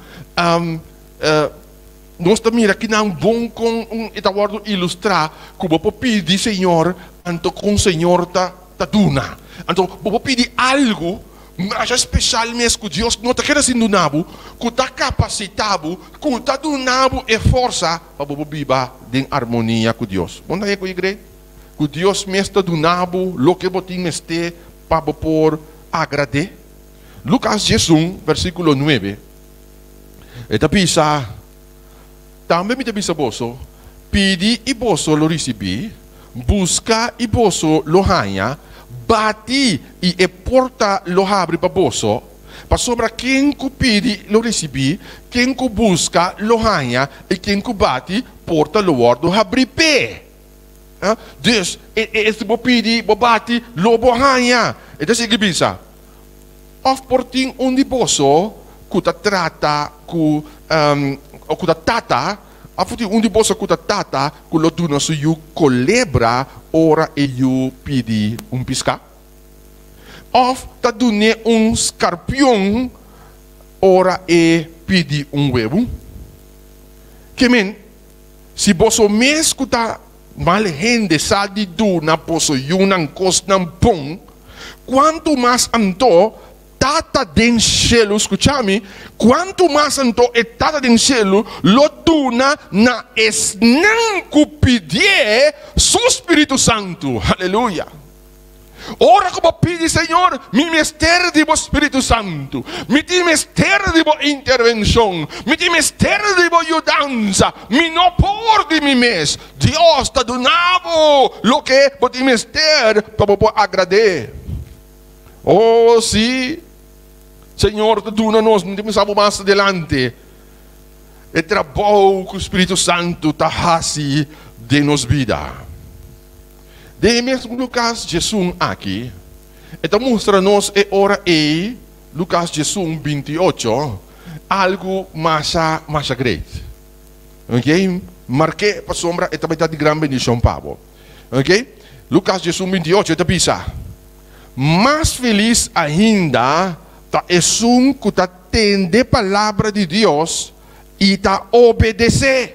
nos ta mira kinan bon kon un e ta wòrdu ilustrá ku bo por pidi Señor anto kon Señor ta ta duna. Anto bo por pidi algu masha speshal mes ku Dios no ta keda sin duna bo, ku ta kapasitá bo, ku ta duna bo e forsa pa bo por biba den armonia ku Dios. Bo no ta ku igre? Ku Dios mes ta duna bo loke bo tin mester pa bo por agrad'é? Lukas 11, versíkulo 9, e ta bisa, Tambe mi ta bisa boso, pidi i boso lo risibí, buska i boso lo haña, bati i e porta lo habri pa boso. Pasobra ken ku pidi lo risibí, ken ku buska lo haña, i ken ku bati, porta lo wòrdu habrí p'e. Dus, e si bo pidi, bo bati, lo bo haña. E ta sigui bisa, Òf por tin un di boso ku ta trata ku, ku ta tata, òf por tin un di boso ku ta tata ku lo duna su yu kolebra ora e yu pidi un piská? Òf ta dun'é un skarpion ora e pidi un webu? Ke men, si boso mes ku ta mal hende sa di duna boso yunan kosnan bon, kuantu mas anto Tata den shelu, skucha mi, kuantu mas anto e Tata den shelu lo duna na esnan ku pidié su Spiritu Santu. Aleluya! Ora ku bo pidi, Señor, mi mester di bo Spiritu Santu. Mi tin mester di bo intervenshon. Mi tin mester di bo yudansa. Mi no por di mi mes. Dios ta duna bo loke bo tin mester pa bo por agrad'é. Oh, sí, Señor ta duna nos, mi ta pensa bo mas adelante, e trabou ku Spiritu Santu ta hasi den nos bida. Den e mes Lukas 11 aki, e ta mustra nos e ora ei, Lukas 11, 28, algu masha, masha great. Ok, mark'é pasobra e ta bai ta di gran bendishon pa bo. Ok, Lukas 11, 28, e ta bisa, Mas felis ainda ta esun ku ta tende palabra di Dios i ta obedesé.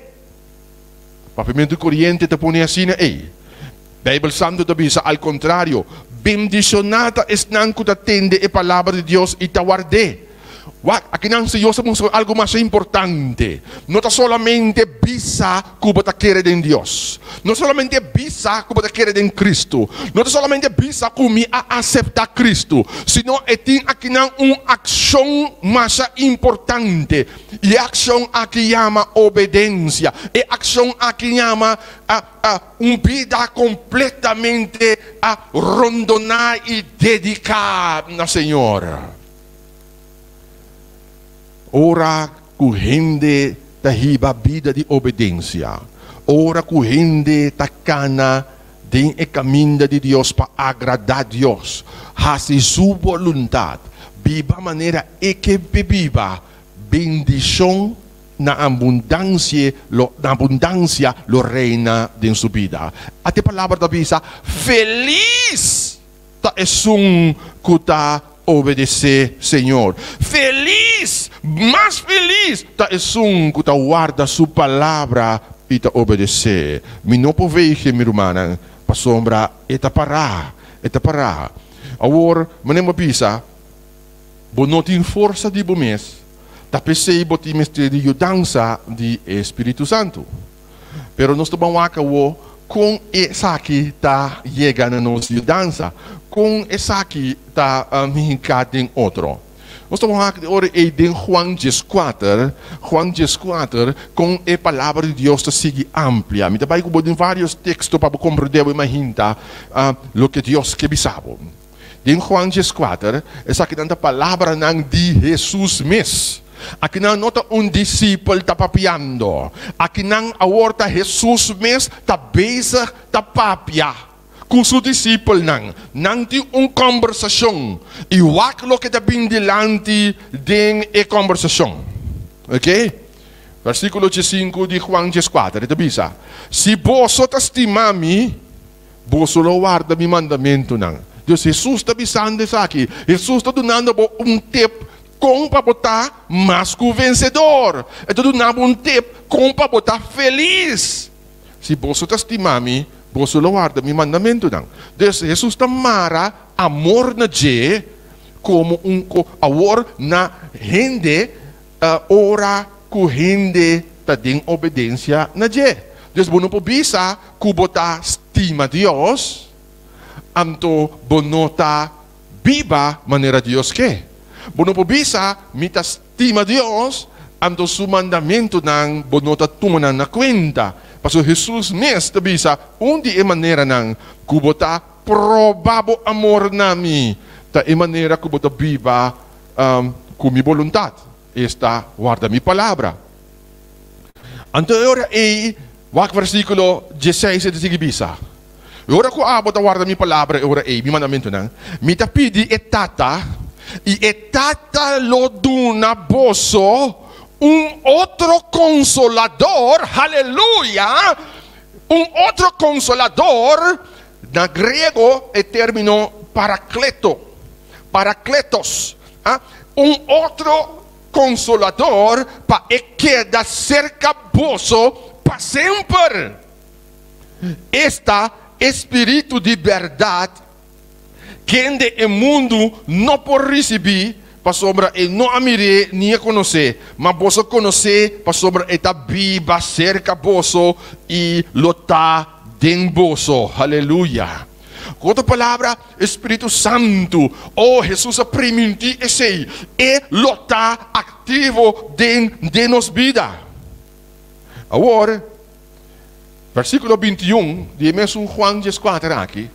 Papiamentu Koriente ta pone asina ei. Beibel Santu ta bisa al kontrario, Bendishoná ta esnan ku ta tende e palabra di Dios i ta ward'é. Wak, akinan Señor ta mustra algu masha importante. No ta solamente bisa ku bo ta kere den Dios. No solamente bisa ku bo ta kere den Kristu. No ta solamente bisa ku mi a aseptá Kristu, sino e tin akinan un akshon masha importante. I e akshon aki yama obedensia. E akshon aki yama un bida kompletamente rondoná i dediká na Señor. Ora ku hende ta hiba bida di obedensia, ora ku hende ta kana den e kaminda di Dios pa agradá Dios, hasi su boluntat, biba manera e ke biba, Bendishon na abundansie lo na abundansia lo reina den su bida. Ate palabra ta bisa, Felis! ta esun ku ta obedesé Señor. Felis, mas felis ta esun ku ta warda su palabra i ta obedesé. Mi no por veige, mi rumannan, pasobra e ta pará, e ta pará. Awor, manera mi a bisa, bo no tin forsa di bo mes, ta p'esei bo tin mester di yudansa di e Spiritu Santu. Pero nos ta ban wak awor kon esaki ta yega na nos yudansa, kon esaki ta hinká den otro. Nos ta ban wak ora ei den Juan dieskuater, Juan dieskuater, kon e Palabra di Dios ta sigui amplia. Mi ta bai ku bo den vários teksto pa bo komprendé bo i mahinta loke Dios ke bisa bo. Den Juan dieskuater, esakinan ta palabranan di Hesus mes. Akinan no ta un disipel ta papiando. Akinan awor ta Hesus mes ta bezig ta papia ku su disipelnan. Nan tin un kòmbersashon i wak loke ta bin dilanti den e kòmbersashon. Oke? Versíkulo diesinku di Juan dieskuater, e ta bisa, Si boso ta stima mi, Boso lo warda mi mandamentunan. Dus Hesus ta bisando esaki. Hesus ta dunando bo un tip kon pa bo ta mas ku vensedor. E ta duna bo un tip kon pa bo ta felis. Si boso ta stima mi, boso lo warda mi mandamentunan. Dus Hesus ta mara amor na dje komo un awor na hende ora ku hende ta den obedensia na dje. Dus bo no por bisa ku bo ta stima Dios, anto bo no ta biba manera Dios ke. Bo no por bisa, Mi ta stima Dios, anto su mandamentunan bo no ta tuma nan na kuenta. Pasobra Hesus mes ta bisa, Un di e maneranan ku bo ta proba bo amor na mi ta e manera ku bo ta biba ku mi boluntat, esta, warda mi palabra. Anto e ora ei, wak versíkulo dieseis e ta sigui bisa, E ora ku abo ta warda mi palabra, e ora ei, mi mandamentunan, mi ta pidi e Tata, i e Tata lo duna boso un otro Konsolador, haleluya, un otro Konsolador, na griego e término parakleto. Parakletos, a, un otro konsolador pa e keda serka boso pa semper. Esta e spiritu di bèrdat, kende e mundu no por risibí, pasobra e no a mir'é ni a konos'é, ma boso konos'é, pasobra e ta biba serka boso i lo ta den boso. Aleluya! Ku otro palabra, e Spiritu Santu, oh, Hesus a primintí esei, e lo ta aktivo den den nos bida. Awor, versíkulo bintiun di e mesun Juan dieskuater aki,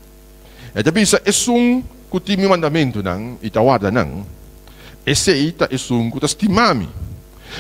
e ta bisa, Esun ku tin mi mandamentunan i ta warda nan, esei ta esun ku ta stima mi.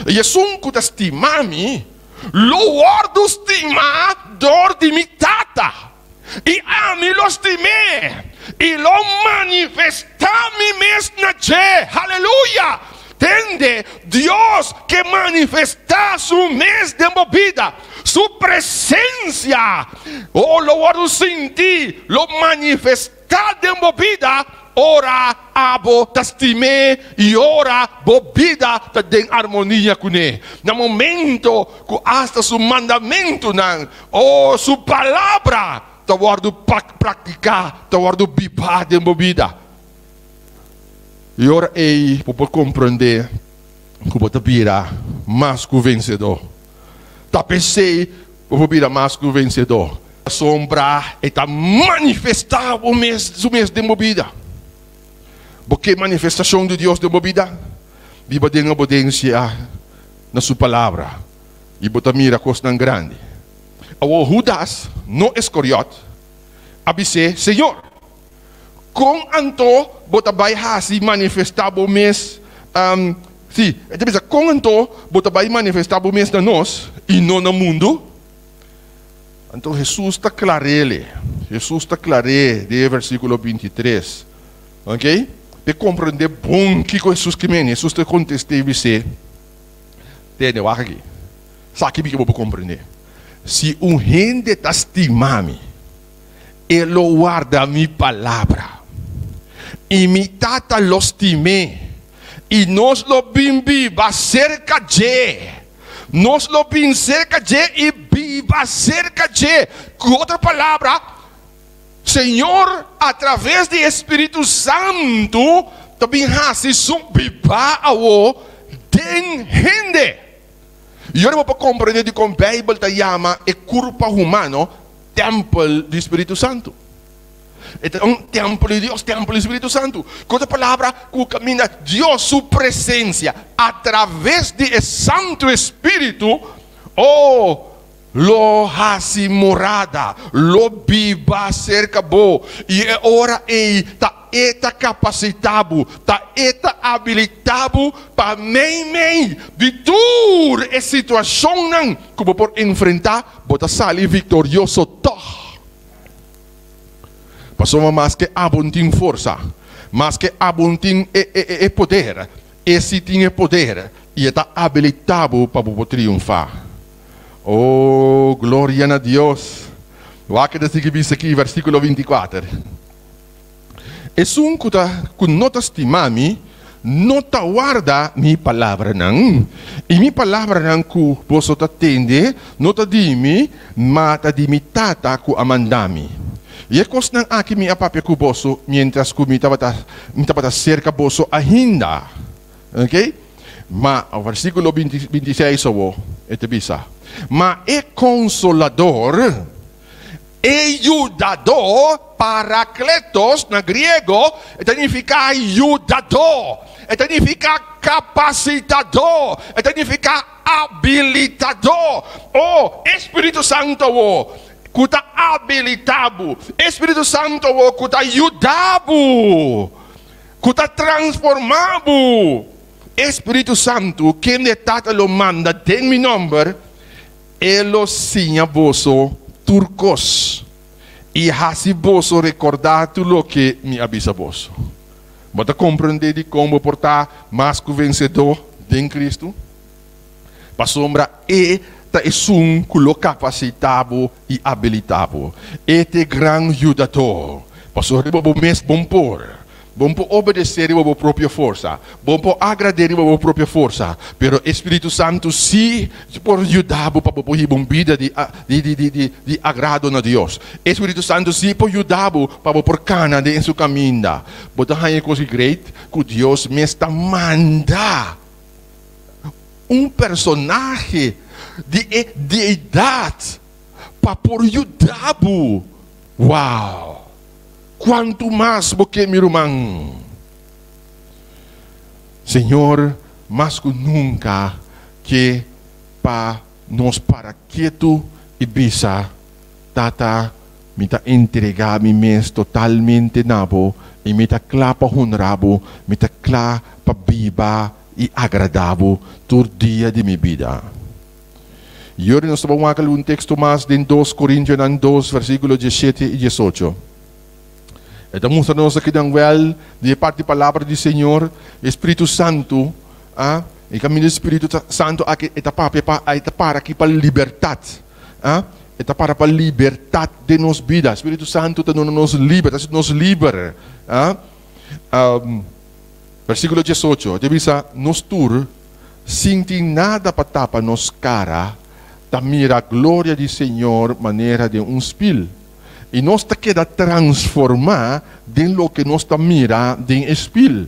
I esun ku ta stima mi lo wòrdu stimá dor di mi Tata. I ami lo stim'é i lo manifestá mi mes na dje. Haleluya! Tende, Dios ke manifestá su mes den bo bida. Su presensia, oh, lo wòrdu sintí, lo manifestá den bo bida ora abo ta stim'é i ora bo bida ta den armonia kuné. Na momento ku asta su mandamentunan O su palabra ta wòrdu praktiká, ta wòrdu bibá den bo bida. I ora ei bo por komprendé ku bo ta bira mas ku vensedó. Ta p'esei bo por bira mas ku vensedó. Pasobra e ta manifestá bo mes, su mes den bo bida. Bo ke manifestashon di Dios den bo bida? Biba den obedensia na su palabra. I bo ta mira kosnan grandi. Awor Hudas, no Iskoriòt, a bis'é, Señor, kon anto bo ta bai hasi manifestá bo mes, sí, e ta bisa, kon anto bo ta bai manifestá bo mes na nos i no na mundu? Anto Hesus ta klar'é, Hesus ta klar'é den e versíkulo bintitres, oke? P'e komprendé bon kiko Hesus ke meni, Hesus ta kontest'é i bis'é, Tende, wak aki. Sa ki mi ke bo por komprendé. Si un hende ta stima mi, e lo warda mi palabra. I mi Tata lo stim'é, i nos lo bin biba serka dje. Nos lo bin serka dje i biba serka dje. Ku otro palabra, Señor a traves di e Spiritu Santu ta bin hasi su bibá awo den hende. I ora bo por komprendé dikon Beibel ta yama e kurpa humano tèmpel di Spiritu Santu. E ta un tèmpel di Dios, tèmpel di Spiritu Santu. Ku otro palabra, ku kaminda Dios su presensia a traves di e Santu Spiritu, oh, lo hasi morada, lo biba serka bo, i e ora ei ta E ta kapasitá bo, ta E ta abilitá bo pa meimei di tur e situashonnan ku bo por enfrentá, bo ta sali viktorioso tòg. Pasobra maske abo no tin forsa, maske abo no tin e poder, E si tin e poder i E ta abilitá bo pa bo por triunfá. Oh, gloria na Dios! Wak e ta sigui bisa aki, versíkulo 24, Esun ku ta ku no ta stima mi, no ta warda mi palabranan, i mi palabranan ku boso ta tende no ta di mi, ma ta di mi Tata ku a manda mi. I e kosnan aki mi a papia ku boso miéntras ku mi tabata mi tabata serka boso ainda. Oke? Ma, versíkulo 26 awor, e ta bisa, Ma e Konsolador, E yudadó, parakletos na griego, e ta nifiká yudadó, e ta nifiká kapasitadó, e ta nifiká abilitadó. O, e spiritu santu awor ku ta abilitá bo, e spiritu santu awor ku ta yuda bo, ku ta transformá bo. E spiritu santu, kende Tata lo manda den mi nòmber, E lo siña boso tur kos i hasi boso rekordá tur loke mi a bisa boso. Bo ta komprendé dikon bo por ta mas ku vensedó den Kristu? Pasobra E ta esun ku lo kapasitá bo i abilitá bo. E ta e gran Yudadó. Pasobra riba bo mes bon por. Bo por obedesé riba bo propio forsa, bo por agrad'é riba bo propio forsa, pero e Spiritu Santu sí por yuda bo pa bo por hiba un bida di di agrado na Dios. E Spiritu Santu sí por yuda bo pa bo por kana den su kaminda. Bo ta haña e kos great ku Dios mes ta manda un personahe di e deidat pa por yuda bo. Wow! Kuantu mas bo ke mi ruman? Señor mas ku nunka ke pa nos para ketu i bisa, Tata, mi ta entregá mi mes totalmente na bo i mi ta kla pa honrá bo, mi ta kla pa biba i agradá bo tur dia di mi bida. I ora nos ta bai wak algun teksto mas den Dos Korintionan dos, versíkulo diesshete i diesocho. E ta mustra nos akinan wèl di e parti palabra di Señor, e Spiritu Santu, a, e kaminda di Spiritu Santu aki e ta papia pa, e ta para aki pa libertat, a, e ta para pa libertat den nos bida. Spiritu Santu ta duna nos liber, ta hasi nos liber, a. Versíkulo 18, e ta bisa, Nos tur, sin tin nada pa tapa nos kara, ta mira gloria di Señor manera den un spil, i nos ta keda transformá den loke nos ta mira den e spil.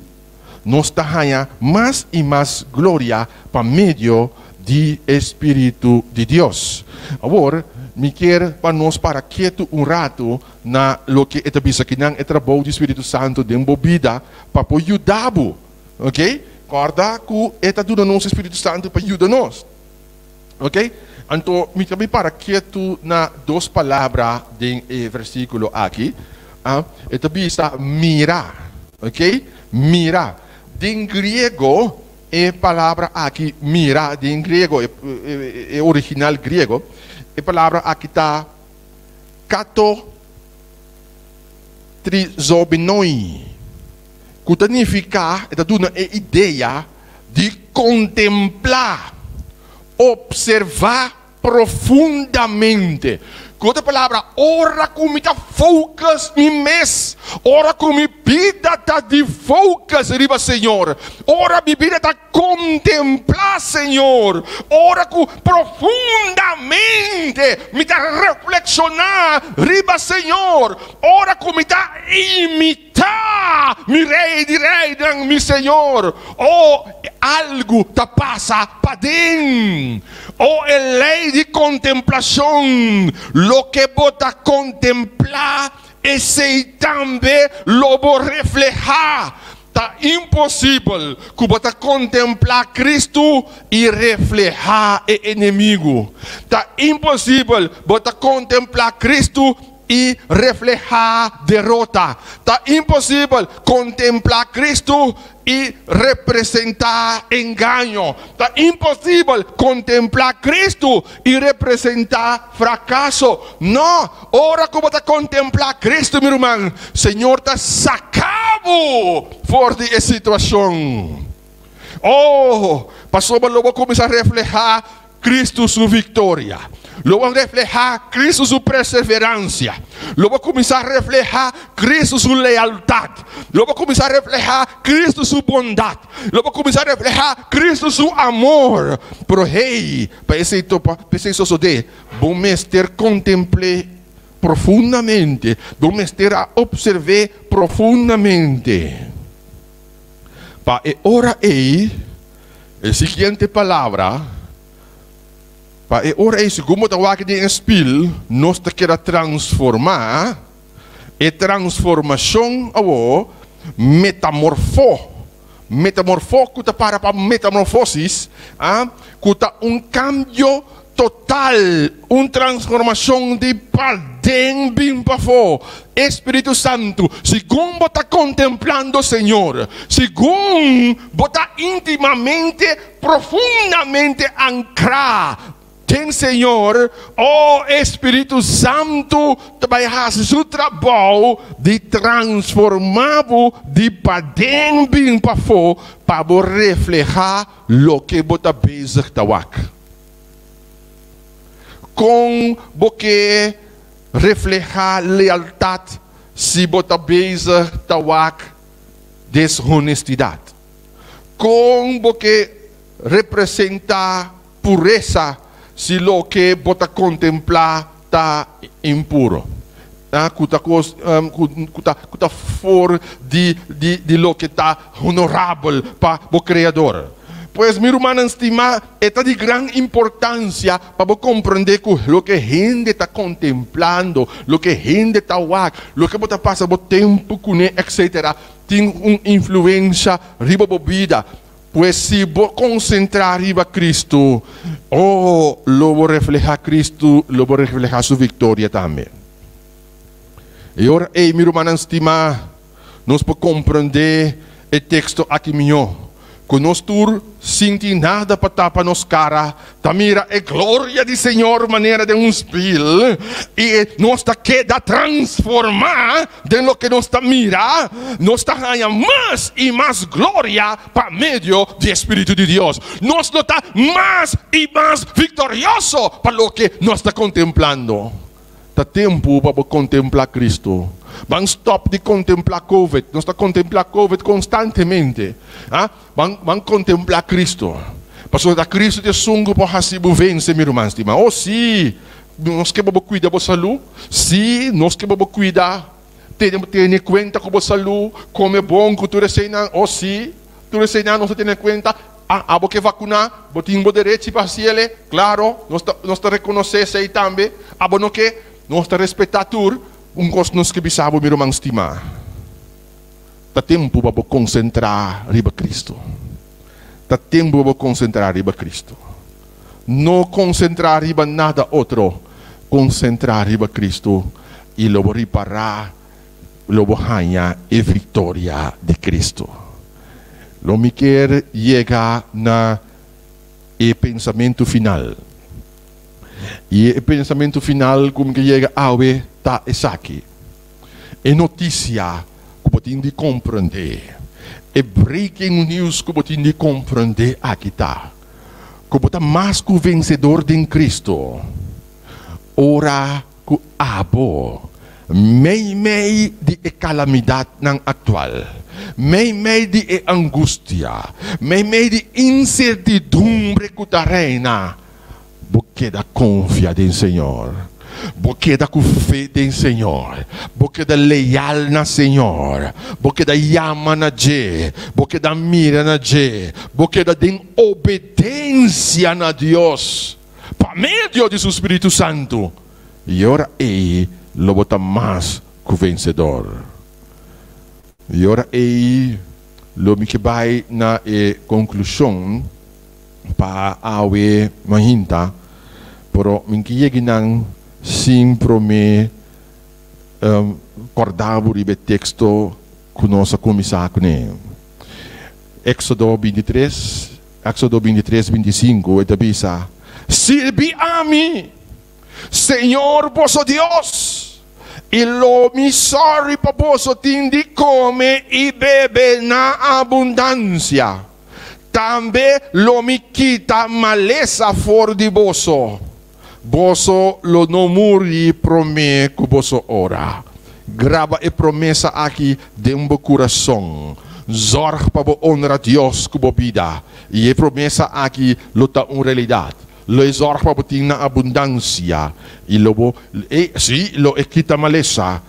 Nos ta haña mas i mas gloria pa medio di e spiritu di Dios. Awor, mi kier pa nos para ketu un ratu na loke e ta bisa kinan e trabou di spiritu santu den bo bida pa por yuda bo. Ok? Kòrda ku e ta duna nos e spiritu santu pa yuda nos. Ok? Anto mi ta bin para ketu na dos palabra den e versíkulo aki. Ah, e ta bisa mira. Ok? Mira. Den griego e palabra aki mira, den griego, e original griego, e palabra aki ta kato trizobinoi, ku ta nifiká, e ta duna e idea di kontemplá, opservá profundamente. Ku otro palabra, ora ku mi ta focus mi mes, ora ku mi bida ta di focus riba Señor, ora mi bida ta kontemplá Señor, ora ku profundamente mi ta reflekshoná riba Señor, ora ku mi ta imitá mi Rei di Reinan, mi Señor, oh, algu ta pasa paden. O e lei di kontemplashon, loke bo ta kontemplá, esei tambe lo bo reflehá. Ta imposibel ku bo ta kontemplá Kristu i reflehá e enemigu. Ta imposibel bo ta kontemplá Kristu i reflehá derota. Ta imposibel kontemplá Kristu i representá engaño. Ta imposibel kontemplá Kristu i representá frakaso. No! Ora ku bo ta kontemplá Kristu, mi ruman, Señor ta saká bo for di e situashon. Oh, pasobra lo bo kuminsá reflehá Kristu su viktoria. Lo bo reflehá Kristu su perseveransia. Lo bo kuminsá reflehá Kristu su lealtat. Lo bo kuminsá reflehá Kristu su bondat. Lo bo kuminsá reflehá Kristu su amor. Pero hey, pa esei topa, pa esei sosodé, bo mester kontempl'é profundamente. Bo mester a opserv'é profundamente. Pa e ora ei, E siguiente palabra, Pa e ora ei, segun bo ta wak den e spil, nos ta keda transformá. E transformashon awor, metamorfó, metamorfó ku ta para pa metamorfósis, a, ku ta un kambio total, un transformashon di paden bin pafó. E Spiritu Santu, segun bo ta kontemplando Señor, segun bo ta íntimamente, profundamente ankrá den Señor, o e Spiritu Santu ta bai hasi su trabou di transformá bo di paden bin pafó pa bo reflehá loke bo ta bezig ta wak. Kon bo ke reflehá lealtat si bo ta bezig ta wak deshonestidat? Kon bo ke representá puresa si loke bo ta kontemplá ta impuro, ku ta kos ku ta ku ta for di di loke ta honorabel pa bo Kreador? Pues, mi rumannan stimá, e ta di gran importansia pa bo komprendé ku loke hende ta kontemplando, loke hende ta wak, loke bo ta pasa bo tempu kuné, etsetera, tin un influensha riba bo bida. Pues si bo konsentrá riba Kristu, oh, lo bo reflehá Kristu, lo bo reflehá Su viktoria tambe. E ora ei, mi rumannan stimá, nos por komprendé e teksto aki mihó. Ku nos tur, sin tin nada pa tapa nos kara, ta mira e gloria di Señor manera den un spil, i nos ta keda transformá den loke nos ta mira, nos ta haña mas i mas gloria pa medio di e Spiritu di Dios. Nos lo ta mas i mas viktorioso pa loke nos ta kontemplando. Ta tempu pa bo kontemplá Kristu. Ban stòp di kontemplá Covid. Nos ta kontemplá Covid konstantemente. A Ban ban kontemplá Kristu. Pasobra ta Kristu ta esun ku por hasi bo vense, mi ruman stimá. O sí! Nos ke pa bo kuida bo salú. Sí, nos ke pa bo kuida, tene tene kuenta ku bo salú, kome bon ku tur eseinan. O sí, tur eseinan nos ta tene kuenta. A Abo ke vakuná, bo tin bo derechi pa hasi el'e, klaro, nos ta nos ta rekonosé esei tambe. Abo no ke, nos ta respetá tur. Un kos nos ke bisa bo, mi ruman stimá, ta tempu pa bo konsentrá riba Kristu. Ta tempu pa bo konsentrá riba Kristu. No konsentrá riba nada otro, konsentrá riba Kristu i lo bo ripará lo bo haña e viktoria di Kristu. Lo mi kier yega na e pensamentu final. I e pensamentu final ku mi ke yega awe ta esaki, E notisia ku bo tin di komprendé, e breaking news ku bo tin di komprendé aki ta, ku bo ta mas ku vensedor den Kristu ora. ku abo meimei di e kalamidatnan aktual, meimei di e angustia, meimei di insertidumbre ku ta reina, bo keda konfia den Señor. Bo keda ku fe den Señor. Bo keda leal na Señor. Bo keda yama na dje. Bo keda mira na dje. Bo keda den obedensia na Dios pa medio di su spiritu santu. I e ora ei lo bo ta mas ku vensedor. I e ora ei lo mi ke bai na e konklushon pa awe mainta, pero mi ke yega nan sin promé kòrda bo riba e teksto ku nos a kuminsá kuné. Éksodo bintitres, Éksodo bintitres, bintisinku, e ta bisa, Sirbi ami, Señor boso Dios, i lo mi sòru pa boso tin di kome i bebe na abundansia. Tambe lo mi kita malesa for di boso. Boso lo no muri promé ku boso ora. Graba e promesa aki den bo kurason. Zòrg pa bo onra Dios ku bo bida, i e promesa aki lo ta un realidat. Lo e zòrg pa bo tin na abundansia, i lo bo, e, sí, lo e kita malesa,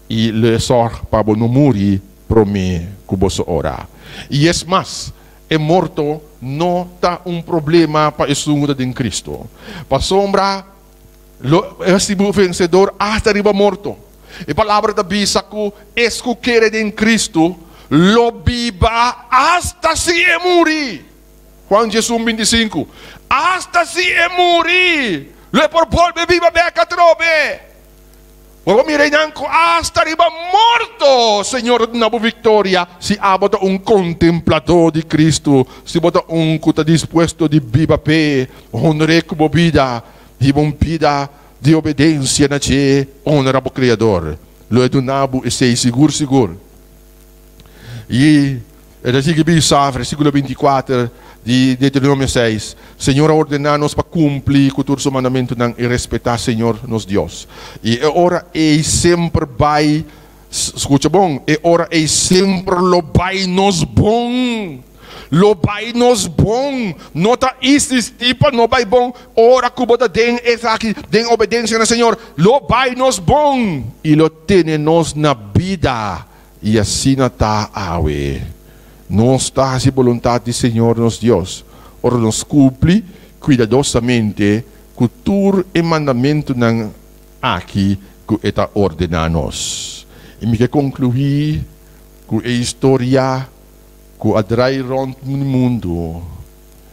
i lo e zòrg pa bo no muri promé ku boso ora. I es mas, e morto no ta un problema pa esun ku ta den Kristu, pasobra lo e hasi bo vensedor asta riba morto. E palabra ta bisa ku es ku kere den Kristu lo biba asta si e muri. Juan diesun bintisinku, Asta si e muri, lo e por bolbe biba bek atrobe. Bo por mira einan ku asta riba morto Señor ta duna bo viktoria si abo ta un kontempladó di Kristu, si bo ta un ku ta dispuesto di biba p'e, honr'é ku bo bida, hiba un bida di obedensia na dje, honra bo Kreador. Lo e duna bo esei sigur sigur. I e ta sigui bisa, versíkulo bintikuater di Deuteronomio seis, Señor a ordená nos pa kumpli ku tur su mandamentunan i respetá Señor nos Dios. I e ora ei semper bai, skucha bon, e ora ei semper lo bai nos bon. Lo bai nos bon. No ta insistí pa no bai bon. Ora ku bo ta den esaki, den obedensia na Señor, lo bai nos bon i lo tene nos na bida. I asina ta awe. Nos ta hasi boluntat di Señor nos Dios ora nos kumpli kuidadosamente ku tur e mandamentunan aki ku e ta ordená nos. I mi ke konkluí ku e historia ku a drai rònt mundu,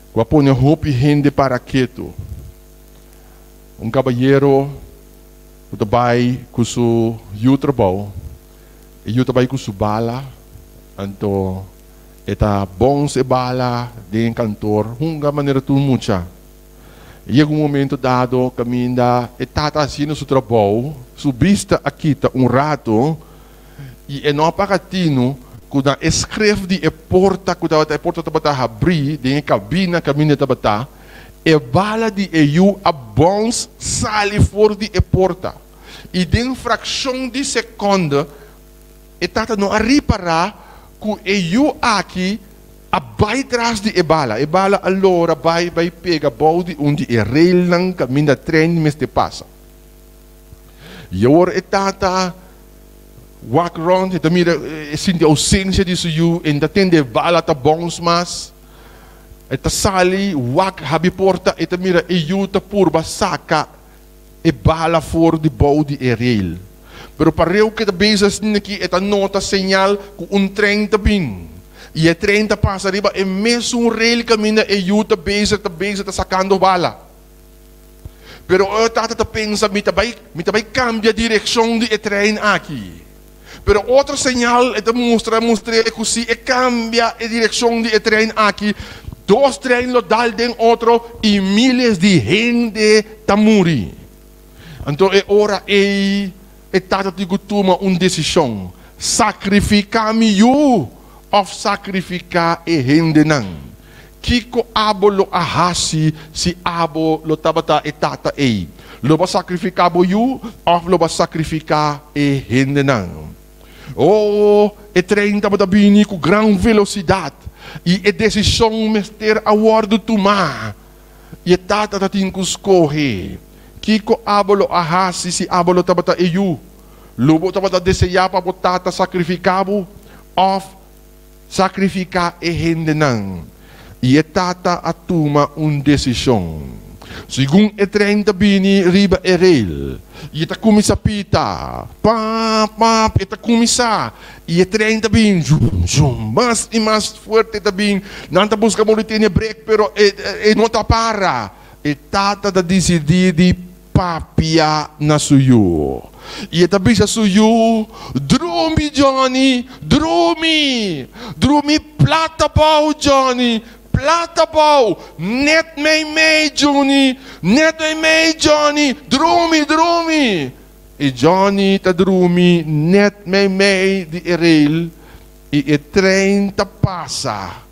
ku a pone hopi hende para ketu. Un kabayero ku ta bai ku su yu trabou. E yu ta bai ku su bala, anto e ta bons e bala den e kantor, hunga manera tur mucha. Yega un momento dado kaminda e tata hasiendo su trabou, su bista a kita un rato i e no a paga tinu ku na e skref di e porta ku tabata, e porta tabata habrí den e kabina kaminda e tabata, e bala di e yu a bons sali for di e porta. I den frakshon di sekonde e tata no a ripará ku e yu aki a bai tras di e bala. E bala a lora bai bai pega bou di un di e reilnan kaminda trein mester pasa. I awor e tata wak rònt, e ta mira, e sinti ousensia di su yu, e no ta tende e bala ta bòns mas. E ta sali wak habi porta, e ta mira e yu ta purba saka e bala for di bou di e rail. Pero pareu ke ta bezig asina aki e ta nota señal ku un tren ta bin. I e tren ta pasa riba e mesun rail kaminda e yu ta bezig ta bezig ta sakando bala. Pero e tata ta pensa mi ta bai mi ta bai kambia direkshon di e trein aki. Pero otro señal e ta mustra mustr'é ku si e kambia e direkshon di e trein aki, dos trein lo dal den otro i míles di hende ta muri. Anto e ora ei e tata tin ku tuma un desishon, sakrifiká mi yu òf sakrifiká e hendenan? Kiko abo lo a hasi si abo lo tabata e tata ei? Lo bo a sakrifiká bo yu òf lo bo a sakrifiká e hendenan? Oh, e trein tabata bini ku gran velosidat i e desishon mester a wòrdu tumá. I e tata ta tin ku skohe. Kiko abo lo a hasi si abo lo tabata e yu? Lo bo tabata deseá pa bo tata sakrifiká bo òf sakrifiká e hendenan? I e tata a tuma un desishon. Segun e trein ta bini riba e rail i e ta kuminsá pita, pap, pap, e ta kuminsá i e trein ta bin, zum, zum, mas i mas fuerte ta bin. Nan ta buska por di tene brek, pero e e no ta para. E tata ta disidí di papia na su yu. I e ta bisa su yu, Drumi, Johnny, drumi! Drumi plat abou, Johnny, plat abou! Net meimei, Johnny, net meimei, Johnny! Drumi, drumi! I Johnny ta drumi net meimei di e rail i e trein ta pasa.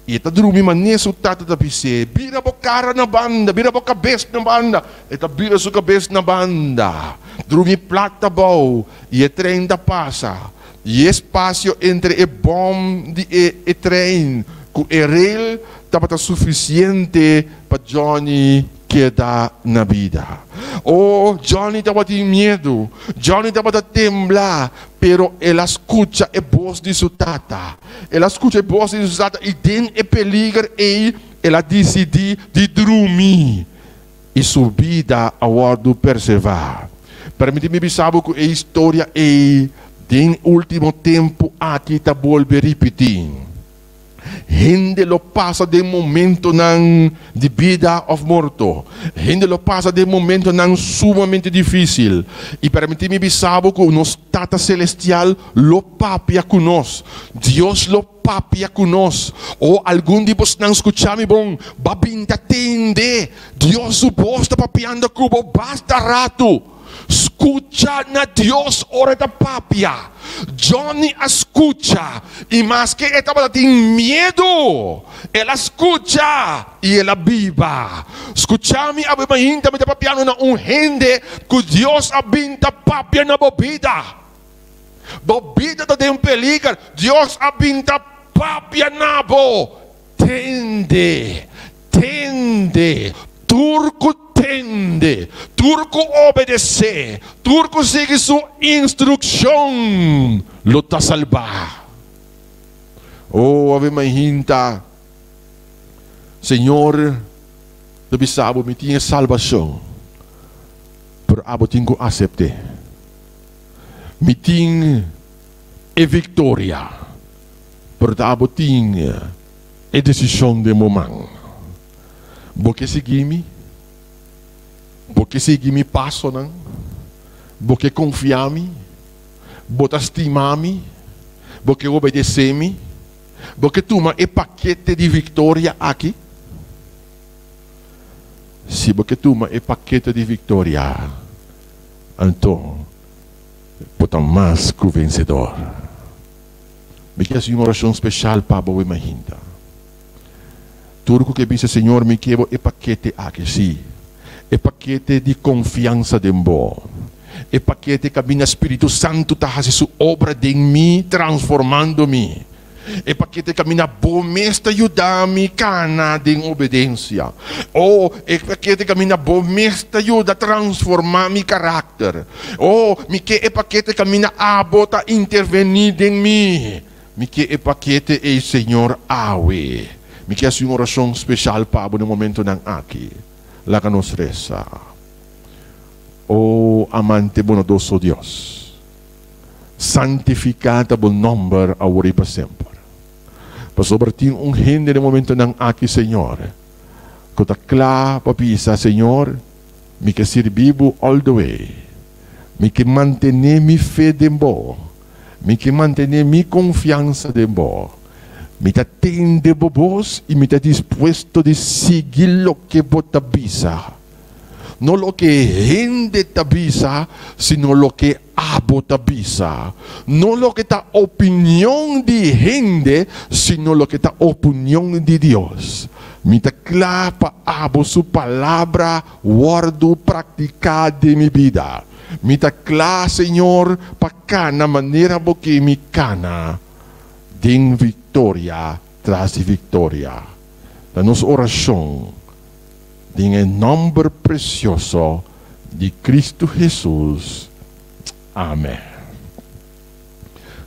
I e ta drumi manera su tata ta bis'é, Bira bo kara na banda, bira bo kabes na banda. E ta bira su kabes na banda, drumi plat abou, i e trein ta pasa. I e spasio entre e bòm di e e trein ku e rail tabata sufisiente pa Johnny keda na bida. O, Johnny tabatin miedu, Johnny tabata tembla, pero el a skucha e bos di su tata. El a skucha e bos di su tata i den e peliger ei el a disidí di drumi i su bida a wòrdu perservá. Permití mi bisa bo ku e historia ei den último tempu aki ta bolbe ripití. Hende lo pasa den momentonan di bida òf morto. Hende lo pasa den momentonan sumamente difísil. I permití mi bisa bo ku nos Tata Selestial lo papia ku nos. Dios lo papia ku nos. O algun di bosnan skucha mi bon, ba bin ta tende Dios su bos ta papiando ku bo basta ratu. Skucha na Dios ora e ta papia. Johnny a skucha, i maske e tabata tin miedu, el a skucha i el a biba. Skucha mi awe mainta, mi ta papiando na un hende ku Dios a bin ta papia na bo bida. Bo bida ta den peliger, Dios a bin ta papia na bo. Tende, tende, tur ku tende, tur ku obedesé, tur ku sigui su instrukshon lo ta salbá. O awe mainta, Señor ta bisa bo, mi tin e salbashon, pero abo tin ku asept'é. Mi tin e viktoria. Pero ta abo tin e desishon den bo man. Bo ke sigui mi? Bo ke sigui mi pasonan? Bo ke konfia mi? Bo ta stima mi? Bo ke obedesé mi? Bo ke tuma e pakete di viktoria aki? Si bo ke tuma e pakete di viktoria, anto bo ta mas ku vensedor. Mi ke hasi un orashon speshal pa bo imahinta. Tur ku ke bisa, Señor, mi ke bo e pakete aki, sí, e pakete di konfiansa den bo, e pakete kaminda Spiritu Santu ta hasi su obra den mi, transformando mi, e pakete kaminda bo mes ta yuda mi kana den obedensia, o e pakete kaminda bo mes ta yuda transformá mi karakter. Oh, mi ke e pakete kaminda abo ta intervení den mi. Mi ke e pakete ei, Señor, awe. Mi ke hasi un orashon speshal pa bo den momentonan aki. Laga nos resa. Oh, amante bonadoso Dios, santifiká ta bo nòmber awor i pa semper. Pasobra tin un hende den momentonan aki, Señor, ku ta kla pa bisa, Señor, Mi ke sirbi bo all the way. Mi ke mantené mi fe den bo. Mi ke mantené mi konfiansa den bo. Mi ta tende bo bos i mi ta dispuesto di sigui loke bo ta bisa. No loke hende ta bisa, sino loke abo ta bisa. No loke ta opinion di hende, sino loke ta opinion di Dios. Mi ta kla pa abo su palabra wòrdu praktiká den mi bida. Mi ta kla, Señor, pa kana manera bo ke mi kana, den viktoria tras di viktoria. Ta nos orashon den e nòmber presioso di Kristu Hesus. Amèn.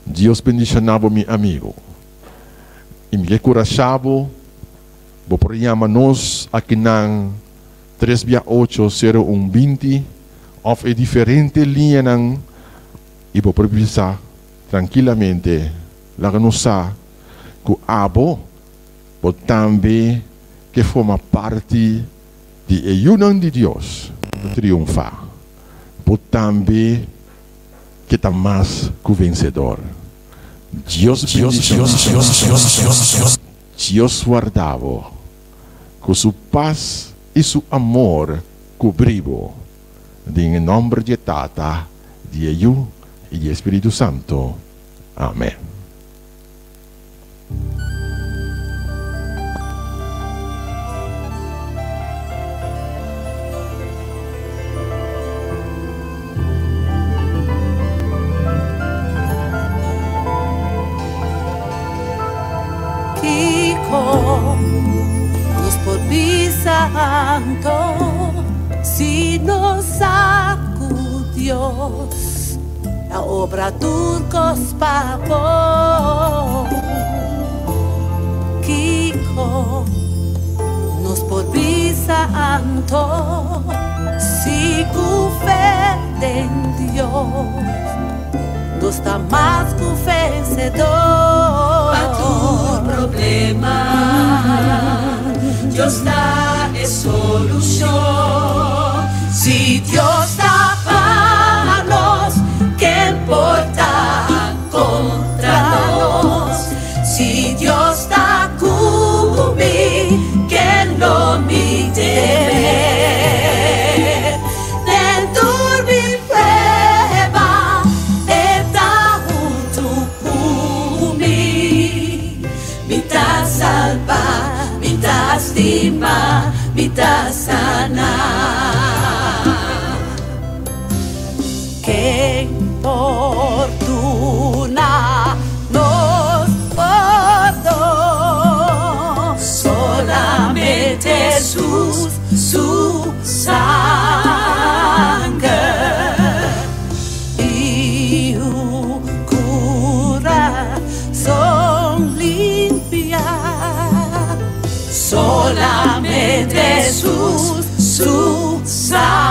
Dios bendishoná bo mi amigu. I mi ke kurashá bo, bo por yama nos akinan tres bia ocho sero un binti òf e diferente liñanan i bo por bisa trankilamente laga nos sa ku abo bo tambe ke forma parti di e yunan di Dios ku ta triunfá. Bo tambe ke ta mas ku vensedor. Dios bendiciona Dios warda bo cu su paz y su amor cubri bo den e nomber di e Tata, di e Yu y di e Spiritu Santo. Amen. Kiko nos por bisa anto si nos sa ku Dios ta obra tur kos pa bon? Kiko nos por bisa anto si ku fe den Dios nos ta mas ku vensedor? Pa tur problema Dios ta e solushon. Si Dios ta pa nos, ken por ta kontra nos? Si Dios ta ku mi, ken lo mi teme? Den tur mi prueba, e ta huntu ku mi. Mi ta salba, mi ta stima, mi ta sana. Ken por duna nos pordon? Solamente Hesus su sanger i un kurason limpia. Solamente Hesus su sanger.